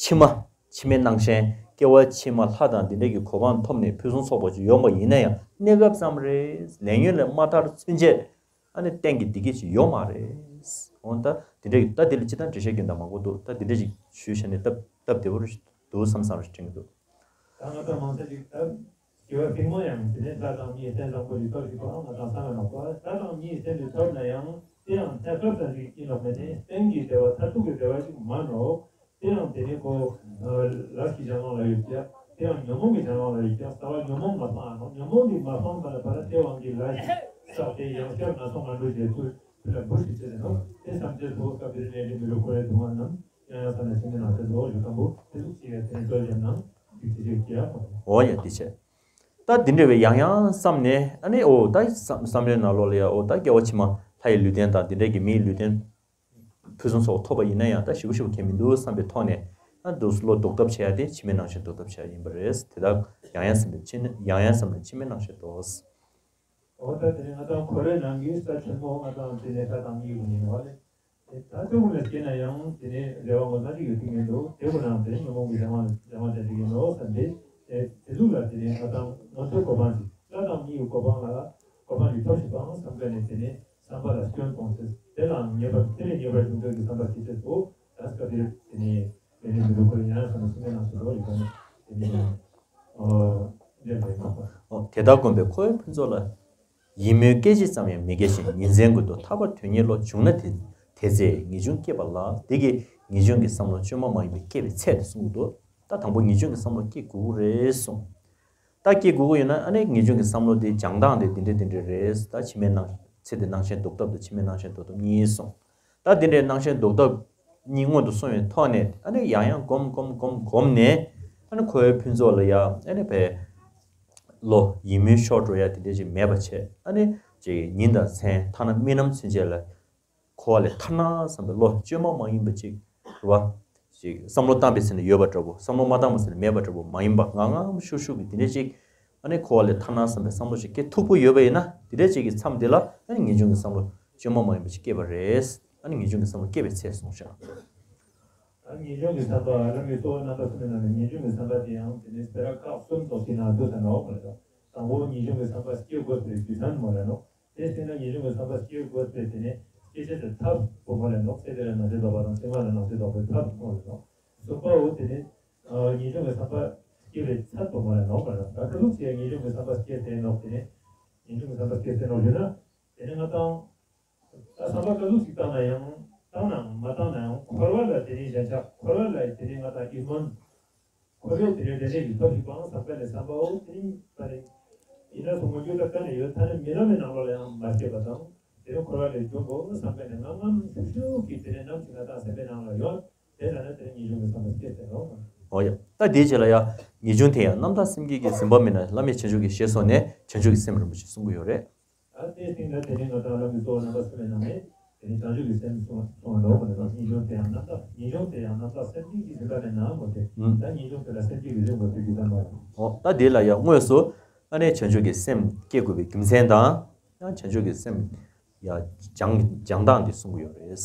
ཕྱི་མ་ཕྱི་མའི་སྣང་ཞེན་སྐྱེ་བ་ཕྱི་མ་ལྷ་དང་འདི་འདྲ་གི་གོ་འཕང་ཐོབ་ནས་ཕུན་སུམ་ཚོགས་པ་ཅིག་ཡོང་བ་ཡིན་ན་ཡང་གནས་སྐབས་ཙམ་རེད། ལས་ཉོན་ལས་མ་ཐར་ཚུན་ཆད་ཨ་ནི་གཏན་གྱི་བདེ་སྐྱིད་ཅིག་ཡོད་མ་རེད། འོ་ད་འདི་འདྲ་གི་ད་འདི་ལ་ཅི་ལྟར་འགྲེལ་བཤད་རྒྱག་འདྲ་མང་པོ་འདུག་ད་འདི་འདྲ་ཞིག་ཞུས་བྱས་ནས་སྟབས་སྟབས་བདེ་པོ་རེད་འདུག་བསམ་བསམ་རེ་དྲན་གྱི་འདུག་ད་ང་ཚོ་མང་ཚོགས་ཀྱིས་ད་སྐྱེ་བ་ཕྱི་མ་ཡང་དེ་ནས་ལྷ་དང་མིའི་རྟེན་བཟང་པོ་ཞིག་ཐོབ་ཞིག་པའང་ང་དང་བསམ་ཡང་ནོག་པ། ལྷ་དང་མིའི་རྟེན་དེ་ཐོབ་ན་ཡང་དེ་ཡང་གནས་སྐབས་ཙམ་ཞིག་ཡིན་ནོག་མེད་ནས་གཏན་གྱི་བདེ་བ་མཐར་ཐུག་གི་བདེ་བ་ཞིག་མ་ནོག་དེ་ཡང་དེ་ནས་ཁོ་ལས་ཀྱི་གཞན་དབང་ལ་ཡོད་ཀྱང་། དེའང་ཉོན་མོངས་ཀྱི་གཞན་དབང་ལ་ཡིག་ཀྱང་རྩ་བ་ཉོན་མོངས་མ་སྤངས་ཨ་ནོ། ཉོན་མོངས་འདི་མ་སྤངས་པ་ལ་བར་དེ་དབང་གིས་ལ་ཞིག་བསགས་ཏེ་ཡང་བསྐྱར་ན་སོང་ང་འགྲོ་བྱེད་ཚུལ་ཕུལ་ལ་འབུར་ཞིག་བྱེད་དེ་ནོ། དེ་བསམ་བྱེད་ཚོ་སྐབས་དེར་གནས་འདི་མི་རུ་འཁོར་བའི་སྡུག་བསྔལ་རྣམས་ཡང་ཡང་བསམ་ནས་ཕྱི་མའི་ནང་ཚེ་ལོ་ཞིག་དང་པོ་དེ་ཟུག་ཅིག་ཡང་དེ་ནས་སྤྲོད་ཀྱང་ནང་ཡིག་ཅི་ཞིག་ཀྱང་། འོ་ཡ་འདི་བྱས། ད་འདི་འདྲ་བའི་ཡང་ཡང་བསམ་ནས་ཨ་ནི་འོ་ད་བསམ་བསམ་བློའི་ནང་ལོགས་ལ་ཡ་འོ་ད་སྐྱེ་བ་ཕྱི་མ་ལྷ་ཡི་ལུས་རྟེན་དང་འདི་འདྲ་གི་མིའི་ལུས་རྟེན་ཕུན་སུམ་ཚོགས་པ་ཐོབ་པ་ཡིན་ན་ཡང་ད་ཞེ་པོ་ཞེ་པོ་གལ་མི་འདུག་བསམ་པའི་ཐོག་ནས་ཨ་འདུག་བློ་ལྡོག་ཐབས་བྱེད་ཡ་དེ་ཕྱི་མའི་སྣང་ཞེན་ལྡོག་ཐབས་བྱེད་ཡ་ཡིན་པ་རེད། དེ་དག་ཡང་ཡང་བསམ་པའི་ཕྱི་ནས་ཡང་ཡང་བསམ་ནས་ཕྱི་མའི་སྣང་ཞེན་ལྡོག་འོ་ད་དེ་ནས་ང་དང་འཁོར་བའི་ནང་གི་ས་ཆེན་མོ་ང་དང་དེ་ནས་ས་དང་གཉིས་ཀྱི་ཡིན་བ་ལས། དེ་ད་ལྟ་བུ་ལ་སྐྱེས་ན་ཡང་དེ་ནས་རེ་བ་ངོ་མ་ཅིག་ཡོད་ཀྱི་མི་འདུག་དེ་བུ་རང་དེ་ཉོན་མོངས་ཀྱི་རང་དབང་རང་དབང་ཅན་ཅིག་ཡིན་ནོ་བསམ་སྟེ། དེ་དེ་ལུགས་ལ་དེ་ནས་ང་དང་ང་ཚོའི་གོ་འཕང་ཅིག་ལྷ་དང་མིའི་གོ་འཕང་ལ་གོ་འཕང་ཡོད་ཐབས་ཤིག་པའང་བསམ་དཀའ་ནས་དེ་ནས་བསམ་པ་ལ་སྐྱོན་གཏོང་ཚེ་དེ་ལའང་ཉེས་པར་དེ་ལས་ཉེས་པར་འབྱུང་འདོད་ཀྱི་བསམ་པ་སྐྱེ་ཚེ་ཚོ་ད་སྐབས་དེར་དེ་ནས་དེ་ནས་མི་འདུག་ཁོ་ཡང་ཡང་བསམ་ན་སེམས་ནང་སུ་རོ་ཡོད་པ་ནས་དེ་ནས་ཨོ་དེ་ལྟར་དགོན་པའི་འཁོར་བའི་ཕུན་ཚོགས་ལ། ཡིད་སྨོན་སྐད་ཅིག་ཙམ་ཡང་མི་སྐྱེ་ཞིང་ཉིན་མཚན་ཀུན་ཏུ་ཐར་པ་དོན་གཉེར་བློ། བྱུང་ན་དེ་དེ་ཚེ་ངེས་འབྱུང་སྐྱེས་པ་ལགས། དེ་གིས་ངེས་འབྱུང་གི་བསམ་བློ་བཅོས་མ་མ་ཡིན་པའི་སྐྱེ་བའི་ཚད་དེ་གསུང་གི་འདུག་ད་དང་པོ་ངེས་འབྱུང་གི་བསམ་བློ་སྐྱེ་དགོས་ཀྱི་རེད་གསུངས། ད་སྐྱེ་དགོས་ཀྱི་ཡོད་ན་ཨ་ནི་ངེས་འབྱུང་གི་བསམ་བློ་དེ་སྦྱང་སྟངས་དེ་འདི་འདྲ་འདི་འདྲ་རེད། ད་ཕྱི་མའི་སྣང་ཚེ་འདི་སྣང་ཞེན་ལྡོག་ཐབས་དང་ཕྱི་མའི་སྣང་ཞེན་ལྡོག་ཐབས་གཉིས་གསུངས། ད་འདི་འདྲའི་སྣང་ཞེན་ལྡོག་ཐབས་གཉིས་སྔོན་དུ་སོང་བའི་ཐོག་ནས་ཨ་ནི་ཡང་ཡང་སྒོམ་སྒོམ་སྒོམ་སྒོམ་ནས་ཨ་ནི་འཁོར་བའི་ཕུན་ཚོགས་ལ་ཡང་ཨ་ནི་བས་བློ་ཡིད་སྨོན་ཤོར་འགྲོ་ཡ་དེ་འདྲ་ཅིག་མེད་པ་བྱས། ཨ་ནི་ཅིག་ཉིན་དང་མཚན་ཐ་ན་རྨི་ལམ་ཚུན་ཆད་ལ་འཁོར་བ་ལས་ཐར་ན་བསམ་པའི་བློ་བཅོས་མ་མ་ཡིན་པ་ཅིག་རེད་བ། ཅིག་བསམ་བློ་བཏང་པའི་ཚེ་ན་ཡོད་པ་འདྲ་པོ། བསམ་བློ་མ་བཏང་པའི་ཚེ་ན་མེད་པ་འདྲ་པོ་མ་ཡིན་པ། ངང་ངམ་ཤུགས་ཤུགས་ཀྱིས་དེ་འདྲ་ཅིག་ཨ་ནི་འཁོར་བ་ལས་ཐར་ན་བསམ་པའི་བསམ་བློ་ཅིག་སྐྱེ་ཐུབ་ཀྱི་ཡོད་པ་ཡིན་ན། དེ་འདྲ་ཅིག་གི་མཚམས་དེ་ལ་ཨ་ནི་ངེས་འབྱུང་གི་བསམ་བློ་བཅོས་མ་མ་ཡིན་པ་ཅིག་སྐྱེས་པ་རེད། ཨ་ནི་ངེས་འབྱུང་གི་བསམ་བློ་སྐྱེས་པའི་ཚད་གསུངས་ཤག་ཨ་ནི་ངེས་འབྱུང་གི་བསམ་པ་རང་གི་རྩོལ་བ་རྣམ་པ་གསུམ་པའི་ནང་ནས་ངེས་འབྱུང་གི་བསམ་པ་དེ་ཡང་དེ་ནི་སྤེ་ར་ཁག་གསུམ་ཙམ་ཞིག་ནང་བསྡུ་ས་ནོག་མ་རེད། དང་པོ་ངེས་འབྱུང་གི་བསམ་པ་སྐྱེ་དགོས་པའི་རྒྱུ་མཚན་མ་རེད་ནོག་དེ་བྱས་ན་ངེས་འབྱུང་གི་བསམ་པ་སྐྱེ་དགོས་པའི་དེ་ནི་སྐྱེ་བྱེད་ཀྱི་ཐབས་པོ་མ་རེད་ནོག་ཚེ་འདི་ལ་ནང་ཚེ་ལྡོག་པ་དང་ཕྱི་མ་ལ་ནང་ཚེ་ལྡོག་པའི་ཐབས་པོ་མ་རེད་ནོག་གསུམ་པའོ་དེ་ནི་ངེས་འབྱུང་གི་བསམ་པ་སྐྱེ་བའི་ཚད་པོ་མ་རེད་ནོག་མ་རེད། ད་ཁ་ལུགས་ཀྱི་ངེས་འབྱུང་གི་བསམ་པ་སྐྱེ་ཟེར་ནོག་དེ་ནི་ངེས་འབྱུང་གི་བསམ་པ་སྐྱེ་ཟེར་ནོག་ཞུ་ན། དེ་ནི་ང་དང་ད་བསམ་པ་ག་ཟུག་ཞིག་བཏང་ན་ཡང་བཏང་ནའང་མ་བཏང་ནའང་འཁོར་བ་ལ་དེ་ནི་ཞེན་ཆགས། འཁོར་བ་ལ་དེ་ནི་ང་དང་ཡིད་སྨོན། འཁོར་བའི་དེ་ནི་དེ་ནི་ཡིད་ཐོབ་ཞིག་པའང་བསམ་པ་ལས་བསམ་པའོ་དེ་ནི་པ་རེད། ཡིན་ན་སོང་ངོ་རྒྱུ་ད་ག་ནས་ཡོད་ཐ་ན་རྨི་ལམ་མའི་ནང་ལོགས་ལ་ཡང་མ་སྐྱེས་པ་དང་དེ་ནི་འཁོར་བ་ལས་སྐྱོབ་དགོས་བསམ་པ་ནི་ངང་ངམ་ཤུགས་ཤུགས་ཀྱིས་དེ་ནི་ནམ་ཞིག་ང་དང་སེམས་པའི་ནང་ལ་ཡོད། དེ་ལ་ན་དེ་ནི་ངེས་འབྱུང་གི་བསམ་པ་སྐྱེས་ཟེར་རོ། འོ་ཡ། ད་དེའི་རྗེས་ལ་ཡ། ངེས་འབྱུང་དེ་ཡང་རྣམ་དག་སེམས་བསྐྱེད་ཀྱིས་ཟིན་པ་མིན་ན་བླ་མེད་བྱང་ཆུབ་ཀྱི་ཞེས་སོགས་ནས་བྱང་ཆུབ་ཀྱི་སེམས་རིན་པོ་ཆེ་གསུང་གི་ཡོད་རེད། ཨ་དེའི་སྟེང་ལ་དེ་ནི་ང་དང་རང་གི་གཙོ་བོ་རྣམ་པ་གསུམ་པའི་ནང་ནས་དེ་ནི་བྱང་ཆུབ་ཀྱི་སེམས་གསུང་གསུང་བ་འགྲོ་བ་ནི་ངེས་འབྱུང་དེ་ཡང་རྣམ་དག་ངེས་འབྱུང་དེ་ཡང་རྣམ་དག་སེམས་བསྐྱེད་ཀྱིས་ཟིན་པ་མིན་ན་མོ་དེ། ཨུམ། ད་ངེས་འབྱུང་དེ་ལ་སེམས་བསྐྱེད་ཀྱིས་ཟིན་དགོས་པའི་རྒྱུ་མཚན་པ་རེད། འོ་ད་དེ་ལ་ཡང་དངོས་སུ་ཨ་ནི་བྱང་ཆུབ་ཀྱི་སེམས་བསྐྱེད་དགོས་པའི་རྒྱུ་མཚན་དང་། ཡང་བྱང་ཆུབ་ཀྱི་སེམས་ཡ་སྦྱང་སྦྱང་སྟངས་དེ་གསུང་གི་ཡོད་རེད།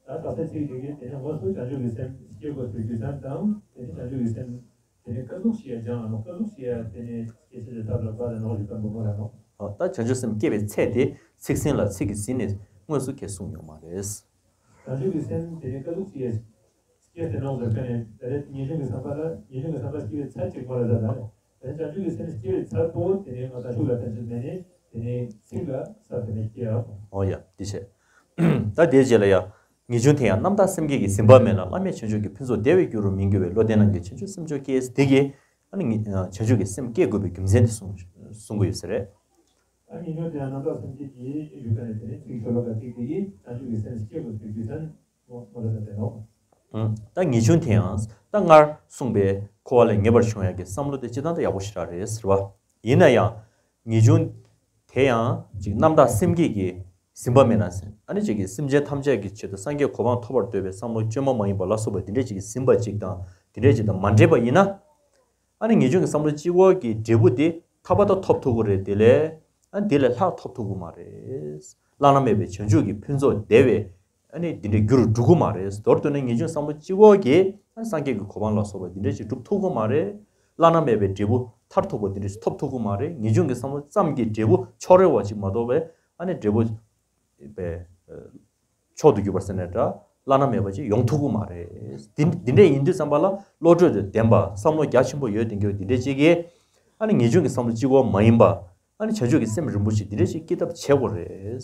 ད་ད་ལྟ་ཚིག་དེ་གའི་དེ་ནས་དངོས་སུ་བྱང་ཆུབ་ཀྱི་སེམས་སྐྱེ་དགོས་པའི་རྒྱུ་མཚན་དང་དེ་ནས་བྱང་ཆུབ་ཀྱི་སེམས་དེ་ནས་ཀ་ཟུག་ཞིག་ཡང་སྦྱང་ཨ་ནོ་ཀ་ཟུག་ཞིག་ཡང་དེ་ནས་སྐྱེ་ཚུལ་དེ་ཐབས་ལ་བཀའ་ལ་ནོག་ཞུ་ཀ་འདུག་མོ་ར་ནོ། ཨོ་ད་བྱང་ཆུབ་སེམས་སྐྱེ་བའི་ཚད་དེ་ཚིག་ཟིན་ལ་ཚིག་གིས་ཟིན་ནས་དངོས་སུ་ཁས་གསུངས་ཡོད་མ་རེད། བྱང་ཆུབ་ཀྱི་སེམས་དེ་ནས་ཀ་ཟུག་ཞིག་ཡང་སྐྱེ་ཟེར་ནོག་ཟེར་མཁན་ནས་ད་རེས་ངེས་འབྱུང་གི་བསམ་པ་ལ་ངེས་འབྱུང་གི་བསམ་པ་སྐྱེ་བའི་ཚད་ཅིག་མོ་ར་ད་ད་རེད། དེ་བྱང་ཆུབ་ཀྱི་སེམས་སྐྱེ་བའི་ཚད་པོ་དེ་ནས་ང་ད་ཤུགས་ལ་བརྟན་ཅིག་མེད་ནས་དེ་ནས་ཚིག་ལ་ས་དེ་ནས་སྐྱེ་ཡ། ཨོ་ཡ་དེ་བྱས། ད་དེའི་རྗེས་ལ་ཡ། ངེས་འབྱུང་དེ་ཡང་རྣམ་དག་སེམས་བསྐྱེད་ཀྱིས་ཟིན་པ་མེད་ལ་བླ་མེད་བྱང་ཆུབ་ཀྱི་ཕུན་ཚོགས་བདེ་བའི་རྒྱུ་རུ་མི་འགྱུར་བའི་བློ་ལྡན་རྣམས་ཀྱིས་བྱང་ཆུབ་སེམས་མཆོག་བསྐྱེད་དེ་གིས་ཨ་ནི་ངེ་བྱང་ཆུབ་ཀྱི་སེམས་བསྐྱེད་དགོས་པའི་རྒྱུ་མཚན་དེ་གསུང་གསུང་གི་ཡོད་ས་རེད། ཨ་ངེས་འབྱུང་དེ་ཡང་རྣམ་དག་སེམས་བསྐྱེད་ཀྱིས་ཞུ་མཁན་ནི་དེ་ནི་ཚིག་ཤོ་ལོ་ཀ་གཅིག་དེ་གིས་བྱང་ཆུབ་ཀྱི་སེམས་བསྐྱེད་དགོས་པའི་རྒྱུ་མཚན་མོ་མོ་རེད་ད་དེ་ནོ། ད་ངེས་འབྱུང་དེ་ཡང་ད་སྔར་གསུངས་པའི་འཁོར་བ་ལས་ངེས་པར་འབྱུང་ཡག་གི་བསམ་བློ་དེ་སྤྱིར་བཏང་ད་ཡག་པོ་ཞེ་དྲག་རེད་ཟེར་བ། ཡིན་ན་ཡང་། ངེས་འབྱུང་དེ་ཡང་ཅིག་རྣམ་དག་སེམས་བསྐྱེད་ཀྱིས་ཟིན་པ་མེད་ན་ཟེར། ཨ་ནི་ཅིག་གིས་སེམས་ཅན་ཐམས་ཅད་ཀྱི་ཆེད་དུ་སངས་རྒྱས་གོ་འཕང་ཐོབ་པར་འདོད་པའི་བསམ་བློ་བཅོས་མ་མ་ཡིན་པ་ལ་སོགས་པ་འདི་འདྲས་ཅིག་གིས་ཟིན་པ་ཅིག་དང་འདི་འདྲས་ཅིག་དང་མ་འདྲེས་པ་ཡིན་ན། ཨ་ནི་ངེས་འབྱུང་གི་བསམ་བློ་གཅིག་པོ་གི་འབྲས་བུ་དེ་ཐར་པ་དང་ཐོབ་ཐུབ་ཀྱི་རེད་དེ་ལས། ཨ་ནི་དེ་ལས་ལྷག་ཐོབ་ཐུབ་ཀྱི་མ་རེད། བླ་ན་མེད་པའི་བྱང་ཆུབ་ཀྱི་ཕུན་ཚོགས་བདེ་བའི། ཨ་ནི་འདི་འདྲའི་རྒྱུ་རུ་འགྲོ་གི་མ་རེད། མདོར་བསྡུས་ན་ངེས་འབྱུང་བསམ་བློ་གཅིག་པོ་གིས་ཨ་ནི་སངས་རྒྱས་ཀྱི་གོ་འཕང་ལ་སོགས་པ་འདི་འདྲ་ཞིག་འགྲུབ་ཐུབ་ཀྱི་མ་རེད། བླ་ན་མེད་པའི་འབྲས་བུ་མཐར་ཐུག་པ་འདི་འདྲ་ཞིག་ཐོབ་ཐུབ་ཀྱི་མ་རེད། ངེས་འབྱུང་གི་བསམ་བློ་ཙམ་གྱིས་འབྲས་བུ་ཕྱོགས་རེ་བ་ཞིག་མ་གཏོགས་པའི་ཨ་ནི་འབྲས་བུ་པའི་མཆོག་ཏུ་གྱུར་པ་ཟེར་ནའི་འདྲ། བླ་ན་མེད་པ་ཅིག་ཡོང་ཐུབ་ཀྱི་མ་རེད། འདི་འདི་འདྲ་ཡིན་དུས་ཙམ་པ་ལ་བློ་གྲོས་དང་ལྡན་པ་བསམ་བློ་རྒྱ་ཆེན་པོ་ཡོད་དེ་འགྱུར་འདི་འདྲ་ཅིག་གིས་ཨ་ནི་ངེས་འབྱུང་གི་བསམ་བློ་གཅིག་པོ་མ་ཡིན་པ། ཨ་ནི་བྱང་ཆུབ་ཀྱི་སེམས་རིན་པོ་ཆེ་འདི་འདྲ་ཞིག་སྐྱེ་ཐབས་བྱེད་དགོས་རེད།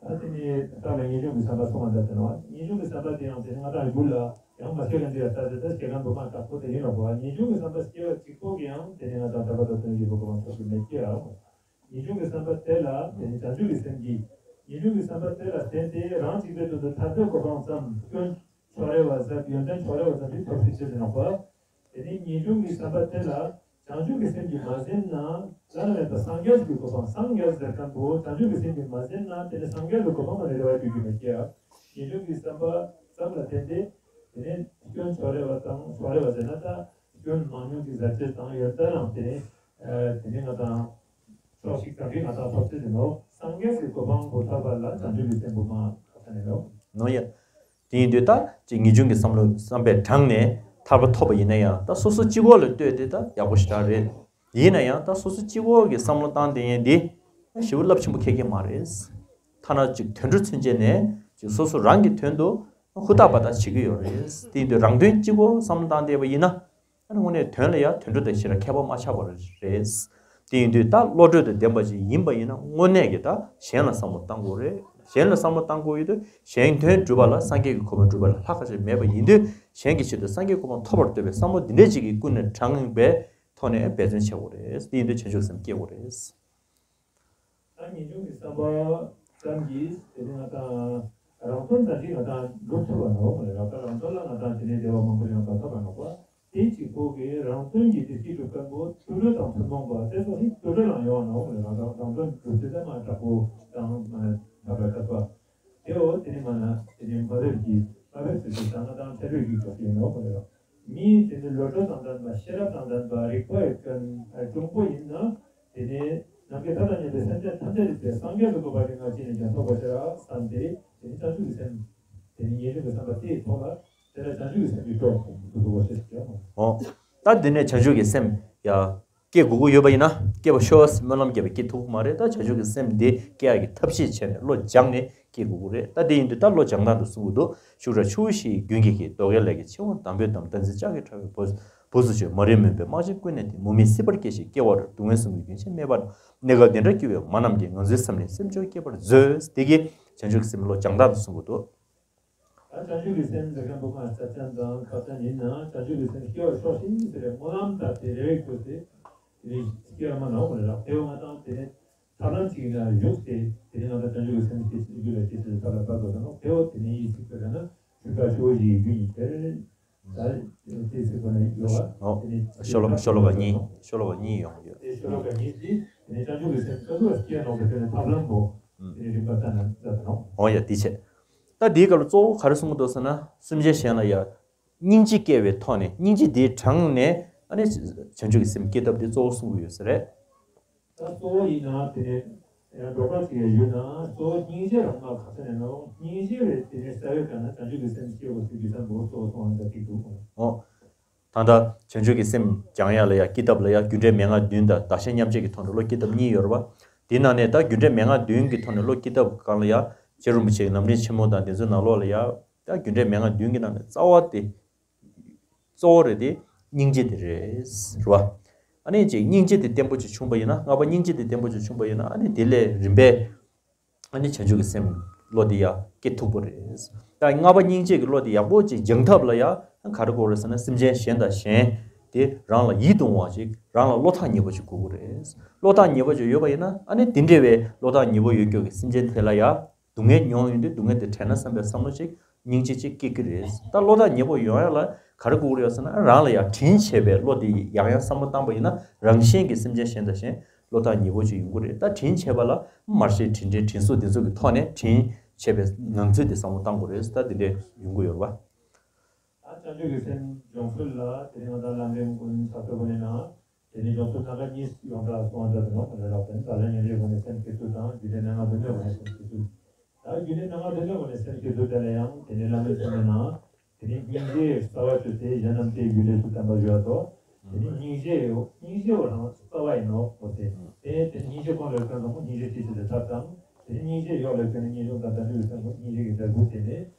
ད་དེ་ནས་ད་ལ་ངེས་འབྱུང་གི་བསམ་པ་གསུངས་པ་འདྲ་དེ་ནོ། ངེས་འབྱུང་གི་བསམ་པ་དེ་ཡང་དེ་ནི་ང་དང་རྒྱུད་ལ་ ཡང་མ་སྐྱེ་མཁན་དེ་ལ་ལྟ་དེ་ལྟ་སྐྱེ་མཁན་དུ་མ་དྲག་པོ་དེ་ཡིན་ལ་གོ། ངེས་འབྱུང་གི་བསམ་པ་སྐྱེ་བ་གཅིག་པོ་གིས་ཡང་དེ་ནི་ང་དང་ཐར་པ་དང་དོན་གྱི་གོ་འཕང་ཐོབ་ཀྱི་མེད་ཀྱི་ཨ། ངེས་འབྱུང་གི་བསམ་པ་དེ་ལ་དེ་ནི་བྱང་ཆུབ་ཀྱི་སེམས་ཀྱིས། ངེས་འབྱུང་གི་བསམ་པ་དེ་ལ་བརྟེན་ཏེ་རང་གཅིག་པའི་དོན་དུ་ཐར་པའི་གོ་འཕང་ཙམ་སྐྱོན་ཕྱོགས་རེ་བ་ཟབ་ཡོན་ཏན་ཕྱོགས་རེ་བ་ཙམ་ཞིག་ཐོབ་སྲིད་ཅེས་ཟེར་ནོ་པ། དེ་ནི་ངེས་འབྱུང་གི་བསམ་པ་དེ་ལ་བྱང་ཆུབ་ཀྱི་སེམས་ཀྱིས་མ་ཟིན་ན་བླ་ན་མེད་པ་སངས་རྒྱས་ཀྱི་གོ་འཕང་སངས་རྒྱས་ཟེར་མཁན་པོ་བྱང་ཆུབ་ཀྱི་སེམས་ཀྱིས་མ་ཟིན་ན་དེ་ནི་སངས་རྒྱས་ཀྱི་གོ་འཕང་མ་ནི་རེ་བ་ཡོད་རྒྱུ་མེད་ཀྱི་ཨ། ངེས་འབྱུང་གི་བསམ་པ་ཙམ་ལ་བརྟེན་ཏེ་དེ་ནི་སྐྱོན་ཕྱོགས་རེ་བ་དང་ཕྱོགས་རེ་བ་ཟེར་ན་ད་སྐྱོན་མང་ཉུང་གི་ཟབ་ཅེས་དང་ཡོན་ཏན་རང་དེ་ནི་དེ་ནི་ང་དང་ཕྱོགས་ཤིག་དང་གི་ང་དང་ཐོབ་ཅེས་ཟེར་ནོ། སངས་རྒྱས་ཀྱི་གོ་འཕང་པོ་ཐོབ་པ་ལ་བྱང་ཆུབ་ཀྱི་སེམས་པོ་མ་ཁ་ཁ་ནས་ནོ། ནོ་ཡ། དེ་ཡིན་དུས་ད་ཅིག་ངེས་འབྱུང་གི་བསམ་བློ་བསམ་པས་དྲངས་ནས་ཐར་པ་ཐོབ་པ་ཡིན་ན་ཡང་ད་སོ་སོ་གཅིག་པོ་ལ་ལྟོས་ཏེ་ད་ཡག་པོ་ཞེ་དྲག་རེད། ཡིན་ན་ཡང་ད་སོ་སོ་གཅིག་པོ་གི་བསམ་བློ་བཏང་དེ་ཡིན་འདི་ཞེ་པོ་རླབས་ཆེན་པོ་ཁེལ་གི་མ་རེད། ཐ་ན་ཅིག་དུད་འགྲོ་ཚུན་ཆད་ནས་ཅིག་སོ་སོ་རང་གི་དོན་དུ་ཧུར་ཐག་པ་ད་བྱེད་ཀྱི་ཡོད་རེད། དེ་ཡིན་དུས་རང་དོན་གཅིག་པོ་བསམ་བློ་བཏང་བསྡད་པ་ཡིན་ན། ཨ་ནི་དངོས་གནས་དོན་ལ་ཡང་དུད་འགྲོ་དང་ཞེ་དྲག་ཁྱད་པར་མ་ཆགས་པ་རེད། དེ་ཡིན་དུས་ད་བློ་གྲོས་དང་ལྡན་པ་ཞིག་ཡིན་པ་ཡིན་ན་དངོས་གནས་ཀྱི་ད་གཞན་ལ་བསམ་བློ་བཏང་དགོས་རེད། གཞན་ལ་བསམ་བློ་བཏང་དགོས་ཡོད་དུས་གཞན་དོན་སྒྲུབ་པ་ལ་སངས་རྒྱས་ཀྱི་གོ་འཕང་སྒྲུབ་པ་ལས་ལྷག་ཁ་ཅིག་མེད་པ་ཡིན་དུས་གཞན་གྱི་ཆེད་དུ་སངས་རྒྱས་གོ་འཕང་ཐོབ་པར་འདོད་པའི་བསམ་བློ་འདི་འདྲས་ཅིག་གིས་ཀུན་ནས་དྲངས་པའི་ཐོག་ནས་འབད་བརྩོན་བྱེད་དགོས་རེད། དེ་ཡིན་དུས་བྱང་ཆུབ་སེམས་སྐྱེ་དགོས་རེད། ད་ངེས་འབྱུང་གི་བསམ་པ་ཙམ་གྱིས་དེ་ནི་ང་དང་རང་དོན་ཙམ་གྱིས་ང་དང་འགྲུབ་ཐུབ་པ་ནོ་མ་རེད། རང་དོན་རང་དོན་ལ་ང་དང་དེ་ནས་བདེ་བ་མང་པོ་ཡང་དག་ཐོབ་པ་ནོ་པ། དེ་གཅིག་པོ་གིས་རང་དོན་གྱི་བདེ་སྐྱིད་སྒྲུབ་མཁན་པོ་དུད་འགྲོ་དང་ཐུན་མོང་པ་དེ་ཚོ་ནི་དུད་འགྲོ་ལ་ཡོང་བ་ནོ་མ་རེད། རང་དོན་རང་དོན་སྒྲུབ་ཚུལ་དེ་མ་དྲག་པོ་དང་མ་དྲག་པའི་དཀའ་བ། དེའོ་དེ་ནི་མ་ན་དེ་ནི་མ་རབས་ཀྱི་མ་རབས་ཟེར་དུས་ད་ང་དང་ཁྲ་རོས་ཀྱི་གྲོགས་ཡིན་ནོ་མ་རེད། མིའི་དེ་ནི་བློ་གྲོས་དང་ལྡན་པ་ཤེས་རབ་དང་ལྡན་པ་རིག་པ་ཡོད་མཁན་གྲུང་པོ་ཡིན་ན། དེ་ནས་ནམ་མཁའི་མཐའ་དང་མཉམ་པའི་སེམས་ཅན་ཐམས་ཅད་རིག་པའི་སངས་རྒྱས་ཀྱི་གོ་འཕང་ལ་ང་ཅི་ནས་ཀྱང་ཐོབ་པར་བྱ་བསམ་སྟེ་དེ་ནི་བྱང་ཆུབ་ཀྱི་སེམས། དེ་ནི་ངེས་འབྱུང་གི་བསམ་པ་དེའི་ཐོག་ལ་དེ་ལ་བྱང་ཆུབ་ཀྱི་སེམས་ཀྱི་གྲོགས་སུ་འདུག་པ་ཞེས་བྱ་བ། འོ། ད་དེ་ནས་བྱང་ཆུབ་ཀྱི་སེམས་ཡ་སྐྱེ་དགོས་ཀྱི་ཡོད་པ་ཡིན་ན་སྐྱེ་བ་ཤོག་སྨོན་ལམ་རྒྱབ་པ་སྐྱེ་ཐུབ་ཀྱི་མ་རེད། ད་བྱང་ཆུབ་ཀྱི་སེམས་དེ་སྐྱེ་ཡག་གི་ཐབས་ཤེས་བྱས་ནས་བློ་སྦྱངས་ནས་སྐྱེ་དགོས་ཀྱི་རེད། ད་དེ་ཡིན་དུས་ད་བློ་སྦྱང་སྟངས་དུ་གསུང་གི་འདུག་ཤུགས་དྲག་ཆུ་བོ་བཞིའི་རྒྱུན་གྱིས་སྐྱེ། རྡོ་ཁའི་ཀླད་ཀྱིས་ཕྱེ་བ་འདམ་བུའི་འདམ། དམ་ཚིག་ལྕགས་ཀྱུས་བྲག་པའི་སྦུབས། སྦུབས་སུ་ཆུད། མ་རིག་མུན་པའི་རྨ་བྱའི་ཀུན་ནས་ཏེ། མུ་མེད་སྲིད་པར་སྐྱེ་ཞིང་སྐྱེ་བ་རེད། སྡུག་བསྔལ་གསུམ་གྱི་རྒྱུན་ཆད་མེད་པར། གནས་སྐབས་འདི་འདྲར་སྐྱེ་བའི་མ་རྣམས་ཀྱིས། ང་ཚོའི་སེམས་ནི་སེམས་མཆོག་སྐྱེ་བར་མཛོད། དེ་གིས་བྱང་ཆུབ་ཀྱི་སེམས་བློ་སྦྱང་སྟངས་དུ་གསུང་གི་འདུག་ད་བྱང་ཆུབ་ཀྱི་སེམས་ཟེར་མཁན་པོ་ང་ས་ཆ་དང་ཁ་ཆ་ཡིན་ན་བྱང་ཆུབ་ཀྱི་སེམས་སྐྱེ་བར་ཤོག་ཤིག་ཟེར་བའི་སྨོན་ལམ་བཏབ་སྟེ་རེ་བའི་སྐྱོ་སྟེ་དེ་ནས་སྐྱེ་བ་མ་ནོར་བ་རེད། དེ་བ་ང་དང་དེ་ནས་ཐབས་ལམ་གཅིག་ན་བཞུགས་ཏེ་དེ་ནས་ང་དང་བྱང་ཆུབ་ཀྱི་སེམས་སྐྱེ་ཚུལ་རྒྱུད་ལ་སྐྱེ་ཚུལ་ཐབས་ལ་བབས་དགོས་ཟེར་ནོ། དེ་བ་དེ་ནས་ཡིད་ཚིག་པའི་ག་ན་ཆུ་ཁ་ཆུ་བོ་ཞིག་རྒྱུ་ཡིན་དེར། ད་དེ་ཚིག་པ་ནས་ཡོད་བ། ཨོ། དེ་ནས་ཤོ་ལོ་ཀ་ཤོ་ལོ་ཀ་གཉིས་ཤོ་ལོ་ཀ་གཉིས་ཡོང་གི་ཡོད། དེ་ཤོ་ལོ་ཀ་གཉིས་ཀྱིས་དེ་ནས་བྱང་ཆུབ་ཀྱི་སེམས་ཀ་ཟུག་སྐྱེ་ནོ་གི་དེ་ནས་ཐབས་ལམ་པོ་དེ་ནས་རིམ་པ་ལྟ་ན་ལྟ་ད་ནོ། ཨོ་ཡ་དེ་བྱས། ད་དེའི་སྐབས་ལ་གཙོ་བོ་ག་རེ་གསུང་གི་འདུག་ཟེར་ན་སེམས་ཅན་གཞན་ལ་ཡ་སྙིང་རྗེ་སྐྱེ་བའི་ཐོག་ནས་སྙིང་རྗེ་དེ་དྲངས་ནས་ཨ་ནི་བྱང་ཆུབ་ཀྱི་སེམས་སྐྱེ་ཐབས་དེ་གཙོ་བོ་གསུང་གི་ཡོད་ས་རེད། ད་གཙོ་བོ་ཡིན་ན་དེ་ནས་ཡང་འབྲོག་པ་ཅིག་ཡང་ཡོད་ན་གཙོ་བོ་སྙིང་རྗེ་རང་མ་ཁ་ས་ནས་ནོ། སྙིང་རྗེ་བས་དེ་ནས་རྩ་བའི་ག་ན་བྱང་ཆུབ་ཀྱི་སེམས་སྐྱེ་བ་ཟེར་རྒྱུ་ཙམ་པོ་གཙོ་བོ་སོང་བ་འདྲ་ཅིག་འདུག་ཨོ། ད་ལྟ་བྱང་ཆུབ་ཀྱི་སེམས་སྦྱང་ཡ་ལ་ཡ་སྐྱེ་ཐབས་ལ་ཡ་རྒྱུ་འབྲས་མན་ངག་བདུན་དང་བདག་གཞན་མཉམ་བརྗེ་གི་ཐོག་ནས་བློ་སྐྱེ་ཐབས་གཉིས་ཡོད་རེད་བ། དེའི་ནང་ནས་ད་རྒྱུ་འབྲས་མན་ངག་བདུན་གྱི་ཐོག་ནས་བློ་སྐྱེ་ཐབས་སྒང་ལ་ཡ་རྗེ་རིན་པོ་ཆེ་གི་ལམ་རིམ་ཆེན་མོ་དང་དེ་ཚོའི་ནང་ལོགས་ལ་ཡ་ད་རྒྱུ་འབྲས་མན་ངག་བདུན་གྱི་ནང་ནས་རྩ་བ་དེ། གཙོ་བོ་རེད་དེ་སྙིང་རྗེ་དེ་རེད། རེད་བ། ཨ་ནི་ཅིག་སྙིང་རྗེ་དེ་བརྟན་པོ་ཅིག་བྱུང་པ་ཡིན་ན་ལྔ་པ་སྙིང་རྗེ་དེ་བརྟན་པོ་ཅིག་བྱུང་པ་ཡིན་ན་ཨ་ནི་དེ་ལས་རིམ་པས་ཨ་ནི་བྱང་ཆུབ་ཀྱི་སེམས་བློ་དེ་ཡང་སྐྱེ་ཐུབ་པ་རེད། ད་ལྔ་པ་སྙིང་རྗེ་གི་བློ་དེ་ཡག་པོ་ཅིག་སྦྱང་ཐབས་ལ་ཡང་ག་རེ་དགོས་རེད་ཟེར་ན་སེམས་ཅན་གཞན་དང་གཞན་དེ་རང་ལ་ཡིད་དུ་འོང་བ་ཅིག་རང་ལ་བློ་ཐག་ཉེ་པོ་ཅིག་དགོས་ཀྱི་རེད། བློ་ཐག་ཉེ་པོ་ཅིག་ཡོད་པ་ཡིན་ན་ཨ་ནི་དེ་འདྲ་བའི་བློ་ཐག་ཉེ་པོ་ཡོད་རྒྱུ་གི་སེམས་ཅན་དེ་ལ་ཡང་། སྡུག་བསྔལ་མྱོང་ཡོང་དུས་སྡུག་བསྔལ་དེ་དྲན་ན་བསམ་པའི་བསམ་བློ་ཅིག་སྙིང་རྗེ་ཅིག་སྐྱེ་གི་རེད། ད་བློ་ཐག་ཉེ་པོ་ཡོང་ཡ་ལ་ག་རེ་དགོས་ཀྱི་རེད་ཟེར་ན་རང་ལ་ཡང་དྲིན་ཆེ་བའི་བློ་དེ་ཡང་ཡང་བསམ་བློ་བཏང་པ་ཡིན་ན་རང་བཞིན་གྱིས་སེམས་ཅན་གཞན་དང་གཞན་བློ་ཐག་ཉེ་པོ་ཅིག་ཡོང་གི་རེད། ད་དྲིན་ཆེ་བ་ལ་མར་ཤེས་དྲིན་དྲན་དྲིན་གཟོ་དེ་ཚོ་གི་ཐོག་ནས་དྲིན་ཆེ་བའི་ངང་ཚུལ་དེ་བསམ་བློ་བཏང་དགོས་རེད། ད་དེ་འདྲས་ཡོང་གི་ཡོད་རེད་བ། ད་བྱང་ཆུབ་ཀྱི་སེམས་སྦྱོང་ཚུལ་ལ་དེ་རིང་ང་དང་ལམ་རིམ་ཀུན་ཚགས་ཚུད་པོ་ནས་ན། དེ་ནས་སྦྱོང་ཚུལ་སྣ་ཁ་གཉིས་ཡོངས་གྲགས་སུ་དབང་བྱ་དུ་ནོ་མ་ལས་རག་པའི་ད་ལན་ཉན་རེ་དགོས་ནས་སེམས་བསྐྱེད་ཚུལ་དང་རྒྱུད་སྡེ་སྣ་ལྔ་བདུན་ལས་དགོས་ནས་སེམས་བསྐྱེད་ཚུལ། ད་རྒྱུད་སྡེ་སྣ་ལྔ་བདུན་ལས་དགོས་ནས་སེམས་བསྐྱེད་ཚུལ་དེ་ལ་ཡང་དེ་ནས་བླ་མའི་གསུང་ནས་ན། དེ་ནས་སྙིང་རྗེའི་རྩ་བ་བཅུ་སྟེ་གཞན་རྣམས་དེའི་རྒྱུད་ལས་སུ་བསྟན་པ་ཞུ་བ་དོ། དེ་ནས་སྙིང་རྗེ་ཡོད་སྙིང་རྗེ་བ་རང་རྩ་བ་ཡིན་ནོ་གོ་སྟེ། དེ་དེ་སྙིང་རྗེ་ཀུན་ལས་ཀུན་དང་སྙིང་རྗེ་སྐྱེ་ཚུལ་དེ་ཐབས་དང་དེ་ནས་སྙིང་རྗེ་ཡོད་ལས་ཀུན་ནས་སྙིང་རྗེ་དང་དམ་པའི་སེམས་ཀུན་སྙིང་རྗེ་གི་འབྲས་བུ་དེ་ནས།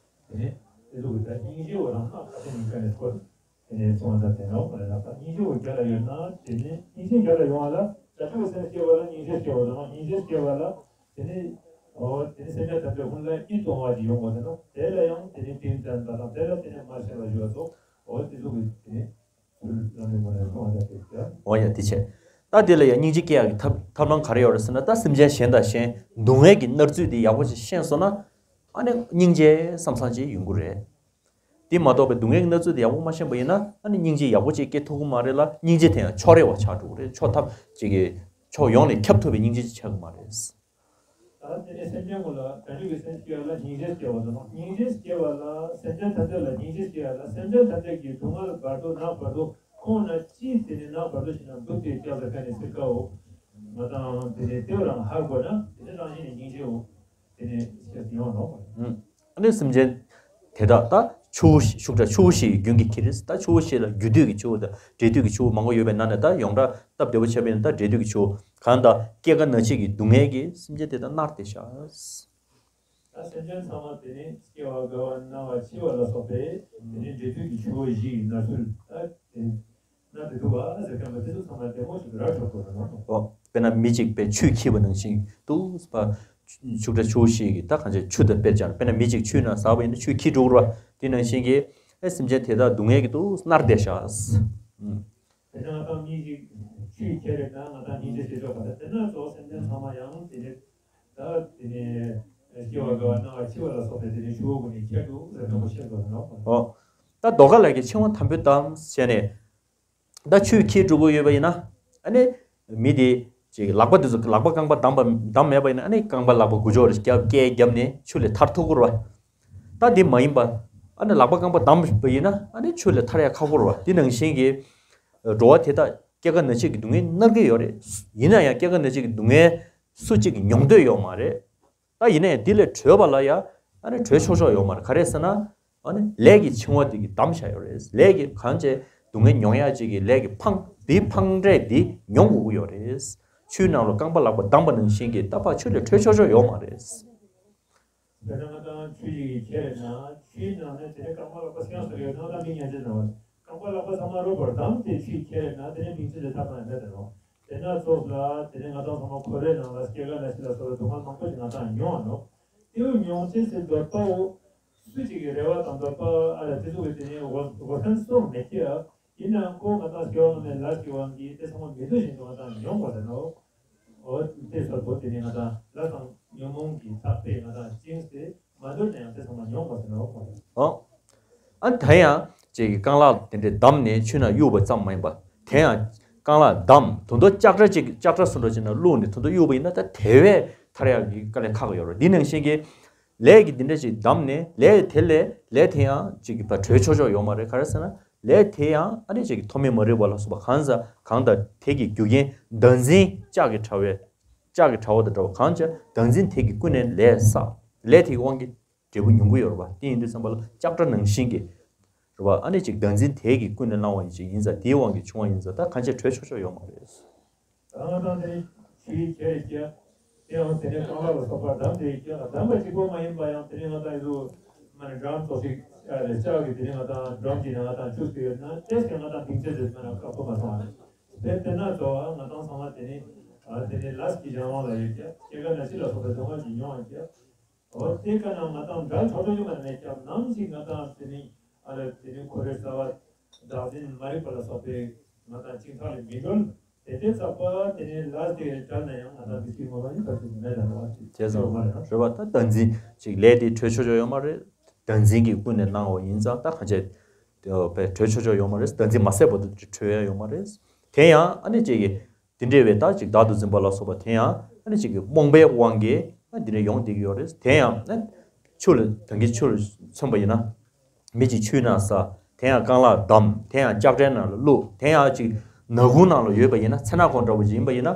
དེ་ནས་དེ་ཚོ་གི་ད་སྙིང་རྗེ་བ་རང་སྔགས་ཁ་ཆེ་ཉིན་ཀ་ནས་འཁོར། དེ་ནས་ཚོང་ད་དེ་ནོ་མ་རེད་ལ་ད་སྙིང་རྗེ་བ་རྒྱ་ལ་ཡོད་ན་དེ་ནས་སྙིང་རྗེ་རྒྱ་ལ་ཡོང་བ་ལ་བྱང་ཆུབ་སེམས་སྐྱེ་བ་ལ་སྙིང་རྗེ་སྐྱེ་བ་དང་སྙིང་རྗེ་སྐྱེ་བ་ལ་དེ་ནས་ འོ་དེ་ནི་སེམས་ཅན་ཐམས་ཅད་ཀུན་ལ་ཡིད་དུ་འོང་བ་ཞིག་ཡོང་བ་དེ་ནོ། དེ་ལ་ཡང་དེ་ནི་ཏིང་ཙམ་པ་དང་དེ་ལ་དེ་ནི་མ་ཤེས་པ་ཞུ་བ་སོགས་འོ་དེ་ཚོ་གི་དེ་ནི་ཚུལ་བླ་མའི་ངོ་ལ་མཐོང་བ་དང་དེ་ཀྱང་། འོ་ཡ་དེ་བྱས། ད་དེ་ལ་ཡང་སྙིང་རྗེ་སྐྱེ་ཡག་གི་ཐབས་ཐབས་ལམ་ག་རེ་ཡོད་རེད་ཟེར་ན། ད་སེམས་ཅན་གཞན་དང་གཞན་སྡུག་བསྔལ་གྱི་མནར་ཚུལ་དེ་ཡག་པོ་ཞིག་ཤེས་སོང་ན། ཨ་ནི་སྙིང་རྗེ་བསམ་བསམ་ཅིག་ཡོང་གི་རེད། དེ་མ་གཏོགས་པའི་སྡུག་བསྔལ་གྱི་མནར་ཚུལ་དེ་ཡག་པོ་མ་ཤེས་པ་ཡིན་ན། ཨ་ནི་སྙིང་རྗེ་ཡག་པོ་ཅིག་སྐྱེ་ཐུབ་ཀྱི་མ་རེད་ལ། སྙིང་རྗེ་དེ་ཡང་ཕྱོགས་རིས་པ་ཆགས་འགྲོ་གི་རེད། ཕྱོགས་ཐམས་ཅད་ཀྱི་ཕྱོགས་ཡོངས་ནས་ཁྱབ་ཐུབ་པའི་སྙིང་རྗེ་ཅིག་ཆགས་ཀྱི་མ་རེད། ད་དེ་ནས་སེམས་ཅན་ཀུན་ལ་དགྲ་བཅོམ་པའི་སེམས་སྐྱེ་བ་ལ་སྙིང་རྗེ་སྐྱེ་བ་དང་། སྙིང་རྗེ་སྐྱེ་བ་ལ་སེམས་ཅན་ཐམས་ཅད་ལ་སྙིང་རྗེ་སྐྱེ་བ་ལ་སེམས་ཅན་ཐམས་ཅད་ཀྱི་སྡུག་བསྔལ་བར་དོ་ན་བར་དོ་ཁོང་ན་ཅི་དེ་ནས་ན་བར་དོ་ཞིག་ན་འདུག་སྟེ་སྐྱབས་ལ་ཁ་ནས་སེམས་དཀའོ། ང་དང་དེ་ནས་དེ་རང་ཧ་གོ་ན་དེ་ནས་རང་བཞིན་ནས་སྙིང་རྗེའོ། དེ་ནས་སྐྱབས་ཡོང་ནོ། ཨ་ནི་སེམས་ཅན་དེ་དག་ད་ཆུ་བོ་ཞིག་ཤུགས་དྲག་ཆུ་བོ་ཞིག་གི་རྒྱུན་གྱི་ཁྱེར་རེད། ད་ཆུ་བོ་ཞིག་ལ་རྒྱུ་འདོད་ཀྱི་ཆུ་བོ་དང་འབྲས་འདོད་ཀྱི་ཆུ་བོ་མང་པོ་ཡོད་པའི་ནང་ནས་ད་ཡོངས་གྲགས་སྟབས་བདེ་པོ་བྱས་པ་ཡིན་ན་ད་འབྲས་འདོད་ཀྱི་ཆུ་བོ། གང་དག་སྐྱེ་རྒ་ན་འཆི་གི་སྡུག་བསྔལ་གྱིས་སེམས་ཅན་དེ་དག་མནར་ཏེ་བཞག། ད་སེམས་ཅན་ཚང་མ་དེ་ནི་སྐྱེ་བ་རྒ་བ་ན་བ་འཆི་བ་ལ་སོགས་པའི་དེ་ནི་འབྲས་བུ་གི་ཆུ་བོ་བཞི་ཡི་མནར་ཚུལ་ད་དེ་མནར་ཏེ་འདུག་པ་ཟེར་མཁན་པ་དེ་ཚོ་ཚང་མ་བདེ་མོ་ཞིག་ར་འཕྲོད་དགོས་རེད་ནོ། ཨོ། དཔེར་ན་མི་གཅིག་པའི་ཆུས་འཁྱིལ་བ་ནང་བཞིན་དུ་པ། ཤུགས་དྲག་ཆུ་བོ་ཞིག་གི་ད་གང་ཅི་ཆུ་དང་དཔེར་སྦྱར། དཔེར་ན་མི་གཅིག་ཆུའི་ནང་ཟགས་པ་ཡིན་ན་ཆུས་འཁྱིལ་འགྲོ་གི་རེད་པ། དེ་ནང་བཞིན་གྱི་ཨེ་སེམས་ཅན་དེ་དག་སྡུག་བསྔལ་གྱིས་དུ་མནར་ཏེ་བཞག། ཨུམ། དེ་ནས་ང་དང་མི་གཅིག་ཆུས་འཁྱིལ་རེད་ན་ང་དང་སྙིང་རྗེ་སྐྱེ་ཆོག་པ་རེད། དེ་ན་ཚོ་སེམས་ཅན་ཚང་མ་ཡང་དེ་ནས་ད་དེ་ནས་སྐྱེ་བ་རྒ་བ་ན་བ་འཆི་བ་ལ་སོགས་པའི་དེ་ནས་ཆུ་བོ་ཀུན་ནས་འཁྱིལ་འདུག་ཟེར་མཁན་པོ་ཤེས་དགོས་ནོ། ཨོ། ད་མདོ་ཁ་ལས་ཀྱི་ཆེ་བ་དམ་པོའི་གཏམ་བྱས་ནས། ད་ཆུས་འཁྱིལ་འགྲོ་གི་ཡོད་པ་ཡིན་ན། ཨ་ནི་མི་དེ་ཅིག་ལག་པ་དེ་ཚོ་ལག་པ་རྐང་པ་བསྡམས་པ་བསྡམས་མེད་པ་ཡིན་ན། ཨ་ནི་རྐང་པ་ལག་པ་དགུ་ཅོག་རེ་བརྒྱབ་སྐེ་བརྒྱབ་ནས་ཆུ་ལས་ཐར་ཐུབ་ཀྱི་རེད་པ། ད་དེ་མ་ཡིན་པ། ཨ་ནི་ལག་པ་རྐང་པ་བསྡམས་པ་ཡིན་ན་ཨ་ནི་ཆུ་ལས་ཐར་ཡ་ཁག་པོ་རེད་པ། དེ་ནང་བཞིན་གྱི་འགྲོ་བ་དེ་དག་སྐྱེ་རྒ་ན་འཆི་གི་སྡུག་བསྔལ་མནར་གྱི་ཡོད་རེད། ཡིན་ན་ཡང་སྐྱེ་རྒ་ན་འཆི་གི་སྡུག་བསྔལ་སུ་གཅིག་གིས་མྱོང་འདོད་ཡོད་མ་རེད། ད་ཡིན་ནའི་འདི་ལས་གྲོལ་བ་ལ་ཡ་ཨ་ནི་གྲོལ་ཆོག་ཆོག་ཡོད་མ་རེད། ག་རེ་ཟེར་ན། ཨ་ནི་ལས་ཀྱི་འཆིང་བ་དེ་གིས་བསྡམས་བཞག་ཡོད་རེད། ལས་ཀྱི་གང་བྱས་སྡུག་བསྔལ་མྱོང་ཡག་ཅིག་གི་ལས་ཀྱི་འཕངས་འདི་འཕངས་འབྲས་འདི་མྱོང་དགོས་ཀྱི་ཡོད་རེད། ཆུའི་ནང་ལ་རྐང་པ་ལག་པ་བསྡམས་པ་ནང་བཞིན་གྱི་ད་ཕར་ཆུ་ལས་གྲོལ་ཆོག་ཆོག་ཡོད་མ་རེད། དཔེར་ན་ང་དང་ཆུ་ཞིག་གི་ཁྱེར་ན་ཆུའི་ནང་ནས་དེ་ནས་རྐང་པ་ལག་པ་སྐྱངས་སོ་ཡོད་ན་ང་དང་མི་ཉན་ཆེ་ན་རྐང་པ་ལག་པ་ཚང་མ་རོ་བར་བསྡམས་ཏེ་ཆུའི་ཁྱེར་ན་དེ་ནས་མིང་ཚིག་ལས་ཐར་པ་ཡང་མེད་དེ་རོ། དེ་ན་ཚོགས་ལ་དེ་ནས་ང་དང་ཚང་མ་འཁོར་བའི་ནང་ལ་སྐྱེ་རྒ་ན་འཆི་ལ་སོགས་པའི་སྡུག་བསྔལ་མང་པོ་ཞིག་ང་དང་མྱོང་བ་ནོ། དེའུ་མྱོང་ཅན་ཟེར་འདོད་པའོ། སུ་གཅིག་གི་རེ་བ་དང་འདོད་པ་ཨ་ལ་དེ་ཚོ་གི་དེ་ནས་འོ་འོ་ཐན་སོགས་མེད་ཀྱི། ཡིན་ནའང་ཁོ་ང་དང་སྐྱེ་བ་སྔོན་མའི་ལས་ཀྱི་དབང་གིས་དེ་ཚང་མ་མི་འདོད་བཞིན་དུ་ང་དང་མྱོང་བ་རེད་ནོ། འོ་དེ་སོགས་པོ་དེ་ནི་ང་དང་ལས་དང་ཉོན་མོངས་ཀྱི་ཐག་པས་ང་དང་བཅིངས་ཏེ་མ་འདོད་ན་ཡང་དེ་ཚང་མ་མྱོང་བ་རེད་ནོ། ཨོ། ཨ་ད་ཡང་ཅིག་རྐང་ལག་དེ་འདྲས་བསྡམས་ནས་ཆུ་ནང་གཡུགས་པ་ཙམ་མ་ཡིན་པ། དེ་ཡང་རྐང་ལག་བསྡམས་དུང་དུ་ལྕགས་དྲ་ཅིག་ལྕགས་དྲ་སུ་འདྲ་ཅིག་ནང་བླུགས་ནས་དུང་དུ་གཡུགས་པ་ཡིན་ན་ད་དེ་བས་ཐར་ཡག་གི་དཀའ་ལས་ཁག་ཡོད་རེད། འདི་ནང་བཞིན་གྱི་ལས་ཀྱི་འདི་འདྲ་ཅིག་བསྡམས་ནས་ལས་དེ་ལས་ལས་དེ་ཡང་ཅིག་གི་ད་གྲོལ་ཆོག་ཆོག་ཡོད་མ་རེད། ག་རེ་ཟེར་ན་ལས་དེ་ཡང་ཨ་ནི་ཅིག་གི་ཐོག་མེད་མ་རིག་པ་ལ་སོགས་པ་གང་ཟག་གང་དང་དེ་གི་རྒྱུ་རྐྱེན་བདག་འཛིན་ལྕགས་ཀྱི་དྲ་བས་ལྕགས་ཀྱི་དྲ་བ་དང་འདྲ་བ་གང་བྱས་བདག་འཛིན་དེ་གི་ཀུན་ནས་ལས་བསགས་ལས་དེ་གི་དབང་གིས་འབྲས་བུ་མྱོང་གི་ཡོད་རེད་པ། དེ་ཡིན་དུས་ཙམ་པ་ལ་ལྕགས་དྲ་ནང་བཞིན་གྱི་རེད་པ། ཨ་ནི་ཅིག་བདག་འཛིན་དེ་གི་ཀུན་ནས་བསླངས་པ་ཡིན་ཅིག་ཡིན་ཙང་དེའི་དབང་གིས་བྱུང་བ་ཡིན་ཙང་ད་གང་བྱས་གྲོལ་ཆོག་ཆོག་ཡོད་མ་རེད། ད་ང་དང་དེ་ནི་ཆུའི་ཁྱེར་རེ་སྐྱེ། དེའང་དེ་ནས་རྐང་ལག་ལ་སོགས་པ་བསྡམས་ཏེ་སྐྱེ་ལ་བསྡམས་པ་གཅིག་པོ་མ་ཡིན་པ་ཡང་དེ་ནས་ང་དང་ཡོད་མ་ནས་འགྲམ་ཚོགས་ཤིག་ལྕགས་ཀྱི་དེ་ནས་ང་དང་འགྲམ་གྱི་ནས་ང་དང་བཅུག་ཏེ་ཡོད་ན་དེ་སྐད་ང་དང་སྡིངས་ཆ་ཟེར་མ་ན་ཁག་པོ་མ་སོང་བ་རེད། དེ་དེ་ན་ཚོ་ང་དང་ཚང་མ་དེ་ནས་དེ་ནས་ལས་ཀྱི་གཞན་དབང་ལ་ཡོད་ཀྱང་སྐྱེ་རྒ་ན་འཆི་ལ་སོགས་པའི་སྡུག་བསྔལ་གྱིས་མྱོང་བ་ཀྱང་། འོ་དེ་ཀ་ན་ང་དང་འདྲ་ཆོག་ཆོག་ཡོད་མ་རེད་ཀྱང་ནམ་ཞིག་ང་དང་དེ་ནི་ཨ་ལ་དེ་ནི་འཁོར་བའི་རྩ་བ་བདག་འཛིན་མ་རིག་པ་ལ་སོགས་པའི་ང་དང་བཅིངས་ཐག་ལས་མི་འགྲོལ། དེ་དེ་ཚགས་པ་དེ་ནི་ལས་དེ་བྲལ་ན་ཡང་ང་དང་དེ་སྲིད་ངོ་མ་ཡིན་པ་ཞིག་མེད་ལ་ནོ་ཅེས་བྱས་ཙང་མ་རེད་ན། རེད་བ། ད་བདག་འཛིན་ཅིག་ལས་དེ་གྲོལ་ཆོག་ཆོག་ཡོད་མ་རེད། བདག་འཛིན་གྱི་ཀུན་ནས་བསླངས་པ་ཡིན་ཙང་ད་གང་བྱས་དེ་བས་གྲོལ་ཆོག་ཆོག་ཡོད་མ་རེད། བདག་འཛིན་མ་ཟད་བར་དུ་གྲོལ་ཡ་ཡོད་མ་རེད། དེ་ཡང་ཨ་ནི་ཅིག་གི་དེ་འདྲ་བའི་ད་ཅིག་བདག་ཏུ་འཛིན་པ་ལ་སོགས་པ་དེ་ཡང་ཨ་ནི་ཅིག་གི་རྨོངས་པའི་དབང་གིས་ཨ་འདི་འདྲ་ཡོང་བསྡད་ཀྱི་ཡོད་རེད། དེ་ཡང་ཨ་ཆུ་ལ་ད་གིན་ཆུ་ལ་མཚོན་པ་ཡིན་ན། མི་གཅིག་ཆུའི་ནང་ཟགས། དེ་ཡང་རྐང་ལག་བསྡམས། དེ་ཡང་ལྕགས་དྲའི་ནང་ལ་བླུགས། དེ་ཡང་ཅིག་ནག་ཁུང་ནང་ལ་ཡོད་པ་ཡིན་ན། ཚེར་ནག་ཁུང་འདྲ་བོ་ཅིག་ཡིན་པ་ཡིན་ན།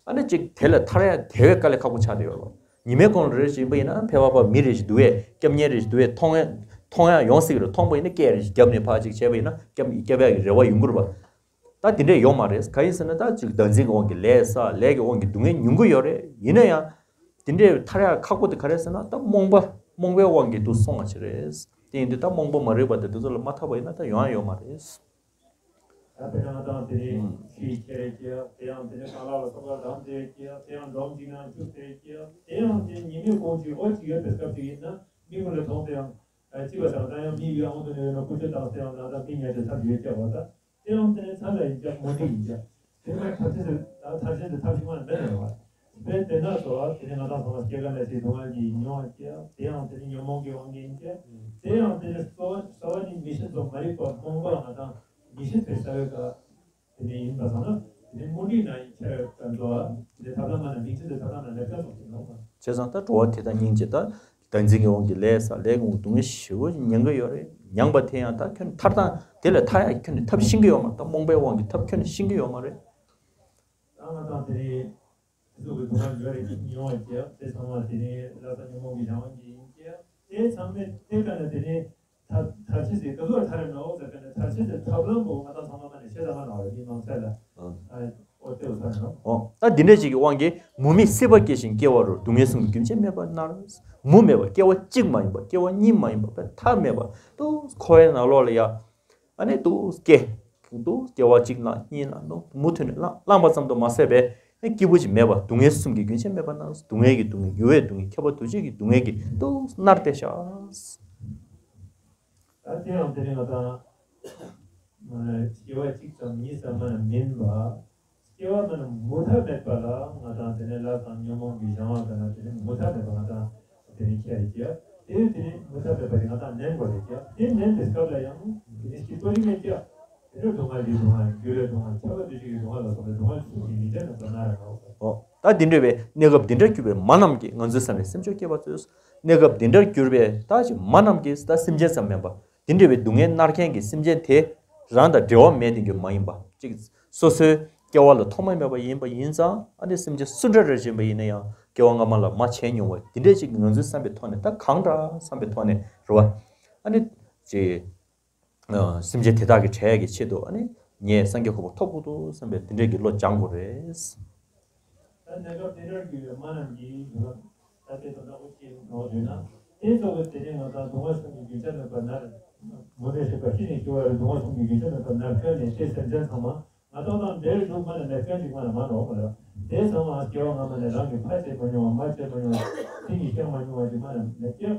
ཨ་ནི་ཅིག་དེ་ལས་ཐར་ཡ་དེ་བས་དཀའ་ལས་ཁག་པོ་ཆགས་བསྡད་ཡོད་རེད། ཉི་མའི་ཁོངས་ལ་རེ་ཞིག་ཡིན་པ་ཡིན་ན་ཕལ་པ་པ་མི་རེ་ཞིག་འདུག་བས་སྐྱབས་གཉེར་རེ་ཞིག་འདུག་བས་མཐོང་ཡ་མཐོང་ཡ་ཡོང་སྲིད་ཀྱི་རེད། མཐོང་པ་ཡིན་ན་སྐད་རེ་ཞིག་བརྒྱབ་ནས་ཕར་ཅིག་བྱས་པ་ཡིན་ན་སྐྱབས་སྐྱབས་ཡ་གི་རེ་བ་ཡོང་གི་རེད་པ། ད་དེ་འདྲས་ཡོད་མ་རེད། ག་ཡིན་ཟེར་ན་ད་ཅིག་བདག་འཛིན་གྱི་དབང་གིས་ལས་བསགས། ལས་ཀྱི་དབང་གིས་སྡུག་བསྔལ་མྱོང་གི་ཡོད་རེད། ཡིན་ན་ཡང་དེ་འདྲས་ཐར་ཡག་ཁག་པོ་དེ་ག་རེ་ཟེར་ན་ད་རྨོངས་པ་རྨོངས་པའི་དབང་གིས་འདུག་སོང་བ་ཞིག་རེད། དེ་ཡིན་དུས་ད་རྨོངས་པ་མ་རིག་པ་དེ་དེ་ཚོ་ལ་མ་ཐར་པ་ཡིན་ན་ད་ཡོང་ཡ་ཡོད་མ་རེད། ད་དཔེར་ན་ང་དང་དེ་རིང་ཨང་ཆུ་ཁྱེར་རེ་སྐྱེ། དེ་ཡང་དེ་ནས་ཁ་ལག་ལ་སོགས་པ་རམ་དེ་སྐྱེ། དེ་ཡང་འབྲོམ་གཅིག་ནང་བཅུག་དེ་སྐྱེ། དེ་ཡང་དེ་ཉི་མའི་གུང་གཅིག་འོ་གཅིག་ཡོད་པའི་སྐབས་དེ་ཡིན་ན་མི་ཀུན་ལ་མཐོང་དེ་ཡང་ཨ་གཅིག་པ་དང་ད་ཡང་མི་ཡུལ་ཨང་དུ་ནས་ཡོད་ན་ཀུ་ཅོ་བཏང་སྟེ་ཡང་ན་ད་མི་ཉལ་ཏེ་ཐབས་ཡོད་ཀྱག་པ། ད་དེ་ཡང་དེ་ནས་ཚ་ལ་ཡིན་ཀྱག་མོ་འདི་ཡིན་ཀྱག་དེ་ནས་ཐར་ཆེན་དེ་ད་ཐར་ཆེན་དེ་ཐབས་ཤིག་མ་མེད་ནས་བ། དཔེ་དེ་འདྲ་སོགས་དེ་ནས་ང་དང་ཚང་མ་སྐྱེ་རྒ་ན་འཆིའི་སྡུག་བསྔལ་གྱིས་མྱོང་བ་སྐྱེ། དེ་ཡང་དེ་ནས་ཉོན་མོངས་ཀྱི་དབང་གིས་ཡིན་སྐྱེ། དེ་ཡང་དེ་ནས་རྩ་བ་རྩ་བ་ནི་མི་ཤེས་པ་མ་རིག་པ་རྨོངས་པ་ང་དང་མི་ཤེས་པའི་རྩ་བའི་ཀ་དེ་ནས་ཡིན་པ་སོང་ན་དེ་ནས་མུ་སྟེགས་ན་ཡིན་ཁྱེར་ཀ་འགྲོ་བ་དེ་ཐབས་ལམ་མ་ན་མིག་ཆུ་དེ་ཐབས་ལམ་ན་ལེབ་ཀ་སོགས་ཀྱི་ནོ། བྱས་ཙང་ད་འགྲོ་བ་དེ་དག་སྙིང་རྗེ་ད་བདག་འཛིན་གྱི་དབང་གིས་ལས་བསགས་ལས་ཀུན་སྡུག་བསྔལ་ཞེ་པོ་མྱང་གི་ཡོད་རེད། མྱངས་པ་དེ་ཡང་ད་ཁྱོན་ཐར་སྟངས་དེ་ལས་ཐར་ཡག་ཁྱོན་ནས་ཐབས་ཤེས་ཀྱི་ཡོད་མ་རེད། ད་རྨོངས་པའི་དབང་གིས་ཐབས་ཁྱོན་ནས་ཤེས་ཀྱི་ཡོད་མ་རེད། ད་ང་དང་དེ་རིང་དེ་ཚོ་གི་སྡུག་བསྔལ་ཡོད་རེད་མྱོང་བ་སྐྱེ། དེ་ཚང་མ་དེ་རིང་ལྷག་བསམ་ཉོན་མོངས་ཀྱི་སྦྱང་བ་གྱིས་ཡིན་སྐྱེ། དེ་ཚང་མས་དེ་ག་ནས་དེ་རིང་ཐར་ཐར་ཆེད་ཀྱི་ག་ཚོད་ཐར་རེད་ནོ་ཟེར་ག་ནས་ཐར་ཆེད་ཀྱི་ཐབས་ལམ་པོ་ང་དང་ཚང་མ་མ་ནས་ཤེས་ཙམ་མ་ནང་བ་མི་མང་ཚད་ལ་ཨ་ཨོ་དེ་བ་ཚར་རེད་ནོ། ཨོ་ད་འདི་འདྲ་ཅིག་གི་དབང་གིས་མུ་མེད་སྲིད་པ་སྐྱེ་ཞིང་སྐྱེ་བ་རུ། སྡུག་བསྔལ་གསུམ་གྱིས་རྒྱུན་ཆད་མེད་པར་མནར། མུ་མེད་པ་སྐྱེ་བ་གཅིག་མ་ཡིན་པ་སྐྱེ་བ་གཉིས་མ་ཡིན་པ་བས་མཐའ་མེད་པ་དུ་འཁོར་བའི་ནང་ལོགས་ལ་ཡ། ཨ་ནི་དུ་སྐྱེ། དུ་སྐྱེ་བ་གཅིག་ལ་གཉིས་ལ་ནོ་མུ་མཐུད་ནས་བླང་བླངས་པ་ཙམ་དུ་མ་ཟད་པས་སྐྱིད་པོ་ཅིག་མེད་པ་སྡུག་བསྔལ་གསུམ་གྱིས་རྒྱུན་ཆད་མེད་པར་མནར། སྡུག་བསྔལ་གྱི་སྡུག་བསྔལ་འགྱུར་བའི་སྡུག་བསྔལ་ཁྱབ་པ་འདུ་བྱེད་ཀྱི་སྡུག་བསྔལ་གྱིས་དུ་མནར་ཏེ་བཞག་ད་དེ་ཡང་དེ་རིང་ང་དང་སྐྱེ་བ་གཅིག་ཙམ་གཉིས་ཙམ་མ་མིན་པ། སྐྱེ་བ་མ་ནི་མུ་མཐའ་མེད་པ་ལ་ང་དང་དེ་ནས་ལྷག་བསམ་ཉོན་མོངས་ཀྱི་སྦྱང་བ་ག་ན་དེ་ནས་མུ་མཐའ་མེད་པ་ང་དང་དེ་ནས་ཁྱེར་གྱི་དེ་དེ་ནས་མུ་མཐའ་མེད་པ་དེ་ང་དང་ནན་དགོས་རེད་ཀྱ། དེ་ནན་པའི་སྐབས་ལ་ཡང་དེ་ནས་སྐྱིད་པོ་རིག་མེད་ཀྱ། དེ་ནས་སྡུག་བསྔལ་གྱི་སྡུག་བསྔལ་འགྱུར་བའི་སྡུག་བསྔལ་ཁྱབ་པ་འདུ་བྱེད་ཀྱི་སྡུག་བསྔལ་ལ་སོགས་པའི་སྡུག་བསྔལ་གསུམ་གྱིས་མི་འདྲ་ན་ཁོ་ན་ར་ནོ། ཨོ་ད་འདི་འདྲ་བའི་གནས་སྐབས་འདི་འདྲར་གྱུར་པའི་མ་རྣམས་ཀྱིས་ང་ཚོའི་བསམ་པའི་སེམས་མཆོག་སྐྱེད་པར་མཛོད། གནས་སྐབས་འདི་འདྲར་གྱུར་པའི་ད་ཅི་མ་རྣམས་ཀྱིས་ད་སེམས་ཅན་ཙམ་མིན་པ། དེ་འདྲ་བའི་སྡུག་བསྔལ་མནར་མཁན་གྱི་སེམས་ཅན་དེ་རང་དང་འབྲེལ་བ་མེད་དེ་འགྱུར་མ་ཡིན་པ་གཅིག་སོ་སོའི་སྐྱེ་བ་ལ་ཐོག་མ་མེད་པ་ཡིན་པ་ཡིན་ཙང་ཨ་ནི་སེམས་ཅན་སུ་འདྲ་རེ་བཞིན་པ་ཡིན་ན་ཡང་སྐྱེ་བ་སྔ་མ་ལ་མ་བྱས་མྱོང་བ་དེ་འདྲས་ཅིག་ང་ཚོའི་བསམ་པའི་ཐོག་ནས་ད་གང་འདྲ་བསམ་པའི་ཐོག་ནས་རེད་བ། ཨ་ནི་ཅིག་སེམས་ཅན་དེ་དག་གི་བྲལ་གྱི་ཆེད་དུ་ཨ་ནི་ངས་སངས་རྒྱས་གོ་འཕང་ཐོབ་དགོས་འདུག་བསམ་པའི་དེ་འདྲས་ཀྱི་བློ་སྦྱང་དགོས་རེད། ད་གནས་སྐབས་དེ་འདྲར་གྱུར་པའི་མ་རྣམས་ཀྱིས་ད་ལྟའི་དོན་དག་པོ་ཅི་ཡིན་ནོ་ཞུས་ན། དེ་ཚོ་གི་དེ་ནས་ང་དང་སྡུག་བསྔལ་གསུམ་གྱི་རྒྱུན་ཆད་མེད་པར་མནར། མུ་མེད་སྲིད་པ་ཤི་ནས་སྐྱེ་བ་རུ་སྡུག་བསྔལ་གསུམ་གྱི་རྒྱུན་ཆད་མེད་པར་མནར་ཁྱོན་ནས་དེ་སེམས་ཅན་ཚང་མ་ང་དང་དང་འབྲེལ་འདུག་མ་ནས་མེད་མཁན་ཅིག་མ་ནས་མ་ནོར་བ་རེད། དེ་ཚང་མ་སྐྱེ་བ་སྔ་མ་ནས་རང་གི་ཕ་བྱེད་མ་མྱོང་བ་མ་བྱེད་མ་མྱོང་བ་སེམས་ཀྱིས་བཤད་མ་མྱོང་བ་ཅིག་མ་ནས་མེད་ཀྱང་།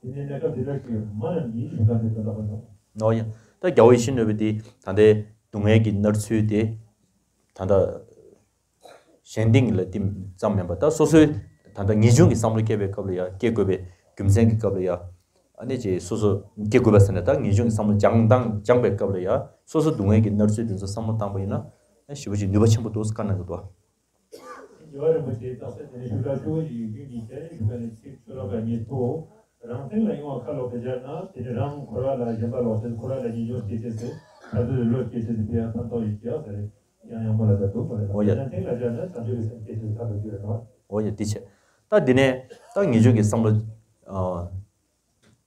དེ་ནས་གནས་སྐབས་དེ་འདྲར་གྱུར་པའི་མ་རྣམས་ཀྱིས་ཞུ་ག་འདི་དོན་དག་པོ་ནོ། ཨོ་ཡ། ད་རྒྱལ་བ་ཡིད་བཞིན་ནོར་བུ་དེ་ད་ལྟའི་སྡུག་བསྔལ་གྱི་མནར་ཚུལ་དེ་ད་ལྟ་གཞན་སྟེང་ལ་བསྟིམ་ཙམ་མིན་པ་ད་སོ་སོའི་ད་ལྟ་ངེས་འབྱུང་གི་བསམ་བློ་སྐྱེ་བའི་སྐབས་ལ་ཡང་སྐྱེ་དགོས་པའི་རྒྱུ་མཚན་གྱི་སྐབས་ལ་ཡང་ཨ་ནི་ཅིག་སོ་སོ་སྐྱེ་དགོས་པ་ཟེར་ནས་ད་ངེས་འབྱུང་གི་བསམ་བློ་སྦྱང་སྟངས་སྦྱངས་པའི་སྐབས་ལ་ཡང་སོ་སོ་སྡུག་བསྔལ་གྱི་མནར་ཚུལ་དེ་ཚོ་བསམ་བློ་བཏང་པ་ཡིན་ན་ཞེ་པོ་ཅིག་ནུས་པ་ཆེན་པོ་འདུག་བཀའ་གནང་གི་འདུག་རྒྱལ་བ་རིན་པོ་ཆེའི་རྟགས་གསལ་དེ་ནས་ཞུ་དག་ཆུ་བོ་ཞིག་ཡོད་རྒྱུ་ཉིད་ཀྱང་ཞུ་ག་ནས་ཚིག་ཆུ་ལོག་པའི་ཉིས་པོ། རང་མཚན་ལ་གཡེང་བ་ཁ་ལོག་པའི་སྦྱར་ན་དེ་ནི་རང་འཁོར་བ་ལ་ཞེན་པ་ལོག་ཚེ་འཁོར་བ་ལ་ཉིན་འཇོག་སྐྱེ་ཚེ་ཟེར་ཐར་ཚུལ་ལ་བློ་སྐྱེ་ཚེ་ཟེར་དེ་ཡང་ཐམས་ཅད་ཡོད་ཀྱང་ཟེར། ཡང་ཡང་མོ་ལ་ད་འདུག་མ་རེད། ཨོ་ཡ། རང་མཚན་ལ་སྦྱར་ན་བྱང་ཆུབ་ཀྱི་སེམས་སྐྱེ་ཚེ་ཐར་ཐུབ་རྒྱུ་རེད་ནོ། ཨོ་ཡ་དེ་བྱས། ད་དེ་ནས་ད་ངེས་འབྱུང་གི་བསམ་བློ།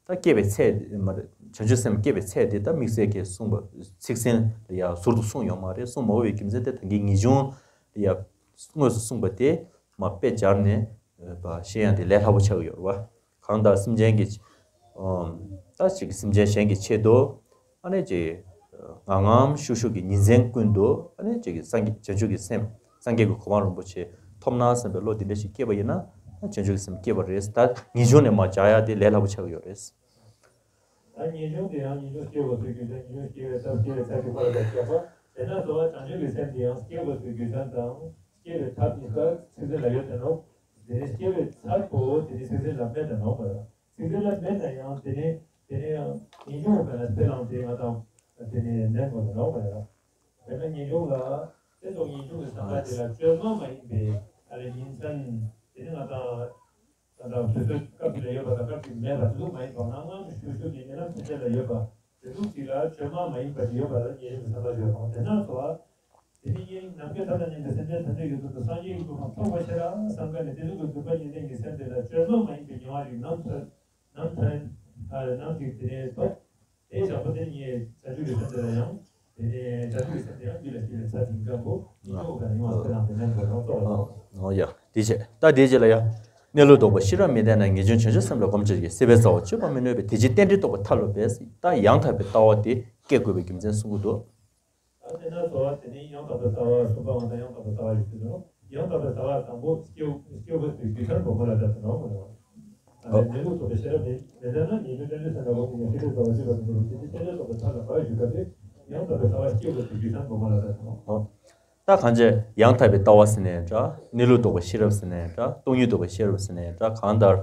ད་སྐྱེ་བའི་ཚད་མ་རེད། བྱང་ཆུབ་སེམས་སྐྱེ་བའི་ཚད་དེ་ད་དམིགས་བསལ་གྱིས་གསུངས་པ་ཚིག་ཟིན་ལ་ཡང་ཟུར་དུ་གསུངས་ཡོད་མ་རེད། གསུངས་མ་འོས་པའི་རྒྱུ་མཚན་དེ་ད་གིན་ངེས་འབྱུང་ལ་ཡང་དངོས་སུ་གསུངས་པ་དེ་མ་དཔེ་སྦྱར་ནས་བཤད་ཡང་དེ་ལས་སླ་པོ་ཆགས་ཀྱི་ཡོད་རེད་བ། གང་ལྟར་སེམས་ཅན་གྱི་ད་ཅིག་སེམས་ཅན་གཞན་གྱི་ཆེད་དུ་ཨ་ནི་ཅིག་ངང་ངམ་ཤུགས་ཤུགས་ཀྱི་ཉིན་མཚན་ཀུན་ཏུ་ཨ་ནི་ཅིག་སངས་རྒྱས་བྱང་ཆུབ་ཀྱི་སེམས་སངས་རྒྱས་ཀྱི་གོ་འཕང་རིན་པོ་ཆེ་ཐོབ་ན་བསམ་པའི་བློ་དེ་འདྲ་ཞིག་སྐྱེས་པ་ཡིན་ན་བྱང་ཆུབ་ཀྱི་སེམས་སྐྱེས་པ་རེད། ད་ངེས་འབྱུང་ནས་མར་སྦྱར་ཡ་དེ་ལས་སླ་པོ་ཆགས་ཀྱི་ཡོད་རེད། ད་ངེས་འབྱུང་དེ་ཡང་ངེས་འབྱུང་སྐྱེ་དགོས་པའི་རྒྱུ་མཚན་ངེས་འབྱུང་སྐྱེ་བའི་སྟབས་སྐྱེ་བའི་ཚད་ཀྱི་ཕ་རོལ་ཏུ་ཕྱིན་པ། དེས་ན་གཙོ་བོ་བྱང་ཆུབ་ཀྱི་སེམས་དེ་ཡང་སྐྱེ་དགོས་པའི་རྒྱུ་མཚན་དང་སྐྱེ་བའི་ཐབས་གཉིས་ཀ་ཚིག་ཟིན་ལ་ཡོད་དེ་ནོ། དེ་ནས་སྐྱེ་བའི་ཚད་པོ་དེ་ནི་ཚིག་ཟིན་ལ་མེད་དེ་ནོ་མ་རེད། ཚིག་ཟིན་ལ་མེད་ན་ཡང་དེ་ནི་དེ་ནི་ཡང་ངེས་འབྱུང་བས་ན་དེ་ལའང་དེ་ང་དང་དེ་ནི་ལེན་དགོས་དེ་ནོ་མ་རེད། དཔེར་ན་ངེས་འབྱུང་ལ་དེ་ཚོ་ངེས་འབྱུང་གི་བསམ་པ་དེ་ལ་བཅོས་མ་མ་ཡིན་པའི་ཨ་ལས་ཉིན་མཚན་དེ་ནི་ང་དང་། ད་ལྟ་དུས་ཚོད་སྐབས་ཅིག་ལ་ཡོད་པ་དང་སྐབས་ཅིག་མེད་པ་དེ་ཚོ་མ་ཡིན་པ་ངང་ངམ་ཤུགས་ཤུགས་ཀྱིས་ཉེ་ལམ་ཕན་ཆད་ལ་ཡོད་པ་དེ་ཚོ་ཅིག་ལ་བཅོས་མ་མ་ཡིན་པ་ཅིག་ཡོད་པ་ལ་ཉེ་རིང་གི་བསམ་པ་ཡོད་དང་དེ་ན་སོ། དེ་ནི་ཡིན་ནམ་མཁའི་མཐའ་དང་མཉམ་པའི་སེམས་ཅན་ཐམས་ཅད་ཀྱི་དོན་དུ་སངས་རྒྱས་ཀྱི་གོ་འཕང་ཐོབ་པར་ཤེས་རབ་བསམ་ག་ནས་དེ་ཚོ་གི་སྡུག་པ་ཉེར་ལྡན་གྱི་སེམས་དེ་ལ་བཅོས་མ་མ་ཡིན་པའི་ཉེ་བ་རིགས་ནམ་ཚོད་ནམ་ཚོད་ནམ་ཞིག་དེ་ནས་ཐོབ། དེའི་ཞག་པོ་དེ་ཉིད་བྱང་ཆུབ་ཀྱི་སེམས་དེ་ལ་ཡང་དེ་ནས་བྱང་ཆུབ་ཀྱི་སེམས་དེ་ཡང་རྒྱུད་ལ་སྐྱེས་པའི་ཚད་ཡིན་སྐབས་སུ་ཉིད་ཐོག་ག་ནས་ཡོང་བ་ཚེ་རང་དེ་ནས་འགྲོ་རོགས་གཏོགས། ཨོ་ཡ། དེ་བྱས་ད་དེ་རྗེས་ལ་ཡ། གནས་ལུགས་རྟོགས་པ་ཤེས་རབ་མི་ལྡན་ན། ངེས་འབྱུང་བྱང་ཆུབ་སེམས་ལ་གོམས་བྱས་ཀྱི། སྲིད་པའི་རྩ་བ་གཅོད་པ་མི་ནུས་པས། དེ་ཕྱིར་རྟེན་འབྲེལ་རྟོགས་པའི་མཐའ་སློབ་པས། ད་ཡང་དག་པའི་ལྟ་བ་དེ་སྐྱེ་དགོས་པའི་རྒྱུ་མཚན་གསུང་གི་འདུག་ད་ དེ་ན་འཚོ་བ་དེ་ནི་ཡང་དག་པའི་ལྟ་བ་གསུམ་པའང་དང་ཡང་དག་པའི་ལྟ་བ་ཡོད་དུ་འདུག་ཡང་དག་པའི་ལྟ་བ་དང་པོ་སྐྱེ་བོ་སྐྱེ་བོ་དེ་རྒྱུ་མཚན་སྦོམ་པོ་ལ་བརྟགས་ཏེ་ནོ། ཨ་ནི་གནས་ལུགས་རྟོགས་པའི་ཤེས་རབ་དེ་མི་ལྡན་ན་ཉེ་རྒྱུ་ཅན་ལུས་སེམས་ལ་འོང་ནས་ཤེས་རབ་ལྟ་བ་ཞིག་ལ་འདུག་དེ་ནི་ཤེས་རབ་རྟོགས་པའི་ཐབས་ལ་བབ་ཞུ་སྐབས་དེ་ཡང་དག་པའི་ལྟ་བ་སྐྱེ་བོ་དེ་རྒྱུ་མཚན་སྦོམ་པོ་ལ་བརྟགས་ཏེ་ནོ། ད་གང་ཅི་ཡང་དག་པའི་ལྟ་བ་ཟེར་ནའང་འདྲ། གནས་ལུགས་རྟོགས་པའི་ཤེས་རབ་ཟེར་ནའང་འདྲ། སྟོང་ཉིད་རྟོགས་པའི་ཤེས་རབ་ཟེར་ནའང་འདྲ། གང་ལྟར་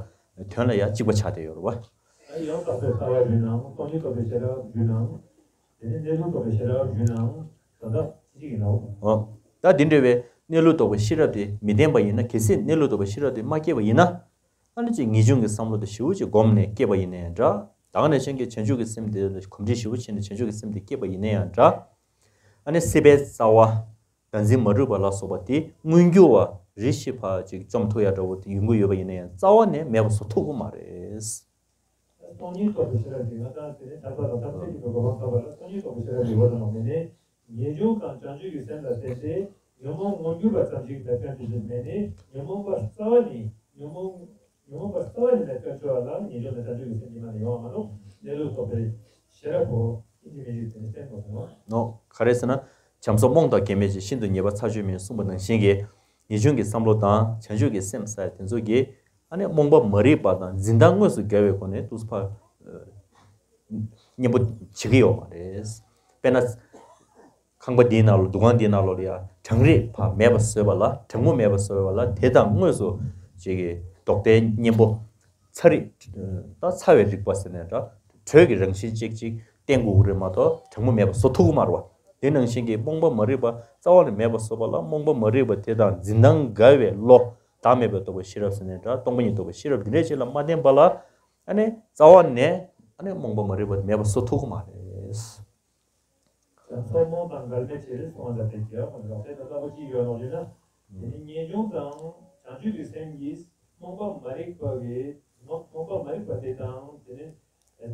དོན་ལ་ཡང་གཅིག་པ་ཆགས་བསྡད་ཡོད་རེད་བ། ཡང་དག་པའི་ལྟ་བ་ཞུས་ནའང་སྟོང་ཉིད་རྟོགས་པའི་ཤེས་རབ་ཞུས་ནའང་། དེ་ནས་གནས་ལུགས་རྟོགས་པའི་ཤེས་རབ་ཞུས་ནའང་ད་ལྟ་གཅིག་ཡིན་ནོ། ཨོ། ད་འདི་འདྲ་བའི་གནས་ལུགས་རྟོགས་པའི་ཤེས་རབ་དེ་མི་ལྡན་པ་ཡིན་ན། གལ་སྲིད་གནས་ལུགས་རྟོགས་པའི་ཤེས་རབ་དེ་མ་སྐྱེས་པ་ཡིན་ན། ཨ་ནི་ཅིག་ངེས་འབྱུང་གི་བསམ་བློ་དེ་ཞེ་པོ་ཅིག་བསྒོམས་ནས་སྐྱེས་པ་ཡིན་ནའང་འདྲ། ད་ག་ནང་བཞིན་གྱི་བྱང་ཆུབ་ཀྱི་སེམས་དེ་ལ་གོམས་འདྲིས་ཞེ་པོ་བྱས་ནས་བྱང་ཆུབ་ཀྱི་སེམས་དེ་སྐྱེས་པ་ཡིན་ནའང་འདྲ། ཨ་ནི་སྲིད་པའི་རྩ་བ། བདག་འཛིན་མ་རིག་པ་ལ་སོགས་པ་དེ་མངོན་གྱུར་བ་རེ་ཞིག་ཕར་ཅིག་བཅོམ་ཐུབ་ཡ་འདྲ་བོ་དེ་ཡོང་གི་ཡོད་པ་ཡིན་ན་ཡང་རྩ་བ་ནས་མེད་པ་བཟོ་ཐུབ་ཀྱི་མ་རེད། སྟོང་ཉིད་རྟོགས་པའི་ཤེས་རབ་ཀྱིས་ང་དང་དེ་ནི་ཐར་པ་དང་ཐམས་ཅད་མཁྱེན་པའི་གོ་འཕང་ཐོབ་པ་ལ་སྟོང་ཉིད་རྟོགས་པའི་ཤེས་རབ་ཀྱི་འོག་ཏུ་མ་མེད་ནས་ངེས་འབྱུང་དང་བྱང་ཆུབ་ཀྱི་སེམས་ལ་བརྟེན་ཏེ་ཉོན་མོངས་མངོན་གྱུར་བ་ཙམ་ཞིག་མེད་པར་འགྱུར་ཞིག་མེད་ནས་ཉོན་མོངས་པ་རྩ་བ་ནས་ཉོན་མོངས་ཉོན་མོངས་པ་རྩ་བ་ནས་མེད་པར་གྱུར་པ་ལ་ངེས་འབྱུང་དང་བྱང་ཆུབ་ཀྱི་སེམས་ཀྱི་མ་ནས་ཡོང་བ་མ་གཏོགས་གནས་ལུགས་རྟོགས་པའི་ཤེས་རབ་པོ་ཨིན་ཇི་མི་ཞིག་དེ་ནི་བསྟན་དགོས་སོ། ནོ། ག་རེ་ཟེར་ན། བྱམས་སོགས་རྨོངས་དང་གེགས་མེད་ཅིང་། ཤིན་ཏུ་ཉེས་པ་ཚར་གཅོད་མིན། གསུངས་པ་ནང་བཞིན་གྱི། ངེས་འབྱུང་གི་བསམ་བློ་དང་བྱང་ཆུབ་ཀྱི་སེམས་ཟེར་དེ་ཚོ་གིས་ཨ་ནི་རྨོངས་པ་མ་རིག་པ་དང་འཛིན་སྟངས་དངོས་སུ་འགལ་བའི་སྒོ་ནས་ཏོག་ཙམ་ཕར་གཉེན་པོ་བྱེད་ཀྱི་ཡོད་མ་རེད། དཔེར་ན། ཁང་པ་འདིའི་ནང་ལ་འདུ་ཁང་འདིའི་ནང་ལོགས་ལ་ཡང་གྲང་རེག་ཕར་མེད་པ་བཟོས་པ་ལ། གྲང་མོ་མེད་པ་བཟོས་པ་ལ་དེ་དང་དངོས་སུ་ཅིག་གི་ལྡོག་ལྟའི་གཉེན་པོ། ཚ་རིག་ད་ཚ་བའི་རིག་པ་ཟེར་ནའང་འདྲ། དྲོད་ཀྱི་རང་བཞིན་གཅིག་གཅིག་བསྟེན་དགོས་ཀྱི་རེད་མ་གཏོགས་གྲང་མོ་མེད་པ་བཟོ་ཐུབ་ཀྱི་མ་རེད་བ། དེ་ནང་བཞིན་གྱི་རྨོངས་པ་མ་རིག་པ་རྩ་བ་ནས་མེད་པ་བཟོ་བ་ལ་རྨོངས་པ་མ་རིག་པ་དེ་དང་འཛིན་སྟངས་འགལ་བའི་བློ། བདག་མེད་པའི་རྟོགས་པའི་ཤེས་རབ་ཟེར་ནའང་འདྲ། སྟོང་པ་ཉིད་རྟོགས་པའི་ཤེས་རབ་འདི་འདྲ་ཅིག་ལ་མ་བརྟེན་པ་ལ། ཨ་ནི་རྩ་བ་ནས་ཨ་ནི་རྨོངས་པ་མ་རིག་པ་མེད་པ་བཟོ་ཐུབ་ཀྱི་མ་རེད། སོགས་རྨོངས་དང་འགལ་མེད་ཕྱིར་གསུངས་པ་ལ་དེ་རྒྱལ་བ་ཁོང་ལ་དེ་ལྟ་ལྟ་བུ་ཅི་ཡོད་ནོ་ཞེ་ན། དེ་ནི་ངེས་འབྱུང་དང་བྱང་ཆུབ་ཀྱི་སེམས་ཀྱིས་རྨོངས་པ་མ་རིག་པ་གི་རྨོངས་པ་མ་རིག་པ་དེ་དང་དེ་ནི་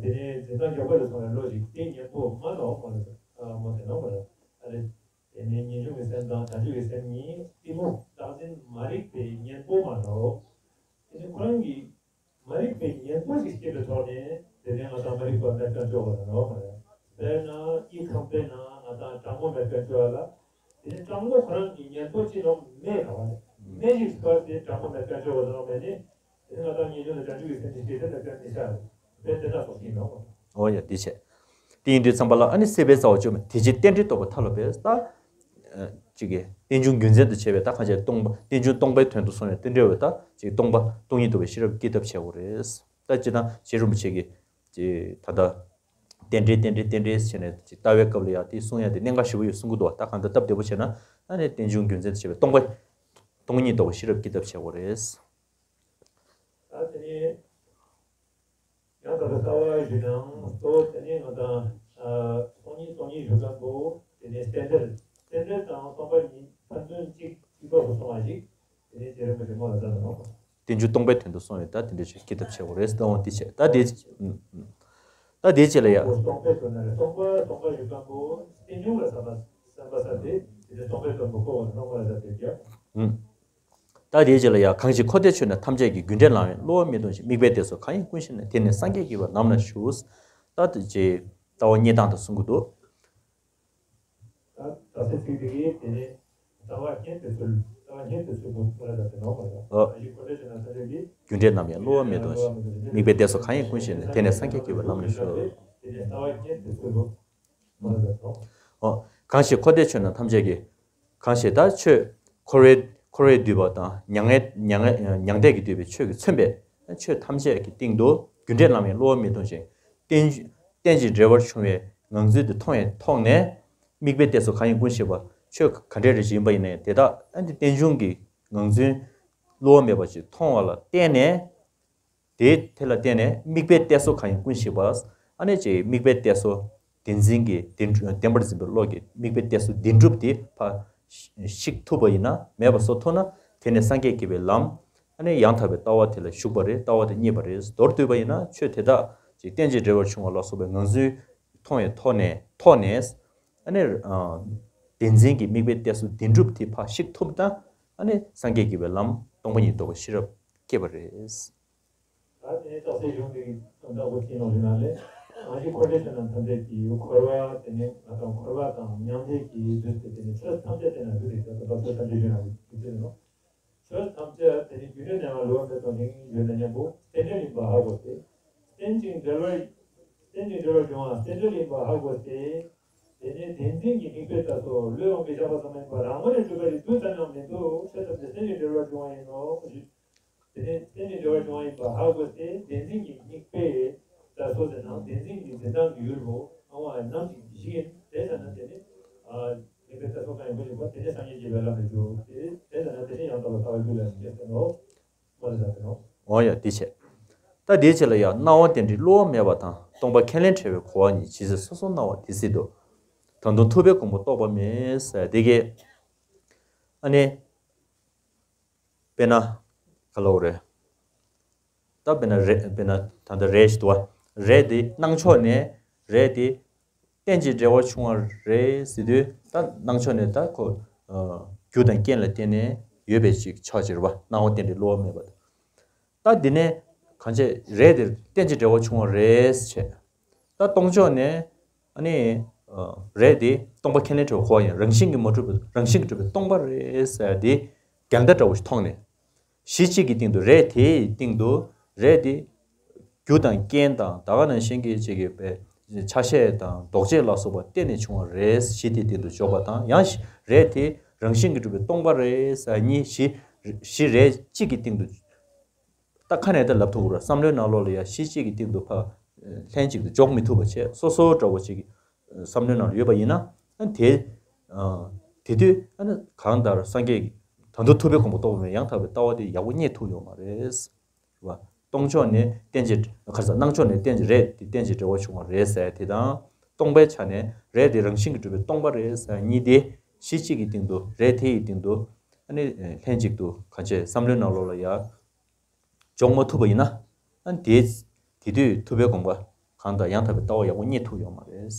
དེ་ནི་འཛིན་སྟངས་མགྱོགས་པ་ལ་སོང་བའི་བློ་ཞིག་དེ་གཉེན་པོ་མ་ནོ་མ་ནོ་མ་དེ་ནོ་མ་རེད། ཨ་རེ། དེ་ནི་ངེས་འབྱུང་གི་སེམས་དང་བྱང་ཆུབ་ཀྱི་སེམས་གཉིས་གཏི་མུག་བདག་འཛིན་མ་རིག་པའི་གཉེན་པོ་མ་ནོ། དེ་ནི་ཁོ་རང་གི་མ་རིག་པའི་གཉེན་པོ་ཞིག་སྐྱེས་པའི་ཐོག་ནས་དེ་ནས་ང་དང་མ་རིག་པ་མེད་པར་འཇོག་པ་དང་ནོ། དཔེར་ན་དབྱིབས་ཁམས་པའི་ནང་ང་དང་གྲང་མོ་མེད་པར་འཇོག་པ་ལ། དེ་ནས་གྲང་མོ་ཁོ་རང་གི་གཉེན་པོ་ཅི་ནོ་མེད་ནོ། མེད་ཞིག་སྤར་ཏེ་གྲང་མོ་མེད་པར་འཇོག་པ་དང་ནོ་མེད་ནས། དེ་ནས་ང་དང་ངེས་འབྱུང་ལ་བྱང་ཆུབ་ཀྱི་སེམས་ཀྱི་སྐད་དེ་ལ་ཀྱང་ནི་ཤར། དཔེ་དེ་དག་སོགས་ཀྱིས་ནོ། འོ་ཡ་འདི་བྱས། དེ་ཡིན་དུས་ཙམ་པ་ལ་ཨ་ནི་སྲིད་པའི་རྩ་བ་གཅོད་མིན། དེ་ཕྱིར་རྟེན་འབྲེལ་རྟོགས་པའི་ཐབས་ལ་འབད། ད། ཅིག་གིས་རྟེན་འབྱུང་རྒྱུ་མཚན་དུ་བྱས་པའི་ད་གང་བྱས་སྟོང་པ་རྟེན་འབྱུང་སྟོང་པའི་དོན་དུ་སོང་བའི་རྟེན་འབྲེལ་བའི་ད་ཅིག་སྟོང་པ་སྟོང་ཉིད་རྟོགས་པའི་ཤེས་རབ་ཀྱིས་ཐབས་བྱེད་དགོས་རེད། ད་སྤྱིར་བཏང་རྗེ་རིན་པོ་ཆེ་གིས་ཅིག་ད་ལྟ་རྟེན་འབྲེལ་རྟེན་འབྲེལ་རྟེན་འབྲེལ་བྱས་ནས་ཅིག་ལྟ་བའི་སྐབས་ལ་ཡང་དེ་གསུང་ཡ་དེ་གནད་འགག་ཞེ་པོ་ཡོད་གསུང་གི་འདུག་ད་གང་ལྟར་སྟབས་བདེ་པོ་བྱས་ན་ཨ་ནི་རྟེན་འབྱུང་རྒྱུ་མཚན་དུ་བྱས་པའི་སྟོང་པ་སྟོང་ཉིད་རྟོགས་པའི་ཤེས་རབ་ཀྱིས་ཐབས་བྱེད་དགོས་རེད། ད་དེ་ནས་ཡང་དག་པའི་ལྟ་བ་ཞུ་ནའང་གཙོ་བོ་དེ་ནི་ང་དང་སྟོང་ཉིད་སྟོང་ཉིད་ཞུ་མཁན་པོ་དེ་ནི་རྟེན་འབྲེལ་རྟེན་འབྲེལ་དང་སྟོང་པ་ཉིད་ཕན་ཚུན་གཅིག་གཅིག་པ་རུ་སོང་བ་ཞིག་དེ་ནི་རྗེ་རིན་པོ་ཆེ་སྔོན་ལ་བསྟན་ནོ། རྟེན་འབྱུང་སྟོང་པའི་དོན་དུ་སོང་བས་ད་དེ་འདྲ་ཞིག་ཀྱིས་ཐབས་བྱེད་དགོས་རེད་ཟེར་ད་འོང་དེ་བྱས་ད་དེ་ད་དེ་རྗེས་ལ་ཡ། སྟོང་པའི་དོན་ནི་སྟོང་པ་སྟོང་པ་ཞུ་མཁན་པོ་རྟེན་འབྱུང་ལ་ཟབ་པ་ཟབ་པ་ཟབ་སྟེ་དེ་ནི་སྟོང་པའི་དོན་པོ་གོ་བ་སྟོང་པ་ལ་ཟབ་སྟེ་ཀྱང་། ད་དེའི་རྗེས་ལ་ཡང་གང་ཞིག་འཁོར་འདས་ཆོས་རྣམས་ཐམས་ཅད་ཀྱི། རྒྱུ་འབྲས་ལམ་ཡང་བསླུ་བ་མེད་མཐོང་ཞིང་། དམིགས་པའི་གཏད་སོ་གང་ཡིན་ཀུན་ཤེས་ནས། དེ་ནས་སངས་རྒྱས་ཀྱིས་པར་ལམ་སྣ་ཞུ། ད་དེ་རྗེས་ལྟ་བ་རྙེད་སྟངས་དང་གསུང་གི་འདུག་ད་ད་སེ་ཚིག་དེ་གིས་དེ་ནས་ལྟ་བ་རྙེད་དེ་ཚུལ་ལྟ་བ་རྙེད་དེ་ཚུལ་པོ་ཐོག་ལ་ད་དེ་ནོ་མ་རེད། ཨ། གང་ཞིག་འཁོར་འདས་ཆོས་རྣམས་ཐམས་ཅད་ཀྱི། རྒྱུ་འབྲས་ལམ་ཡང་བསླུ་བ་མེད་མཐོང་ཞིང་། དམིགས་པའི་གཏད་སོ་གང་ཡིན་ཀུན་ཤེས་ནས། དེ་ནས་སངས་རྒྱས་ཀྱིས་པར་ལམ་སྣ་ཞུ། དེ་ནས་ལྟ་བ་རྙེད་དེ་ཚུལ་པོ། འོ། གང་ཞིག་འཁོར་འདས་ཆོས་རྣམས་ཐམས་ཅད་ཀྱི། གང་ཞིག་ད་ཆོས་འཁོར་བའི་འཁོར་བས་བསྡུས་པ་དང་མྱང་ངན་མྱང་ངན་མྱང་འདས་ཀྱིས་བསྡུས་པའི་ཆོས་ཀྱིས་མཚོན་པའི་ཆོས་ཐམས་ཅད་ཀྱི་སྟེང་དུ་རྒྱུ་འབྲས་ལམ་ཡང་བསླུ་བ་མེད་མཐོང་ཞིང་། རྟེན་རྟེན་ཅིང་འབྲེལ་བར་འབྱུང་བའི་ངང་ཚུལ་དེ་མཐོང་བའི་ཐོག་ནས། དམིགས་པའི་གཏད་སོ་གང་ཡིན་ཀུན་ཤེས་པ། ཆོས་ག་འདྲའི་རིགས་ཤིག་ཡིན་པ་ཡིན་ནའི་དེ་དག་ཨ་ནི་རྟེན་འབྱུང་གི་ངང་ཚུལ་བསླུ་བ་མེད་པ་ཞིག་མཐོང་བ་ལ་བརྟེན་ནས། དེ་དེ་ལ་བརྟེན་ནས་དམིགས་པའི་གཏད་སོ་གང་ཡིན་ཀུན་ཤེས་པ། ཨ་ནི་ཅིག་དམིགས་པའི་གཏད་སོ་བདེན་འཛིན་གྱི་བདེན་བདེན་པར་འཛིན་པའི་བློ་གིས་དམིགས་པའི་གཏད་སོ་བདེན་གྲུབ་དེ་ཕར་བཤིག་ཐུབ་པ་ཡིན་ན་མེད་པ་བཟོ་ཐུབ་ན་དེ་ནས་སངས་རྒྱས་ཀྱི་པའི་ལམ། ཨ་ནི་ཡང་དག་པའི་ལྟ་བ་དེ་ལ་ཞུགས་པ་རེད། ལྟ་བ་དེ་རྙེད་པ་རེད། མདོར་བསྡུས་པ་ཡིན་ན་ཆོས་དེ་དག་ཅིག་རྟེན་ཅིང་འབྲེལ་བར་འབྱུང་བ་ལ་སོགས་པའི་ངང་ཚུལ་མཐོང་བའི་ཐོག་ནས་ཐོག་ནས། ཨ་ནི་བདེན་འཛིན་གྱི་དམིགས་པའི་གཏད་སོ་བདེན་གྲུབ་དེ་ཕར་བཤིག་ཐུབ་ན། ཨ་ནི་སངས་རྒྱས་ཀྱི་པའི་ལམ་སྟོང་པ་ཉིད་རྟོགས་པའི་ཤེས་རབ་སྐྱེས་པ་རེད། ད་དེ་ནས་རྟགས་གསལ་གཞུང་འདི་དོན་དག་པོ་ཅི་ནོ་ཞུ་ན་ལས། གང་ཞིག་འཁོར་འདས་བྱེད་རྣམས་ཐམས་ཅད་ཀྱི། འཁོར་བ་དེ་ནི་ང་དང་འཁོར་བ་དང་མྱང་འདས་ཀྱི་བདུད་དེ་དེ་ནི་ཆོས་ཐམས་ཅད་དེ་ན་བདུད་དེ་ཆོས་ཐམས་ཅད་དེ་ན་བདུད་དེ་ཆོས་ཐམས་ཅད་དེ་ནི་རྒྱུ་ནི་གནས་ལྔ་ལུས་པ་མེད་དོ་ནི་ཡོད་ན་སྙམ་པོ་རྟེན་འབྲེལ་ཡིན་པ་ཧ་གོ་སྟེ། རྟེན་ཅིང་འབྲེལ་བར་རྟེན་ཅིང་འབྲེལ་བར་འབྱུང་བ་རྟེན་འབྲེལ་ཡིན་པ་ཧ་གོ་སྟེ། དེ་ནས་བདེན་འཛིན་གྱི་སྙིགས་པའི་རྩ་སོགས་བློས་དབང་གིས་བཞག་པ་ཙམ་མ་ཡིན་པར་རང་ངོས་ནས་གྲུབ་པ་ཡི་རྡུལ་ཙམ་ཡང་མི་འདུག་ཆོས་ཐམས་ཅད་རྟེན་ཅིང་འབྲེལ་བར་འབྱུང་བ་ཡིན་ནོ། དེ་ནས་རྟེན་ཅིང་འབྲེལ་བར་འབྱུང་བ་ཡིན་པ་ཧ་གོ་སྟེ་བདེན་འཛིན་གྱི་སྙིགས་པའི་རྩ་སོགས་དེ་ནང་བདེན་འཛིན་གྱི་འཛིན་སྟངས་ཀྱི་ཡུལ་བོ་ཨང་བ་ནམ་ཞིག་གི་གཞི་ཡིན་དེ་ཙམ་ན་དེ་ནི་སྙིགས་པའི་རྩ་སོགས་གང་ཡིན་པ་ཞིག་པ་དེ་ནི་སངས་རྒྱས་ཀྱི་བའི་ལམ་དུ་འཇུག་དེ་དེ་ཙམ་ན་དེ་ནི་ཡང་དག་པར་ལྟ་བ་རྒྱུད་ལ་ཞེས་ཟེར་ནོ། མ་རེད་ཟེར་ནོ། འོ་ཡ་དེ་བྱས། ད་དེའི་ཆེད་ལ་ཡང་སྣང་བ་རྟེན་འབྲེལ་བསླུ་བ་མེད་པ་དང་སྟོང་པ་ཁས་ལེན་བྲལ་བའི་གོ་བ་གཉིས་ཇི་སྲིད་སོ་སོར་སྣང་བ་དེ་སྲིད་དུ། ད་དུང་ཐུབ་པའི་གོ་འཕང་རྟོགས་པ་མེད་ཟེར་དེ་གས། ཨ་ནི། དཔེར་ན། ག་ལ་འོ་རེད། ད་དཔེར་ན་རེད་དཔེར་ན་ད་ལྟ་རེད་ཞིག་འདུག་བ། རེད་དེ་སྣང་ཕྱོགས་ནས་རེད་དེ། རྟེན་ཅིང་འབྲེལ་བར་འབྱུང་བ་རེད་ཟེར་དུས་ད་སྣང་ཕྱོགས་ནས་ད་ཁོ། རྒྱུ་དང་རྐྱེན་ལ་བརྟེན་ནས་ཡོད་པའི་ཅིག་ཆགས་ཀྱི་རེད་བ་སྣང་བ་རྟེན་འབྲེལ་བསླུ་བ་མེད་པ་དང་། ད་འདི་ནས་གང་བྱས་རེད་དེ་རྟེན་ཅིང་འབྲེལ་བར་འབྱུང་བ་རེད་ཟེར་བྱས། ད་སྟོང་ཕྱོགས་ནས་ཨ་ནི། རེད་དེ་སྟོང་པ་ཁས་ལེན་བྲལ་བའི་གོ་བ་ཡིན་རང་བཞིན་གྱིས་མ་གྲུབ་པའི་རང་བཞིན་གྱིས་གྲུབ་པའི་སྟོང་པ་རེད་ཟེར་དེ་འགལ་ཟླ་འདྲ་བོ་ཞིག་མཐོང་ནས། གཞི་གཅིག་གི་སྟེང་དུ་རེད་དེའི་སྟེང་དུ་རེད་དེ། རྒྱུ་དང་རྐྱེན་དང་ད་ག་ནང་བཞིན་གྱི་ཅིག་གི་པའི་ཆ་ཤས་དང་ལྡོག་ཆས་ལ་སོགས་པ་བརྟེན་ནས་བྱུང་བ་རེད་གཞི་དེའི་སྟེང་དུ་འཇོག་པ་དང་ཡང་རེད་དེ་རང་བཞིན་གྱིས་གྲུབ་པའི་སྟོང་པ་རེད་ཟེར་གཉིས་གཞི་གཞི་རེད་གཅིག་གི་སྟེང་དུ། ད་ཁ་ནས་ད་ལབ་ཐུབ་ཀྱི་རེད་བསམ་བློའི་ནང་ལོགས་ལ་ཡང་གཞི་གཅིག་གི་སྟེང་དུ་ཕ་ལྷན་ཅིག་ཏུ་འཇོག་མི་ཐུབ་པ་བྱས་སོ་སོ་འདྲ་བོ་ཅིག་བསམ་བློའི་ནང་ལ་ཡོད་པ་ཡིན་ན་དེ་དེ་དུས་གང་ལྟར་སངས་རྒྱས་ཀྱི་ད་དུང་ཐུབ་པའི་གོ་འཕང་རྟོགས་པ་མེད་ཡང་དག་པའི་ལྟ་བ་དེ་ཡག་པོ་རྙེད་ཐུབ་ཡོད་མ་རེད། རེད་བ། སྟོང་ཕྱོགས་ནས་རྟེན་ཅིང་ཁ་སང་སྣང་ཕྱོགས་ནས་རྟེན་ཅིང་རེད་དེ་རྟེན་ཅིང་འབྲེལ་བར་བྱུང་བ་རེད་ཟེར་དེ་དང་སྟོང་པའི་ཆ་ནས་རེད་དེ་རང་བཞིན་གྱིས་གྲུབ་པའི་སྟོང་པ་རེད་ཟེར་གཉིས་དེ་གཞི་གཅིག་གི་སྟེང་དུ་རེད་དེ་ཡི་སྟེང་དུ་ཨ་ནི་ལྷན་ཅིག་ཏུ་གང་བྱས་བསམ་བློའི་ནང་ལོགས་ལ་ཡ། འཇོག་མ་ཐུབ་པ་ཡིན་ན། ཨ་ནི་དེ་དེ་དུས་ཐུབ་པའི་དགོངས་པ་གང་དང་ཡང་དག་པའི་ལྟ་བ་ཡག་པོ་རྙེད་ཐུབ་ཡོད་མ་རེད། དེ་ནས་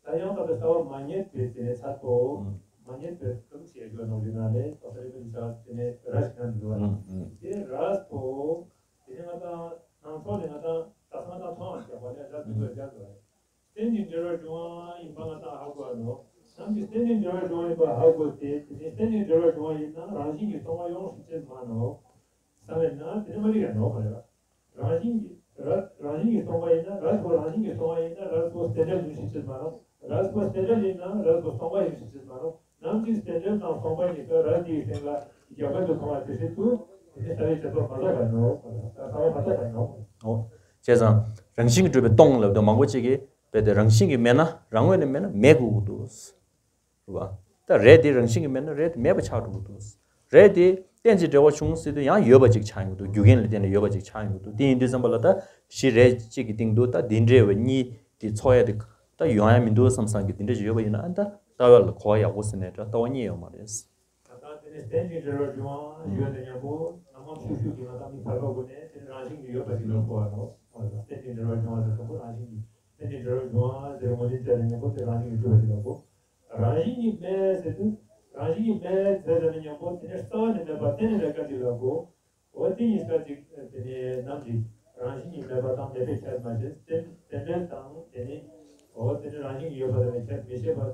ད་ཡང་དག་པའི་ལྟ་བ་མ་རྙེད་པའི་དེ་ནས་ཚར་ཐོ། ཨུམ། མ་རྙེད་པའི་ལྟ་བ་ཞེས་བརྗོད་ནོ་ཡིན་ན་ལས་ད་ལྟ་རེ་ཀུན་བྱ་དེ་ནས་ར་ཞིག་ན་འདུག་བ། ཨུམ་ཨུམ། དེ་ར་ཐོ། དེ་ནས་ང་དང་སྣང་ཕྱོགས་ནས་ང་དང་ད་ས་ང་དང་མཐོང་བ་རྒྱག་པ་ནས་ར་འདུག་པའི་རྒྱག་དགོས། རྟེན་ཅིང་འབྲེལ་བར་འབྱུང་བ་ཡིན་པ་ང་དང་ཧ་གོ་བ་ནོ། ནམ་ཞིག་རྟེན་ཅིང་འབྲེལ་བར་འབྱུང་བ་ཡིན་པ་ཧ་གོ་སྟེ་དེ་ནས་རྟེན་ཅིང་འབྲེལ་བར་འབྱུང་བ་ཡིན་ན་རང་བཞིན་གྱིས་སྟོང་པ་ཡོང་སྲིད་ཅེས་མ་ནོ། བསམ་པས་ན་དེ་ནི་མ་རིག་ཡ་ནོ་མ་རེད། རང་བཞིན་གྱིས་ར་རང་བཞིན་གྱིས་སྟོང་པ་ཡིན་ན་ར་ཐོ་རང་བཞིན་གྱིས་སྟོང་པ་ཡིན་ན་ར་ཐོ་རྟེན་འབྲེལ་འབྱུང་སྲིད་ཅེས་མ་ནོ། ར་ཐོ་རྟེན་འབྲེལ་ཡིན་ན་ར་ཐོ་སྟོང་པ་ཡོང་སྲིད་ཅེས་མ་ནོ། ནམ་ཞིག་རྟེན་འབྲེལ་དང་སྟོང་པ་ཉིད་ཀྱི་ར་དེའི་སྟེང་ལ་རྒྱ་གར་དུ་མཐོང་བ་དེ་སྲིད་དུ་དེ་ནི་ལྟ་བའི་དཔྱད་པ་མ་རྫོགས་པར་ནོ། ལྟ་བ་མ་རྫོགས་པར་ནོ། ཨོ། བྱས་ཙང་རང་བཞིན་གྱིས་གྲུབ་པའི་སྟོང་ལབ་དུས་མང་པོ་ཅིག་གིས་རྦད་དེ་རང་བཞིན་གྱིས་མེད་ན་རང་ངོས་ནས་མེད་ན་མེད་དགོས་ཀྱི་འདུག་རེད་བ། ད་རེད་དེ་རང་བཞིན་གྱིས་མེད་ན་རེད་དེ་མེད་པ་ཆགས་འགྲོ་གི་འདུག་རེད་དེ་རྟེན་ཅིང་འབྲེལ་བར་འབྱུང་སྲིད་དུས་ཡང་ཡོད་པ་ཅིག་ཆགས་ཡོང་གི་འདུག་རྒྱུ་རྐྱེན་ལ་བརྟེན་ནས་ཡོད་པ་ཅིག་ཆགས་ཡོང་གི་འདུག་དེ་ཡིན་དུས་ཙམ་པ་ལ་ད་གཞི་རེད་གཅིག་གི་སྟེང་དུ་ད་འདི་འདྲའི་བའི་གཉིས་དེ་ཚོགས་ཡ་དེ་ད་ཡོང་ཡ་མི་འདུག་བསམ་བསམ་གྱི་དེ་འདྲ་ཅིག་ཡོད་པ་ཡིན་ན་ཨ་ད་ལྟ་བ་ལ་གོ་བ་ཡག་པོ་ཟིན་ནས་ད་ལྟ་བ་རྙེད་ཡོད་མ་རེད། ད་ལྟ་དེ་ནས་རྟེན་ཅིང་འབྲེལ་བར་འབྱུང་བ་ཡོད་དེ་མཉམ་པོ་ནམ་མཁའ་ཤུག་ཤུག་གི་ང་ད་མི་ཕལ་པ་ཀུན་ནས་དེ་ནི་རང་བཞིན་གྱིས་ཡོད་པ་ཞིག་ལ་གོ་བ་ནོ། རྟེན་ཅིང་འབྲེལ་བར་འབྱུང་བ་ཟེར་དུས་རང་བཞིན་གྱིས་རྟེན་ཅིང་འབྲེལ་བར་འབྱུང་བ་ཟེར་ངོས་འཛིན་བྱས་ནས་མཉམ་པོ་དེ་རང་བཞིན་གྱིས་གྲུབ་པ་ཞིག་ལ་གོ། རང་བཞིན་གྱིས་མེད་ཟེར་དུས་རང་བཞིན་གྱིས་མེད་ཟེར་ནས་མཉམ་པོ་དེ་ནི་རྩ་བ་ནས་མེད་པ་གཏན་ནས་མེད་པ་ཅིག་ལ་གོ། འོ་དེ་ཡིན་ས་ཅིག་དེ་ནས་ནམ་ཞིག་རང་བཞིན་གྱིས་མེད་པ་དང་མེད་པའི་ཁྱད་མ་ཤེས་རྟེན་རྟེན་འབྲེལ་དང་དེ་ནི་འོ་དེ་ནི་རང་བཞིན་གྱིས་ཡོད་པ་དང་མེད་ཁྱད་མི་ཤེས་པ།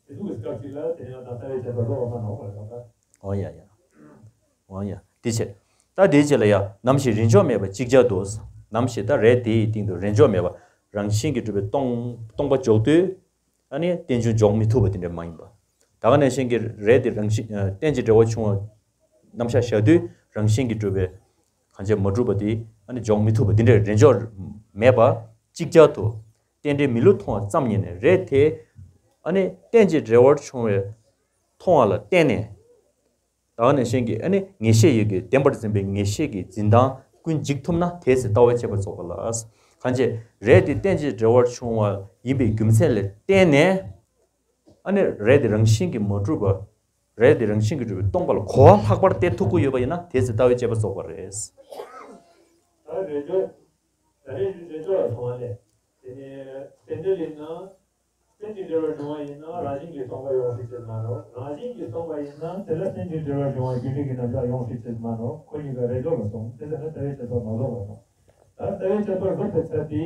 དེ་ཚོ་གི་སྐབས་ཤིག་ལ་དེ་ཡང་ད་ལྟ་བའི་བྱེད་པ་རོ་བ་ནང་བར་ད་ལྟ། འོ་ཡ་ཡ། འོ་ཡ། དེ་བྱས། ད་དེའི་རྗེས་ལ་ཡ་ནམ་ཞིག་རིན་འཇོག་མེད་པ་ཅིག་ཅར་དུ། ནམ་ཞིག་ད་རེད་དེའི་སྟེང་དུ་རིན་འཇོག་མེད་པ་རང་བཞིན་གྱིས་གྲུབ་པའི་སྟོང་སྟོང་པ་འཇོག་དུས། ཨ་ནི་རྟེན་འབྱུང་འཇོག་མི་ཐུབ་པ་དེ་འདྲ་མ་ཡིན་པ། ད་ག་ནང་བཞིན་གྱི་རེད་དེ་རང་བཞིན་རྟེན་ཅིང་འབྲེལ་བར་འབྱུང་བ་རྣམ་གཞག་བཞག་དུས་རང་བཞིན་གྱིས་གྲུབ་པའི་གང་བྱས་མ་གྲུབ་པ་དེ་ཨ་ནི་འཇོག་མི་ཐུབ་པ་དེ་འདྲ་རིན་འཇོག་མེད་པ་ཅིག་ཅར་དུ། རྟེན་འབྲེལ་མི་བསླུ་མཐོང་བ་ཙམ་ཉིད་ནས་རེད་དེ། ཨ་ནི་རྟེན་ཅིང་འབྲེལ་བར་འབྱུང་བའི་མཐོང་བ་ལ་བརྟེན་ནས། ད་ག་ནང་བཞིན་གྱི་ཨ་ནི་ངེས་ཤེས་ཡོད་ཀྱི་བདེན་པར་འཛིན་པའི་ངེས་ཤེས་ཀྱི་འཛིན་སྟངས་ཀུན་འཇིག་ཐུབ་ན་དེའི་ཚེ་ལྟ་བའི་དཔྱད་པ་རྫོགས་པ་ལ། གང་བྱས་རེད་དེ་རྟེན་ཅིང་འབྲེལ་བར་འབྱུང་བ་ཡིན་པའི་རྒྱུ་མཚན་ལ་བརྟེན་ནས། ཨ་ནི་རེད་དེ་རང་བཞིན་གྱིས་མ་གྲུབ་པ། རེད་དེ་རང་བཞིན་གྱིས་གྲུབ་པའི་སྟོང་པ་ལ་གོ་བ་ལྷག་པར་སྟེར་ཐུབ་ཀྱི་ཡོད་པ་ཡིན་ན་དེའི་ཚེ་ལྟ་བའི་དཔྱད་པ་རྫོགས་པ་རེད། ད་རེད་འཇོག་ད་རེད་འཇོག་ལ་སོང་བ་ལས། དེ་ནས་རྟེན་འབྲེལ་ཡིན་ན། རྟེན་ཅིང་འབྲེལ་བར་འབྱུང་བ་ཡིན་ན་རང་བཞིན་གྱིས་སྟོང་པ་ཡོང་སྲིད་ཅེས་མ་ནོ། རང་བཞིན་གྱིས་སྟོང་པ་ཡིན་ན་དེ་ལ་རྟེན་ཅིང་འབྲེལ་བར་འབྱུང་བ་རྒྱུ་འབྲས་ཀྱི་རྣམ་གཞག་ཡོང་སྲིད་ཅེས་མ་ནོ། ཁོ་གཉིས་ཀ་རེས་འཇོག་ལ་སོང་དེ་ལྟར་ན་ལྟ་བའི་དཔྱད་པ་མ་རྫོགས་པ་དང་། ད་ལྟ་བའི་དཔྱད་པ་རྫོགས་པའི་ཚད་དེ།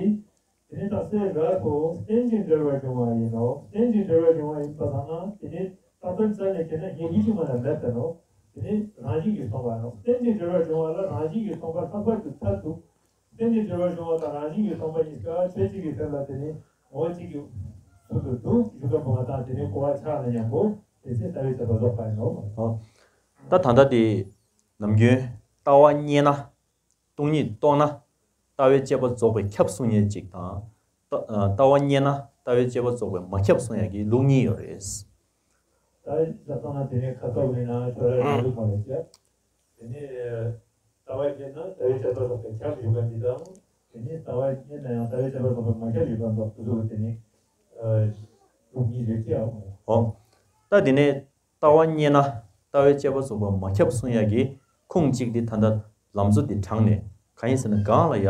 དེ་ནས་རྟགས་གསལ་རབ་ཏུ་རྟེན་ཅིང་འབྲེལ་བར་འབྱུང་བ་ཡིན་ནོ། རྟེན་ཅིང་འབྲེལ་བར་འབྱུང་བ་ཡིན་པ་ཙམ་ན་དེ་ནི་རྟགས་ཙམ་ཙམ་ལས་ཁྱེར་ན་ཡིན་གྱི་ཅིག་མ་ལ་མེད་པ་ནོ། དེ་ནི་རང་བཞིན་གྱིས་སྟོང་པ་ནོ། རྟེན་ཅིང་འབྲེལ་བར་འབྱུང་བ་ལ་རང་བཞིན་གྱིས་སྟོང་པ་ལྷག་པར་དུ་ཐབས་སུ། རྟེན་ཅིང་འབྲེལ་བར་འབྱུང་བ་དང་རང་བཞིན་གྱིས་སྟོང་པ་གཉིས་ཀ་ཆོས་གཅིག་གི་སེམས་ལ་དེ་ནི་ངོ་བོ་གཅིག་གི་ཚུལ་དུ་འདུག་ཞུ་མཁན་པོ་ང་དང་དེ་ནི་གོ་བ་ཆགས་ན་ཡང་གོ། དེ་ཚེ་ལྟ་བའི་དཔྱད་པ་རྫོགས་པ་ཡིན་ནོ། ད་ད་ལྟ་དེ་ནམ་རྒྱུན་ལྟ་བ་རྙེད་ན། སྟོང་ཉིད་རྟོགས་ན། ལྟ་བའི་དཔྱད་པ་རྫོགས་པས་ཁྱབ་གསུང་ཡས་གཅིག་དང་། ལྟ་ལྟ་བ་རྙེད་ན་ལྟ་བའི་དཔྱད་པ་རྫོགས་པས་མ་ཁྱབ་གསུང་ཡས་ཀྱི་ལུགས་གཉིས་ཡོད་རེད། ད་ལྟ་ན་དེ་ནས་ཁ་ཐོག་མིན་ན་ཁྱོད་རང་རང་ལུགས་མ་རེད་ཀྱ། དེ་ནས་ལྟ་བ་རྙེད་ན་ལྟ་བའི་དཔྱད་པ་རྫོགས་པས་ཁྱབ་ཡོད་པ་འདི་དང་། དེ་ནས་ལྟ་བ་རྙེད་ན་ཡང་ལྟ་བའི་དཔྱད་པ་རྫོགས་པས་མ་ཁྱབ་ཡོད་པ་འདོགས་དུ་དེ་ནས་ལུགས་གཉིས་རེད་ཀྱ། འོ། ད་དེ་ནས། ལྟ་བ་རྙེད་ན་ལྟ་བའི་དཔྱད་པ་རྫོགས་པ་མ་ཁྱབ་གསུང་ཡག་གི་ཁུངས་གཅིག་དེ་ད་ལྟ་ལམ་གཙོ་དེ་དྲངས་ནས་གང་ཡིན་ཟེར་ན་གང་ལ་ཡ།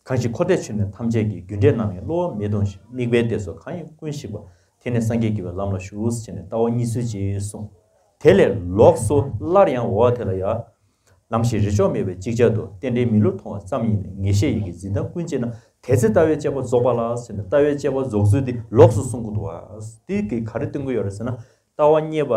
གང་ཞིག་འཁོར་འདས་ཆོས་རྣམས་ཐམས་ཅད་ཀྱི། རྒྱུ་འབྲས་རྣམ་གཉིས་གློ་བུར་མི་ལྟུང་ཞིང་། དམིགས་པའི་གཏད་སོ་གང་ཡིན་ཀུན་ཞིག་པ། དེ་ནི་སངས་རྒྱས་རྒྱུད་པའི་ལམ་ལ་ཞུགས་ཟེར་ནས་ལྟ་བ་གཉིས་སུ་ཅིག་གསུངས། དེ་ལས་ལོགས་སུ་སླར་ཡང་འོ་དེ་ལ་ཡ། ནམ་ཞིག་རེས་འཇོག་མེད་པར་ཅིག་ཅར་དུ། རྟེན་འབྲེལ་མི་བསླུར་མཐོང་བ་ཙམ་ཉིད་ནས། ངེས་ཤེས་ཡིད་ཀྱི་འཛིན་སྟངས་ཀུན་བཅད་ན། དེ་ཚེ་ལྟ་བའི་དཔྱད་པ་རྫོགས་པ་ལ་ཟེར་ནས་ལྟ་བའི་དཔྱད་པ་རྫོགས་ཚུལ་དེ་ལོགས་སུ་གསུང་གི་འདུག་བ། དེ་གིས་ག་རེ་སྟོན་གི་ཡོད་རེད་ཟེར་ན། ལྟ་བ་རྙེད་པ་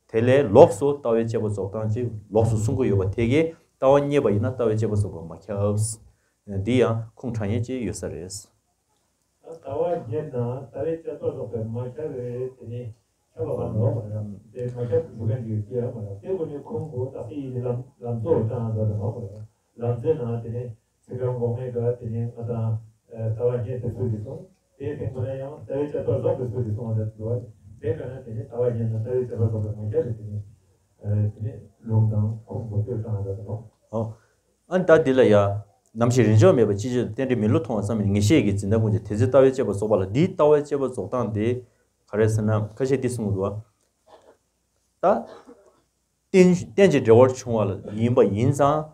དེ་ལས་ལོགས་སུ་ལྟ་བའི་དཔྱད་པ་རྫོགས་སྟངས་ཅིག་ལོགས་སུ་གསུང་གི་ཡོད་པ་དེ་གིས་ལྟ་བ་རྙེད་པ་ཡིན་ན་ལྟ་བའི་དཔྱད་པ་རྫོགས་པ་མ་ཁྱབ། འདི་ཡང་ཁུངས་དྲངས་ཡས་ཅིག་ཡོད་ས་རེད། ལྟ་བ་རྙེད་ན་ལྟ་བའི་དཔྱད་པ་རྫོགས་པས་མ་ཁྱབ་རེད་དེ་ནི་ཁྱབ་པ་མ་ནོར་བ་རེད། དེ་མ་ཁྱབ་ཞུ་མཁན་གྱི་སྐྱེ་བ་མ་རེད། དེ་བོ་ནི་ཁུངས་བོ་རྟགས་གསལ་ཡིན་ལམ་ལམ་གཙོ་བོ་དྲངས་ཡག་ནོར་བ་རེད། ལམ་གཙོའི་ནང་དེ་ནི་ཚིག་རྐང་འགོག་མེད་ཀ་དེ་ནི་ང་དང་ལྟ་བ་རྙེད་པའི་ཚུལ་གྱིས་གསུངས། དེའི་སྟེང་དུ་ན་ཡང་ལྟ་བའི་དཔྱད་པ་རྫོགས་པའི་ཚུལ་གྱིས་གསུངས་པ་རེད་འདུག་བ། དེ་ལྟར་ན་དེ་ནི་ལྟ་བ་རྙེད་ན་ལྟ་བའི་དཔྱད་པ་རྫོགས་པས་མ་ཁྱབ་རེད་དེ་ནི་དེ་ནི་ལུང་དང་ཁུངས་བོ་ལྟོས་དྲངས་ཡག་ནོར། ཨ་ནི་ད་འདི་ལ་ཡ། ནམ་ཞིག་རེས་འཇོག་མེད་པར་ཅིག་ཅར་དུ། རྟེན་འབྲེལ་མི་བསླུར་མཐོང་བ་ཙམ་ཉིད་ནས། ངེས་ཤེས་ཡིད་ཀྱི་འཛིན་སྟངས་ཀུན་བཅད། དེ་ཚེ་ལྟ་བའི་དཔྱད་པ་རྫོགས་པ་ལ། འདིའི་ལྟ་བའི་དཔྱད་པ་རྫོགས་སྟངས་དེ་ག་རེ་ཟེར་ན་ཁ་ཤས་འདི་གསུང་གི་འདུག་བ། ད། རྟེན་རྟེན་ཅིང་འབྲེལ་བར་འབྱུང་བ་ལ་ཡིན་པ་ཡིན་ཙང་།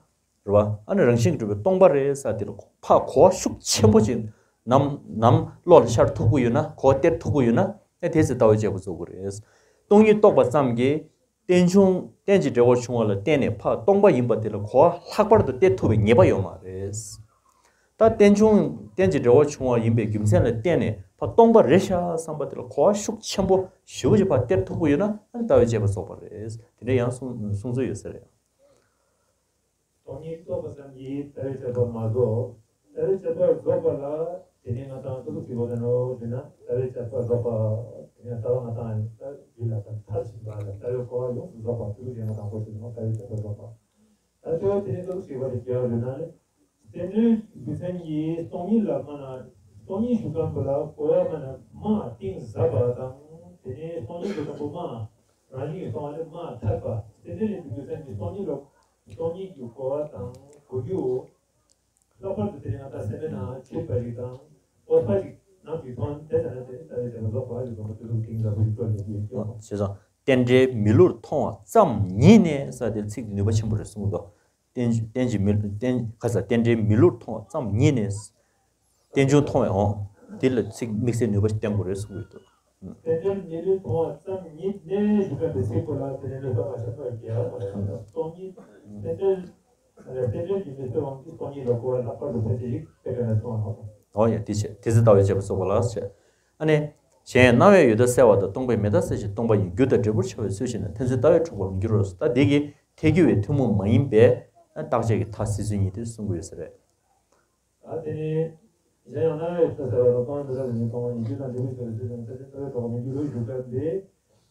རེད་བ། ཨ་ནི་རང་བཞིན་གྱིས་གྲུབ་པའི་སྟོང་པ་རེད་ཟེར་དེ་ལ་ཕར་གོ་བ་ཤུགས་ཆེན་པོ་ཅིག་ནམ་ནམ་བློ་ལ་འཆར་ཐུབ་ཀྱི་ཡོད་ན། གོ་བ་སྟེར་ཐུབ་ཀྱི་ཡོད་ན། ཨ་དེ་ཚེ་ལྟ་བའི་དཔྱད་པ་རྫོགས་ཀྱི་རེད། སྟོང་ཉིད་རྟོགས་པ་ཙམ་གྱིས། རྟེན་འབྱུང་རྟེན་ཅིང་འབྲེལ་བར་འབྱུང་བ་ལ་བརྟེན་ནས་ཕར་སྟོང་པ་ཡིན་པ་དེ་ལ་གོ་བ་ལྷག་པར་དུ་སྟེར་ཐུབ་པའི་ངེས་པ་ཡོད་མ་རེད། ད་རྟེན་འབྱུང་རྟེན་ཅིང་འབྲེལ་བར་འབྱུང་བ་ཡིན་པའི་རྒྱུ་མཚན་ལ་བརྟེན་ནས་ཕར་སྟོང་པ་རེད་ཤག་བསམ་པ་དེ་ལ་གོ་བ་ཤུགས་ཆེན་པོ་ཞེ་པོ་ཅིག་ཕར་སྟེར་ཐུབ་ཀྱི་ཡོད་ན། ཨ་ནི་ལྟ་བའི་དཔྱད་པ་རྫོགས་པ་རེད། དེ་འདྲ་ཡང་གསུང་གསུང་ཚུལ་ཡོད་ས་རེད། སྟོང་ཉིད་རྟོགས་པ་ཙམ་གྱིས་ལྟ་བའི་དཔྱད་པ་མ་རྫོགས། ལྟ་བའི་དཔྱད་པ་རྫོགས་པ་ལ་དེ་ནས་ང་དང་ཏོག་ཙམ་ཞིབ་པ་ཟེར་ནོ་ཞུས་ན། ལྟ་བའི་དཔྱད་པ་རྫོགས་པ་དེ་ནས་ལྟ་བ་ང་དང་ལྟ་རྒྱུད་ལ་དང་མཐར་ཕྱིན་པ་ལ་ལྟ་བའི་གོ་བ་ཡོངས་སུ་རྫོགས་པ་ཏོག་ཙམ་ང་དང་གོ་ཞིག་ནོ། ལྟ་བའི་དཔྱད་པ་རྫོགས་པ། ད་དེ་བ་དེ་ནས་ཏོག་ཙམ་ཞིབ་པ་དེ་རྒྱག་ཞུས་ན་ནི། རྟེན་འབྲེལ་རྒྱུ་མཚན་གྱིས་སྟོང་ཉིད་ལ་སྨྲ་ན། སྟོང་ཉིད་ཞུ་མཁན་པོ་ལ་གོ་བ་སྨྲ་ན་མ་གཏིང་ཟབ་པ་དང་། དེ་ནས་སྟོང་ཉིད་ཞུ་མཁན་པོ་མ་རང་བཞིན་གྱིས་སྟོང་བ་ལས་མ་ཐར་པ། རྟེན་འབྲེལ་རྒྱུ་མཚན་གྱིས་སྟོང་ཉིད་ལ་སྟོང་ཉིད་ཀྱི་གོ་བ་དང་གོ་རྒྱུ། ལྷག་པར་དུ་དེ་ནི་ང་དང་སེམས་པའི་ནང་ཆེས་པ་ཞིག་དང་འོད་པ་ཞིག་ནམ་ཞིག་མཐོང་དེ་ལྟར་ན་དེ་ནི་ལྟ་བའི་དཔྱད་པ་རྫོགས་པ་ཞིག་དང་དེ་ཚོ་གཏིང་ཟབ་པོ་ཞིག་སྤྲོད་ལས་ཀྱི་ཡོད་ཀྱང་། བྱས་ཙང་རྟེན་འབྲེལ་མི་བསླུར་མཐོང་བ་ཙམ་ཉིད་ནས་ཟེར་དེ་ཚིག་ནུས་པ་ཆེན་པོ་རེད་གསུངས་འདུག་རྟེན་རྟེན་གྱི་མི་རྟེན་ཁ་ས་རྟེན་འབྲེལ་མི་བསླུར་མཐོང་བ་ཙམ་ཉིད་ནས། རྟེན་འབྱུང་མཐོང་བའི་འོང་། དེ་ལ་ཚིག་དམིགས་བསལ་ནུས་པ་ཞིག་བསྟན་དགོས་རེད་གསུངས་ཡོད་འདུག་རྟེན་འབྲེལ་མི་བསླུར་མཐོང་བ་ཙམ་ཉིད་ནས་ཞུ་མཁན་དེ་ཚིག་པོ་ལ་དེ་ནས་ལོས་ལྟ་བ་ཤ་སྟག་རྒྱལ་བ་མ་རེད། སྟོང་ཉིད་རྟེན་འབྲེལ། རྟེན་འབྲེལ་གྱི་མི་ཚེ་དབང་གིས་སྟོང་ཉིད་ལ་གོ་བ་ལྷག་པར་དུ་ཕན་ཆེ་ཞིག་དཔེ་བཀྲ་ན་སོང་བ་ནོ། འོ་ཡ་དེ་བྱས་དེ་ཚེ་ལྟ་བའི་དཔྱད་པ་རྫོགས་པ་ལ་བྱས། ཨ་ནི། གཞན་ཡང་སྣང་བས་ཡོད་མཐའ་གསལ་བ་དང་། སྟོང་པས་མེད་མཐའ་གསལ་ཞིང་སྟོང་པ་ཡིན། རྒྱུ་དང་འབྲས་བུར་འཆར་བའི་ཚུལ་ཤེས་ན། ཕན་ཚུན་ལྟ་བས་འཁྲུལ་པར་མི་འགྱུར་རོ། ད་འདི་གི་ཐལ་འགྱུར་བའི་ཐུན་མོང་མ་ཡིན་པའི་བརྟག་དཔྱད་ཀྱི་མཐའ་སྲིད་ཚུལ་གཉིས་དེ་གསུང་གི་ཡོད་ས་རེད། ད་དེ་ནི་གཞན་ཡང་སྣང་བས་ཡོད་མཐའ་གསལ་བ་དང་། སྟོང་པས་མེད་མཐའ་གསལ་ཞིང་སྟོང་པ་ཡིན། རྒྱུ་དང་འབྲས་བུར་འཆར་བའི་ཚུལ་ཤེས་ན། ཕན་ཚུན་ལྟ་བས་འཁྲུལ་པར་མི་འགྱུར་རོ་ཞུ་སྐབས་འདི།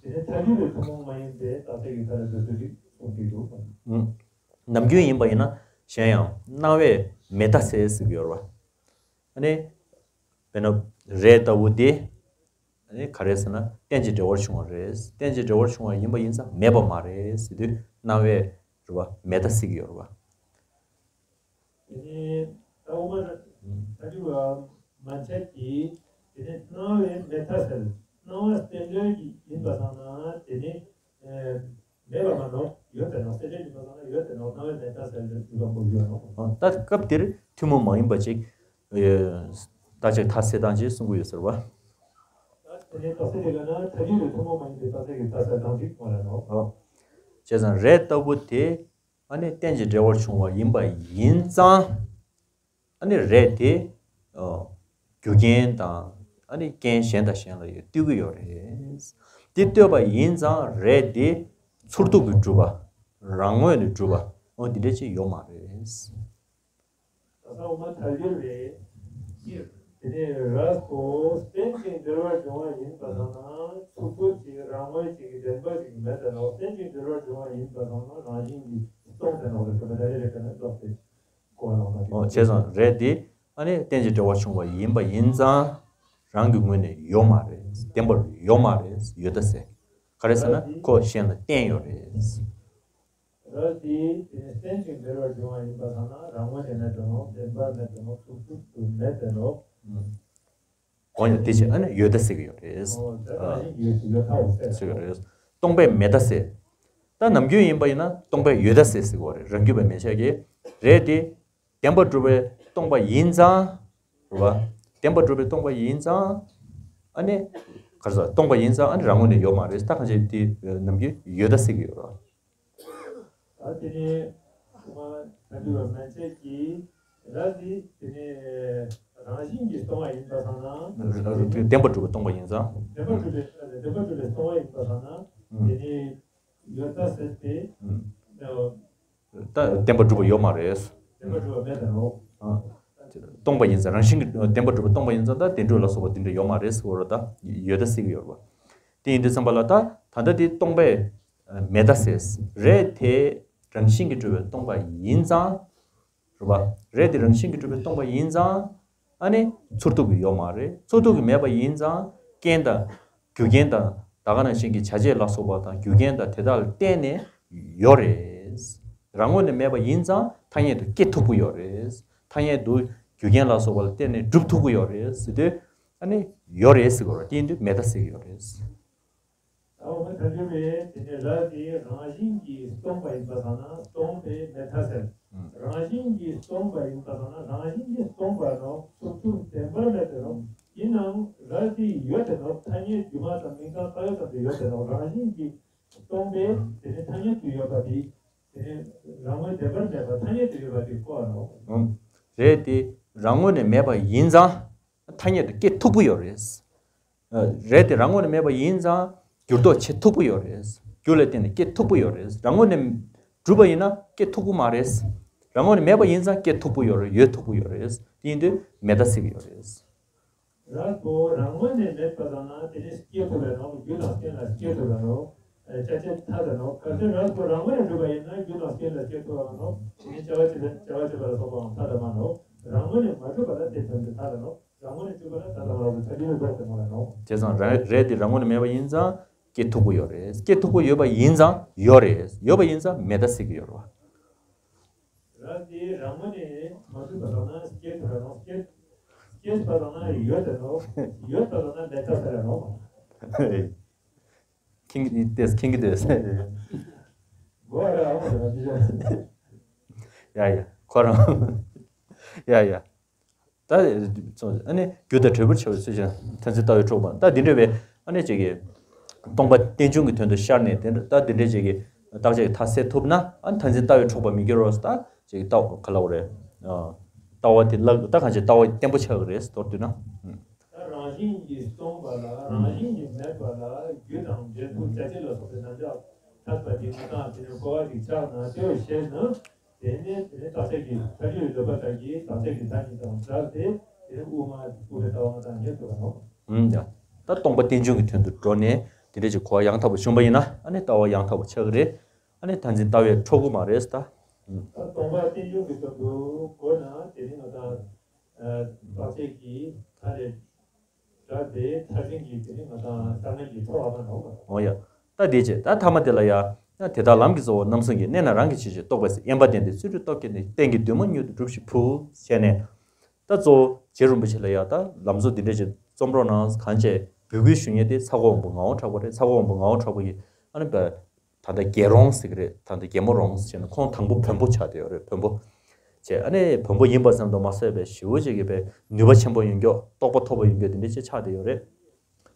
དེ་ནི་ཐལ་འགྱུར་བའི་ཐུན་མོང་མ་ཡིན་པའི་བརྟག་དཔྱད་ཀྱི་མཐའ་ལ་འདོད་ཚུལ་ཅིག་གསུངས་ཀྱི་འདུག་ཨུམ། ནམ་རྒྱུན་ཡིན་པ་ཡིན་ན་གཞན་ཡང་སྣང་བས་མེད་མཐའ་གསལ་ཟེར་གྱི་ཡོད་རེད་བ། ཨ་ནི། དཔེར་ན། རས་ལྟ་བུ་དེ། ཨ་ནི་ག་རེ་ཟེར་ན་རྟེན་ཅིང་འབྲེལ་བར་བྱུང་བ་རེད། རྟེན་ཅིང་འབྲེལ་བར་བྱུང་བ་ཡིན་པ་ཡིན་ཙང་མེད་པ་མ་རེད་ཟེར་དུས་སྣང་བས་རེད་བ་མེད་མཐའ་གསལ་གྱི་ཡོད་རེད་བ། དེ་ནས་ད་འོ་མ་ན་ཐལ་འགྱུར་བ་མན་ཆད་ཀྱིས་དེ་ནས་སྣང་བས་མེད་མཐའ་གསལ། སྣང་བ་རྟེན་འབྲེལ་གྱི་ཡིན་པ་སང་ན་དེ་ནས་མེད་པ་མ་ནོར་ཡོད་པས་ནོ། རྟེན་འབྲེལ་ཡིན་པ་སང་ན་ཡོད་པས་ནོ། སྣང་བས་མེད་མཐའ་གསལ་ཡོད་པ་པོ་ཡོད་ནོ། ད་སྐབས་དེར་ཐུན་མོང་མ་ཡིན་པ་ཅིག་བརྟག་དཔྱད་མཐའ་གསལ་སྟངས་ཅིག་གསུང་གི་ཡོད་ཟེར་བ། ད་དེ་ནས་རྟགས་གསལ་དེ་ལ་ན་ཐལ་འགྱུར་བའི་ཐུན་མོང་མ་ཡིན་པའི་རྟགས་གསལ་གྱི་མཐའ་གསལ་སྟངས་ཅིག་མ་རེད་ནོ། བྱས་ཙང་རས་ལྟ་བུ་དེ། ཨ་ནི་རྟེན་ཅིང་འབྲེལ་བར་འབྱུང་བ་ཡིན་པ་ཡིན་ཙང་། ཨ་ནི་རས་དེ། ཨ། རྒྱུ་རྐྱེན་དང་། ཨ་ནི་རྐྱེན་གཞན་དང་གཞན་ལ་ཡང་ལྟོས་ཀྱི་ཡོད་རེད། དེ་ལྟོས་པ་ཡིན་ཙང་རས་དེ་ཚུར་ཐུག་གིས་གྲུབ་པ། རང་ངོས་ནས་གྲུབ་པ། འོ་འདི་འདྲ་ཅིག་ཡོད་མ་རེད། ད་ས་འོག་མ་ཐལ་འགྱུར་རེད། དེ་ནས་རས་པོ་རྟེན་ཅིང་འབྲེལ་བར་འབྱུང་བ་ཡིན་པ་ཙམ་ན་ཚུར་ཐུག་ཅིག་རང་ངོས་ཅིག་གི་བདེན་པ་ཅིག་མེད་དེ་ནོ། རྟེན་ཅིང་འབྲེལ་བར་འབྱུང་བ་ཡིན་པ་ཙམ་ན་རང་བཞིན་གྱིས་སྟོང་དེ་ནོ་རེད། དེ་མ་ད་རེ་རེ་ག་ནས་ལྡོག་སྟེ་གོ་ལོང་ན། འོ་བྱས་ཙང་རས་དེ་ཨ་ནི་རྟེན་ཅིང་འབྲེལ་བར་འབྱུང་བ་ཡིན་པ་ཡིན་ཙང་རང་གི་ངོས་ནས་ཡོད་མ་རེད། བདེན་པར་ཡོད་མ་རེད། ཡོད་ད་ཟེར། ག་རེ་ཟེར་ན་ཁོ་གཞན་ལ་བརྟེན་ཡོད་རེད། རས་དེ་དེ་ནས་རྟེན་ཅིང་འབྲེལ་བར་འབྱུང་བ་ཡིན་པ་ཙམ་ན་རང་ངོས་ནས་མེད་དེ་ནོ། བདེན་པར་མེད་དེ་ནོ། ཚུར་ཐུག་ཏུ་མེད་དེ་ནོ། ཨང་། འོ་ཡ་དེ་བྱས་ཨ་ནི་ཡོད་ད་ཟེར་གྱི་ཡོད་རེད། འོ་དེ་ཨ། རང་བཞིན་གྱིས་ཡོད་ཡོད་ཐལ་ཟེར། ཟེར་གྱི་རེད། སྟོང་པས་མེད་ད་ཟེར། ད་ནམ་རྒྱུན་ཡིན་པ་ཡིན་ན་སྟོང་པས་ཡོད་ད་ཟེར་ཟེར་གྱི་ཡོད་རེད། རང་རྒྱུད་པ་མེད་ཆ་གི་རས་དེ་བདེན་པར་གྲུབ་པས་སྟོང་པ་ཡིན་ཙང་། རེད་བ། བདེན་པར་གྲུབ་པས་སྟོང་པ་ཡིན་ཙང་། ཨ་ནི། ག་རེ་ཟེར། སྟོང་པ་ཡིན་ཙང་ཨ་ནི་རང་ངོས་ནས་ཡོད་མ་རེད། ད་གང་བྱས་དེ་ནམ་རྒྱུན་ཡོད་ད་ཟེར་གྱི་ཡོད་རེད། ད་དེ་ནས་ཐ་སྙད་པ་མན་ཆད་ཀྱི་རས་དེ་དེ་ནས་རང་བཞིན་གྱིས་སྟོང་པ་ཡིན་པ་ཙམ་ན། བདེན་པར་གྲུབ་པས་སྟོང་པ་ཡིན་ཙང་། བདེན་པར་གྲུབ་པས་བདེན་པར་གྲུབ་པས་སྟོང་པ་ཡིན་པ་ཙམ་ན། ཨང་། དེ་ནས་ཡོད་ད་ཟེར་ཏེ། ཨང་། ད་བདེན་པར་གྲུབ་པ་ཡོད་མ་རེད། བདེན་པར་གྲུབ་པ་མེད་དེ་ནོ། ཨ། སྟོང་པ་ཡིན་ཙང་རང་བཞིན་གྱིས་བདེན་པར་གྲུབ་པ་སྟོང་པ་ཡིན་ཙང་ད་བདེན་གྲུབ་ལ་སོགས་པ་དེ་འདྲ་ཡོད་མ་རེད་ཟེར་བ་རེད། ད་ཡོད་ད་ཟེར་གྱི་ཡོད་རེད་པ། དེ་ཡིན་དུས་ཙམ་པ་ལ་ད་ད་ལྟ་དེ་སྟོང་པས་མེད་ད་ཟེར། རས་དེ་རང་བཞིན་གྱིས་གྲུབ་པས་སྟོང་པ་ཡིན་ཙང་། རེད་པ། རས་དེ་རང་བཞིན་གྱིས་གྲུབ་པས་སྟོང་པ་ཡིན་ཙང་། ཨ་ནི་ཚུར་ཐུག་གི་ཡོད་མ་རེད། ཚུར་ཐུག་གི་མེད་པ་ཡིན་ཙང་རྐྱེན་དང་། རྒྱུ་རྐྱེན་དང་། ད་ག་ནང་བཞིན་གྱི་བྱ་བྱེད་ལ་སོགས་པ་དང་རྒྱུ་རྐྱེན་དང་དེ་དག་ལ་བརྟེན་ནས་ཡོད་རེད། རང་ངོས་ནས་མེད་པ་ཡིན་ཙང་ཐ་སྙད་དུ་སྐྱེ་ཐུབ་ཀྱི་ཡོད་རེད། ཐ་སྙད་དུ་རྒྱུ་རྐྱེན་ལ་སོགས་པ་ལ་བརྟེན་ནས་གྲུབ་ཐུབ་ཀྱི་ཡོད་རེད་ཟེར་དུས། ཨ་ནི་ཡོད་རེད་ཟེར་དགོས་རེད། དེ་ཡིན་དུས་མེད་ད་ཟེར་གྱི་ཡོད་རེད། ད་འོ་མ་ཐལ་འགྱུར་བས་དེ་ནས་རས་དེ་རང་བཞིན་གྱིས་སྟོང་པ་ཡིན་པ་ཙམ་ན་སྟོང་པས་མེད་ད་ཟེར། ཨང་། རང་བཞིན་གྱིས་སྟོང་པ་ཡིན་པ་ཙམ་ན་རང་བཞིན་གྱིས་སྟོང་པ་ནོ། ཚུར་ཐུག་བདེན་པར་མེད་དེ་ནོ། ཡིན་ནའང་རས་དེ་ཡོད་དེ་ནོ། ཐ་སྙད་སྒྱུ་མ་དང་མིང་དང་བཏགས་ཡོད་ཙམ་དུ་ཡོད་དེ་ནོ། རང་བཞིན་གྱིས་སྟོང་པས་དེ་ནས་ཐ་སྙད་དུ་ཡོད་པ་དེ། དེ་ནས་རང་ངོས་བདེན་པར་མེད་པ་ཐ་སྙད་དུ་ཡོད་པ་དེ་ཁོ་ནོ། ཨང་། རས་དེ་རང་ངོས་ནས་མེད་པ་ཡིན་ཙང་། ཐ་སྙད་དུ་སྐྱེ་ཐུབ་ཀྱི་ཡོད་རེད། ཨ། རས་དེ་རང་ངོས་ནས་མེད་པ་ཡིན་ཙང་འགྱུར་ལྡོག་བྱེད་ཐུབ་ཀྱི་ཡོད་རེད། རྒྱུ་ལ་བརྟེན་ནས་སྐྱེ་ཐུབ་ཀྱི་ཡོད་རེད། རང་ངོས་ནས་གྲུབ་པ་ཡིན་ན་སྐྱེ་ཐུབ་ཀྱི་མ་རེད། རང་ངོས་ནས་མེད་པ་ཡིན་ཙང་སྐྱེ་ཐུབ་ཀྱི་ཡོད་རེད། ཡོད་ཐུབ་ཀྱི་ཡོད་རེད། དེ་ཡིན་དུས་མེད་ད་ཟེར་གྱི་ཡོད་རེད། རས་པོ་རང་ངོས་ནས་མེད་པ་ཙམ་ན་དེ་ནི་སྐྱེ་ཐུབ་པས་ནོ། རྒྱུ་དང་རྐྱེན་ལ་སྐྱེ་ཐུབ་པས་ནོ། ཨེ། ཅ་ཆས་ཐ་དད་ནོ། གལ་སྲིད་རས་པོ་རང་ངོས་ནས་གྲུབ་པ་ཡིན་ན་རྒྱུ་དང་རྐྱེན་ལ་སྐྱེ་ཐུབ་པ་ནོ། དེ་ནི་བྱ་བ་བྱེད་པ་བྱ་བ་བྱེད་པ་ལ་སོགས་པའང་ཐ་དད་མ་ནོ། རང་ངོས་ནས་མ་གྲུབ་པ་ལ་དེ་དོན་དུ་ཐ་དད་ནོ། རང་ངོས་ནས་གྲུབ་པ་ལ་ཐ་དད་མ་ལ་ཐ་སྙད་ལྡོག་སྟེ་མ་ལ་ནོ། བྱས་ཙང་རས་རས་དེ་རང་ངོས་ནས་མེད་པ་ཡིན་ཙང་སྐྱེ་ཐུབ་ཀྱི་ཡོད་རེད། སྐྱེ་ཐུབ་ཀྱི་ཡོད་པ་ཡིན་ཙང་ཡོད་རེད། ཡོད་པ་ཡིན་ཙང་མེད་ད་ཟེར་གྱི་ཡོད་རེད་བ། རས་དེ་རང་ངོས་ནས་མ་གྲུབ་པ་ཙམ་ན་སྐྱེ་ཐུབ་ར་ནོ། སྐྱེ་སྐྱེས་པ་ཙམ་ན་ཡོད་དེ་ནོ། ཡོད་པ་ཙམ་ན་མེད་ད་ཟེར་ར་ནོ། ཁེངས་ཀྱི་ཏེས་ཁེངས་ཀྱི་ཏེས། གོ་ར་ཨོ་ར་ཅི་ཡ་ཡ་ཁོ་རང་ཡ་ཡ། ད་ཚོ་ཨ་ནི་རྒྱུ་དང་འབྲས་བུར་བྱ་བའི་ཚུལ་གཞན་མཐར་འཛིན་ལྟ་བས་འཕྲོག་པ། ད་འདི་འདྲ་བའི་ཨ་ནི་ཅིག་གི་སྟོང་པ་རྟེན་འབྱུང་གི་དོན་དུ་ཤར་ནས་དེ་འདྲ་ད་འདི་འདྲའི་ཅིག་གི་བརྟག་དཔྱད་ཀྱི་མཐའ་གསལ་ཐུབ་ན་ཨ་ནི་མཐར་འཛིན་ལྟ་བས་འཕྲོག་པ་མི་འགྱུར་རོ། ད་ཅིག་ལྟ་ག་ལ་བ་རེད། ལྟ་བ་དེ་ལ་ད་གང་ཅི་ལྟ་བ་བརྟན་པོ་ཆགས་ཀྱི་རེད་མདོར་བསྡུས་ན། ད་རང་བཞིན་གྱིས་སྟོང་པ་ལ་རང་བཞིན་གྱིས་མེད་པ་ལ་རྒྱུ་དང་འབྲས་བུ་ཅ་ཆས་ལ་སོགས་པའི་རྣམ་གཞག་ཐེག་པ་དེ་ང་དང་དེ་ནི་གོ་བ་ཞིག་ཆགས་ན་དེ་བས་ཤེས་ན། དེ་ནས་དེ་ནས་བརྟག་དཔྱད་ཀྱི་ཐལ་འགྱུར་བའི་འདོད་པ་དག་གིས་བརྟག་དཔྱད་ཀྱི་མཐའ་གཉིས་དང་སྦྲགས་ཏེ་དེ་ནས་དབུ་མ་དབུ་མའི་ལྟ་བ་ང་དང་ཉེར་ཐུབ་པ་ནོ། ཨུམ་ཡ། ད་སྟོང་པ་རྟེན་འབྱུང་གི་དོན་དུ་འགྲོ་ནས་དེ་འདྲ་ཅིག་གོ་བ་ཡང་དག་པ་བྱུང་པ་ཡིན་ན་ཨ་ནི་ལྟ་བ་ཡང་དག་པ་ཆགས་ཀྱི་རེད། ཨ་ནི་མཐར་འཛིན་ལྟ་བས་འཕྲོག་གི་མ་རེད་ད། ཨུམ། ད་སྟོང་པ་རྟེན་འབྱུང་གི་དོན་དུ་གོ་ན་དེ་ནི་ང་དང་བརྟག་དཔྱད་ཀྱི་མཐའ་ལས། སྒྲ་དེ་མཐར་འཛིན་གྱི་དེ་ནི་ང་དང་བརྟག་མིན་གྱི་ཐོག་ཨ་མ་ནོ། འོ་ཡ། ད་དེ་བྱས་ད་ཐ་མ་དེ་ལ་ཡ། ཡང་དེ་དག་ལམ་གྱི་གཙོ་བོ་རྣམ་གསུམ་གྱི་གནས་ན་རང་གི་ཆོས་ཅན་རྟོགས་པའི་དབེན་པ་བསྟན་ཏེ་བརྩོན་འགྲུས་སྟོབས་བསྐྱེད་ནས་གཏན་གྱི་འདུན་མ་མྱུར་དུ་འགྲུབ་ཕྱིར་ཕུལ་བྱས་ནས། ད་གཙོ་བོ་རྗེ་རིན་པོ་ཆེ་ལ་ཡ་ད་ལམ་གཙོ་འདི་འདྲ་ཅིག་རྩོམ་རོགས་གནང་གང་བྱས་འབོད་སྐུལ་ཞུ་མཁན་དེ་ཚ་གོ་བོན་པོ་ངག་དབང་གྲགས་པ་རེད། ཚ་གོ་བོན་པོ་ངག་དབང་གྲགས་པ་གིས་ཨ་ནི་བ། ད་ལྟ་རྒྱལ་རོང་ཟེར་གི་རེད། ད་ལྟ་རྒྱལ་མོ་རོང་ཟེར་ནས་ཁོང་དང་པོ་བོན་པོ་ཆགས་བསྡད་ཡོད་རེད། བོན་པོ་བྱས་ཨ་ནི་བོན་པོ་ཡིན་པ་ཙམ་དུ་མ་ཟད་པའི་ཞེ་པོ་ཅིག་གི་པའི་ནུས་པ་ཆེན་པོ་ཡོད་མཁན་རྟོགས་པ་མཐོ་པོ་ཡོད་མཁན་དེ་འདྲ་ཅིག་ཆགས་བསྡད་ཡོད་རེད།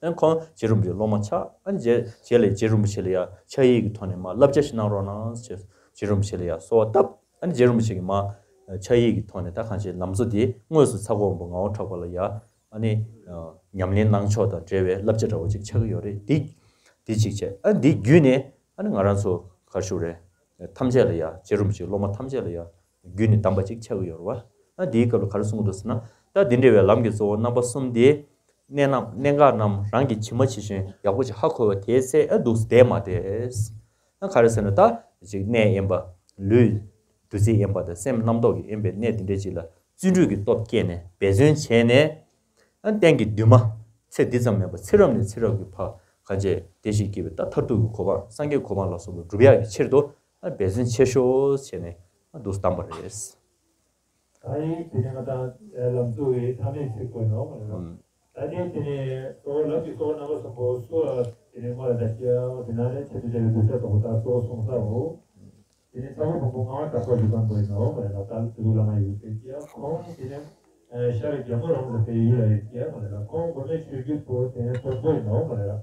ཨ་ནི་ཁོང་རྗེ་རིན་པོ་ཆེའི་སློབ་མ་ཆགས། ཨ་ནི་རྗེ་རྗེ་ལས་རྗེ་རིན་པོ་ཆེ་ལ་ཡ་ཕྱག་ཡིག་གི་ཐོག་ནས་མར་བསླབ་བྱ་ཞིག་གནང་རོགས་གནང་ཞེས་ རྗེ་རིན་པོ་ཆེ་ལ་ཡ་གསོལ་བ་བཏབ། ཨ་ནི་རྗེ་རིན་པོ་ཆེ་གིས་མར་ཕྱག་ཡིག་གི་ཐོག་ནས་ད་གང་ཅི་ལམ་གཙོ་དེ་དངོས་སུ་ཚ་ཁོ་བོན་པོ་ངག་དབང་གྲགས་པ་ལ་ཡ་ཨ་ནི་ཉམས་ལེན་གནང་ཕྱོགས་དང་འབྲེལ་བའི་བསླབ་བྱ་འདྲ་བོ་ཅིག་ཆགས་ཀྱི་ཡོད་རེད། འདི་འདི་གཅིག་བྱས། ཨ་འདི་བརྒྱུད་ནས་ཨ་ནི་ང་རང་ཚོ་ག་རེ་ཞུ་དགོས་རེད། ཐམས་ཅད་ལ་ཡ་རྗེ་རིན་པོ་ཆེའི་སློབ་མ་ཐམས་ཅད་ལ་ཡ་བརྒྱུད་ནས་གདམས་པ་ཅིག་ཆགས་ཀྱི་ཡོད་རེད་བ། ཨ་འདིའི་སྐབས་ལ་ག་རེ་གསུང་གི་འདུག་ཟེར་ན། ད་འདི་འདྲ་བའི་ལམ་གྱི་གཙོ་བོ་རྣམ་པ་གསུམ་དེ། གནད་རྣམས་གནད་འགག་རྣམས་རང་གིས་ཇི་མ་ཇི་བཞིན་ཡག་པོ་ཅིག་ཧ་གོ་བ་དེའི་ཚེ་ཨ་འདུག་བསྡད་མ་བསྡད། ཨ་ག་རེ་ཟེར་ན་ད་ཅིག་གནས་དབེན་པ། ལུས་འདུ་འཛི་དབེན་པ་དང་སེམས་རྣམ་རྟོག་གིས་དབེན་པའི་གནས་འདི་འདྲ་ཅིག་ལ་བརྩོན་འགྲུས་ཀྱི་སྟོབས་བསྐྱེད་ནས་འབད་བརྩོན་བྱས་ནས། ཨ་གཏན་གྱི་འདུན་མ་ཚེ་འདི་ཙམ་མིན་པར་ཚེ་རབས་ནས་ཚེ་རབས་ཀྱི་བར་གང་བྱས་བདེ་གཤེགས་དགྱེས་པའི་ད་མཐར་ཐུག་གི་གོ་འཕང་སངས་རྒྱས་གོ་འཕང་ལ་སོགས་པ་སྒྲུབ་ཡག་གི་ཕྱིར་དུ་ཨ་འབད་བརྩོན་ཆེ་ཤོས་བྱས་ནས་ཨ་འདུག་བདམས་པ་རེད། ད་ཡིན་དེ་ནས་ང་དང་ལམ་གཙོ་བའི་མཐའ་མའི་ཚིག་དགོས་ནོ་མ་རེད། ད་དེ་དེ་ནས་གཙོ་བོ་ལམ་གྱི་གཙོ་བོ་རྣམ་པ་གསུམ་པོ་སུ་ལ་དེ་ནས་མ་རེད། ད་ཀྱང་དེ་ན་ནས་ཆེད་དུ་བྱ་བའི་གདུལ་བྱ་དང་པོ་ད་གཙོ་བོ་གསུངས་ས་འོ། དེ་ནས་ཚ་བོ་བོན་པོ་ངག་དབང་གྲགས་པ་ཞུ་ཁང་པོ་ཡིན་ནོ་མ་རེད། ད་ལྟ་དེ་ཚོ་བླ་མ་ཡོད་དེ་ཀྱང་ཁོང་དེ་ནས་ཤར་རྒྱལ་མོ་རང་ལ་དེ་ཡུལ་ལ་ཡོད་ཀྱང་མ་རེད། ཁོང་མགོན་མེད་ཆོས་བརྒྱུད་པོ་དེ་ནས་དོལ་པོ་ཡིན་ནོ་མ་རེད།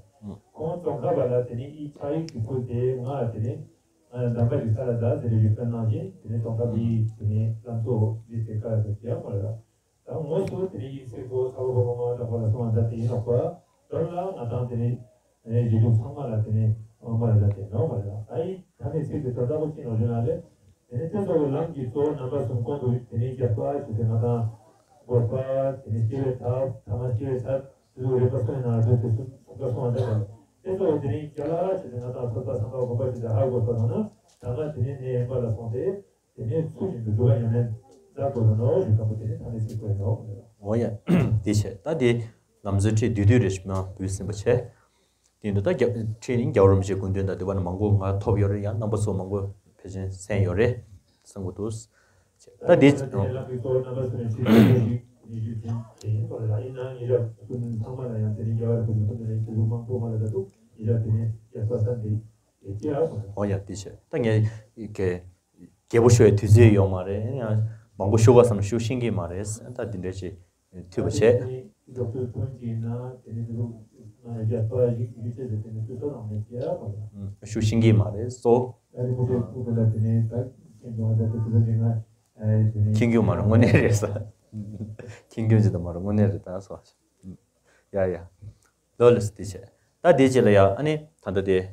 ཁོང་ཙོང་ཁ་པ་ལ་དེ་ནས་ཨི་ཕྱག་ཡིག་གི་ཁུལ་དེ་ང་དེ་ནས། གདམས་པ་ཡིག་ས་ལ་ད་ཟེར་བའི་ཡིག་ཚང་ནང་བཞིན་དེ་ནས་གཏོང་ཐབས་ཡིག་དེ་ནས་ལམ་གཙོ་བོ་མི་དེ་ཀ་ཟེར་གྱི་ཡང་མ་རེད། ད་དངོས་སུ་དེ་ནས་ཡིག་ཚིག་གོ་ཚ་བོ་བོ་མ་དྲག་པ་ལ་སོང་བ་ད་དེ་ཡིན་ནོག་པ། དོན་ལ་ང་དང་དེ་ནས་རྗེས་འཇུག་ཚང་མ་ལ་དེ་ནས་འོང་བ་རེད། ད་དེ་ནོ་མ་རེད། ད་ཡིག་ཐ་མའི་ཚིག་དེ་དོན་དག་པོ་ཅི་ནོ་ཞུ་ན་ལེ། དེ་ནས་དེ་ཚོ་གི་ལམ་གྱི་གཙོ་བོ་རྣམ་པ་གསུམ་ཀུན་ཏུ་དེ་ནས་རྒྱས་པ་ཞུ་དེ་ང་དང་དགོས་པ་དེ་ནས་སྐྱེ་བའི་ཐབས་ཐ་མ་སྐྱེ་བའི་ཐབས། དེ་ཚོ་རིམ་པ་སོང་ན་དེ་དེ་ཚོ་ཚོ་སོང་བ་འདྲ་དང་། དེ་ཚོ་དེ་རིང་རྒྱ་ལ་ཞེས་ཏེ་ང་དང་ཚོད་ལྟ་བསམ་པ་སྒོམ་པ་ཞིག་ཏུ་ཧ་གོ་ས་དང་ན་ད་ང་དེ་ནས་ནས་ཡན་པ་ལ་སོང་སྟེ་དེ་ནས་ཚུལ་བཞིན་དུ་སྒྲུབ་པ་ཉམས་ལེན་མཛད་དགོས་ས་ནོ་ཞེས་དང་པོ་དེ་ནས་ཐ་མའི་ཚིག་དགོས་ནོ། འོ་ཡ། དེ་བྱས་ད་དེ་ལམ་གཙོའི་ཁྲིད་བསྡུས་བསྡུས་རེ་ཞིག་མ་འབུལ་ཟིན་པ་བྱས། དེ་འདུག་ད་རྒྱ་ཁྲིད་ནི་རྒྱལ་བ་རིན་པོ་ཆེའི་སྐུ་མདུན་དང་དེ་བ་ནས་མང་པོ་ང་ཐོབ་ཡོད་རེད། ཡང་རྣམ་པ་ཚོ་མང་པོ་ཕལ་ཆེར་གསན་ཡོད་རེད་བསམ་གྱི་འདུག་ད་དེ། འོ་ཡ་དེ་བྱས་ད་ངས་ག་རྒྱས་པོ་ཞུ་བའི་དུས་ཚོད་ཡོད་མ་རེད། ཡང་མང་པོ་ཞུ་དགོས་བསམ་ན་ཞུ་ཤེས་ཀྱི་མ་རེད། ད་འདི་འདྲ་ཞིག་འཐུས་པ་བྱས། ཞུ་ཤེས་ཀྱི་མ་རེད་སོ། མཁྱེན་གྱི་མ་རེད་དངོས་གནས་རེད་ས། མཁྱེན་གྱི་མ་རེད་དངོས་གནས་རེད་ད་སོ། ཡ་ཡ། ལོ་ལེགས་དེ་བྱས། ད་དེ་རྗེས་ལ་ཡ་ཨ་ནི་ད་ལྟ་དེ་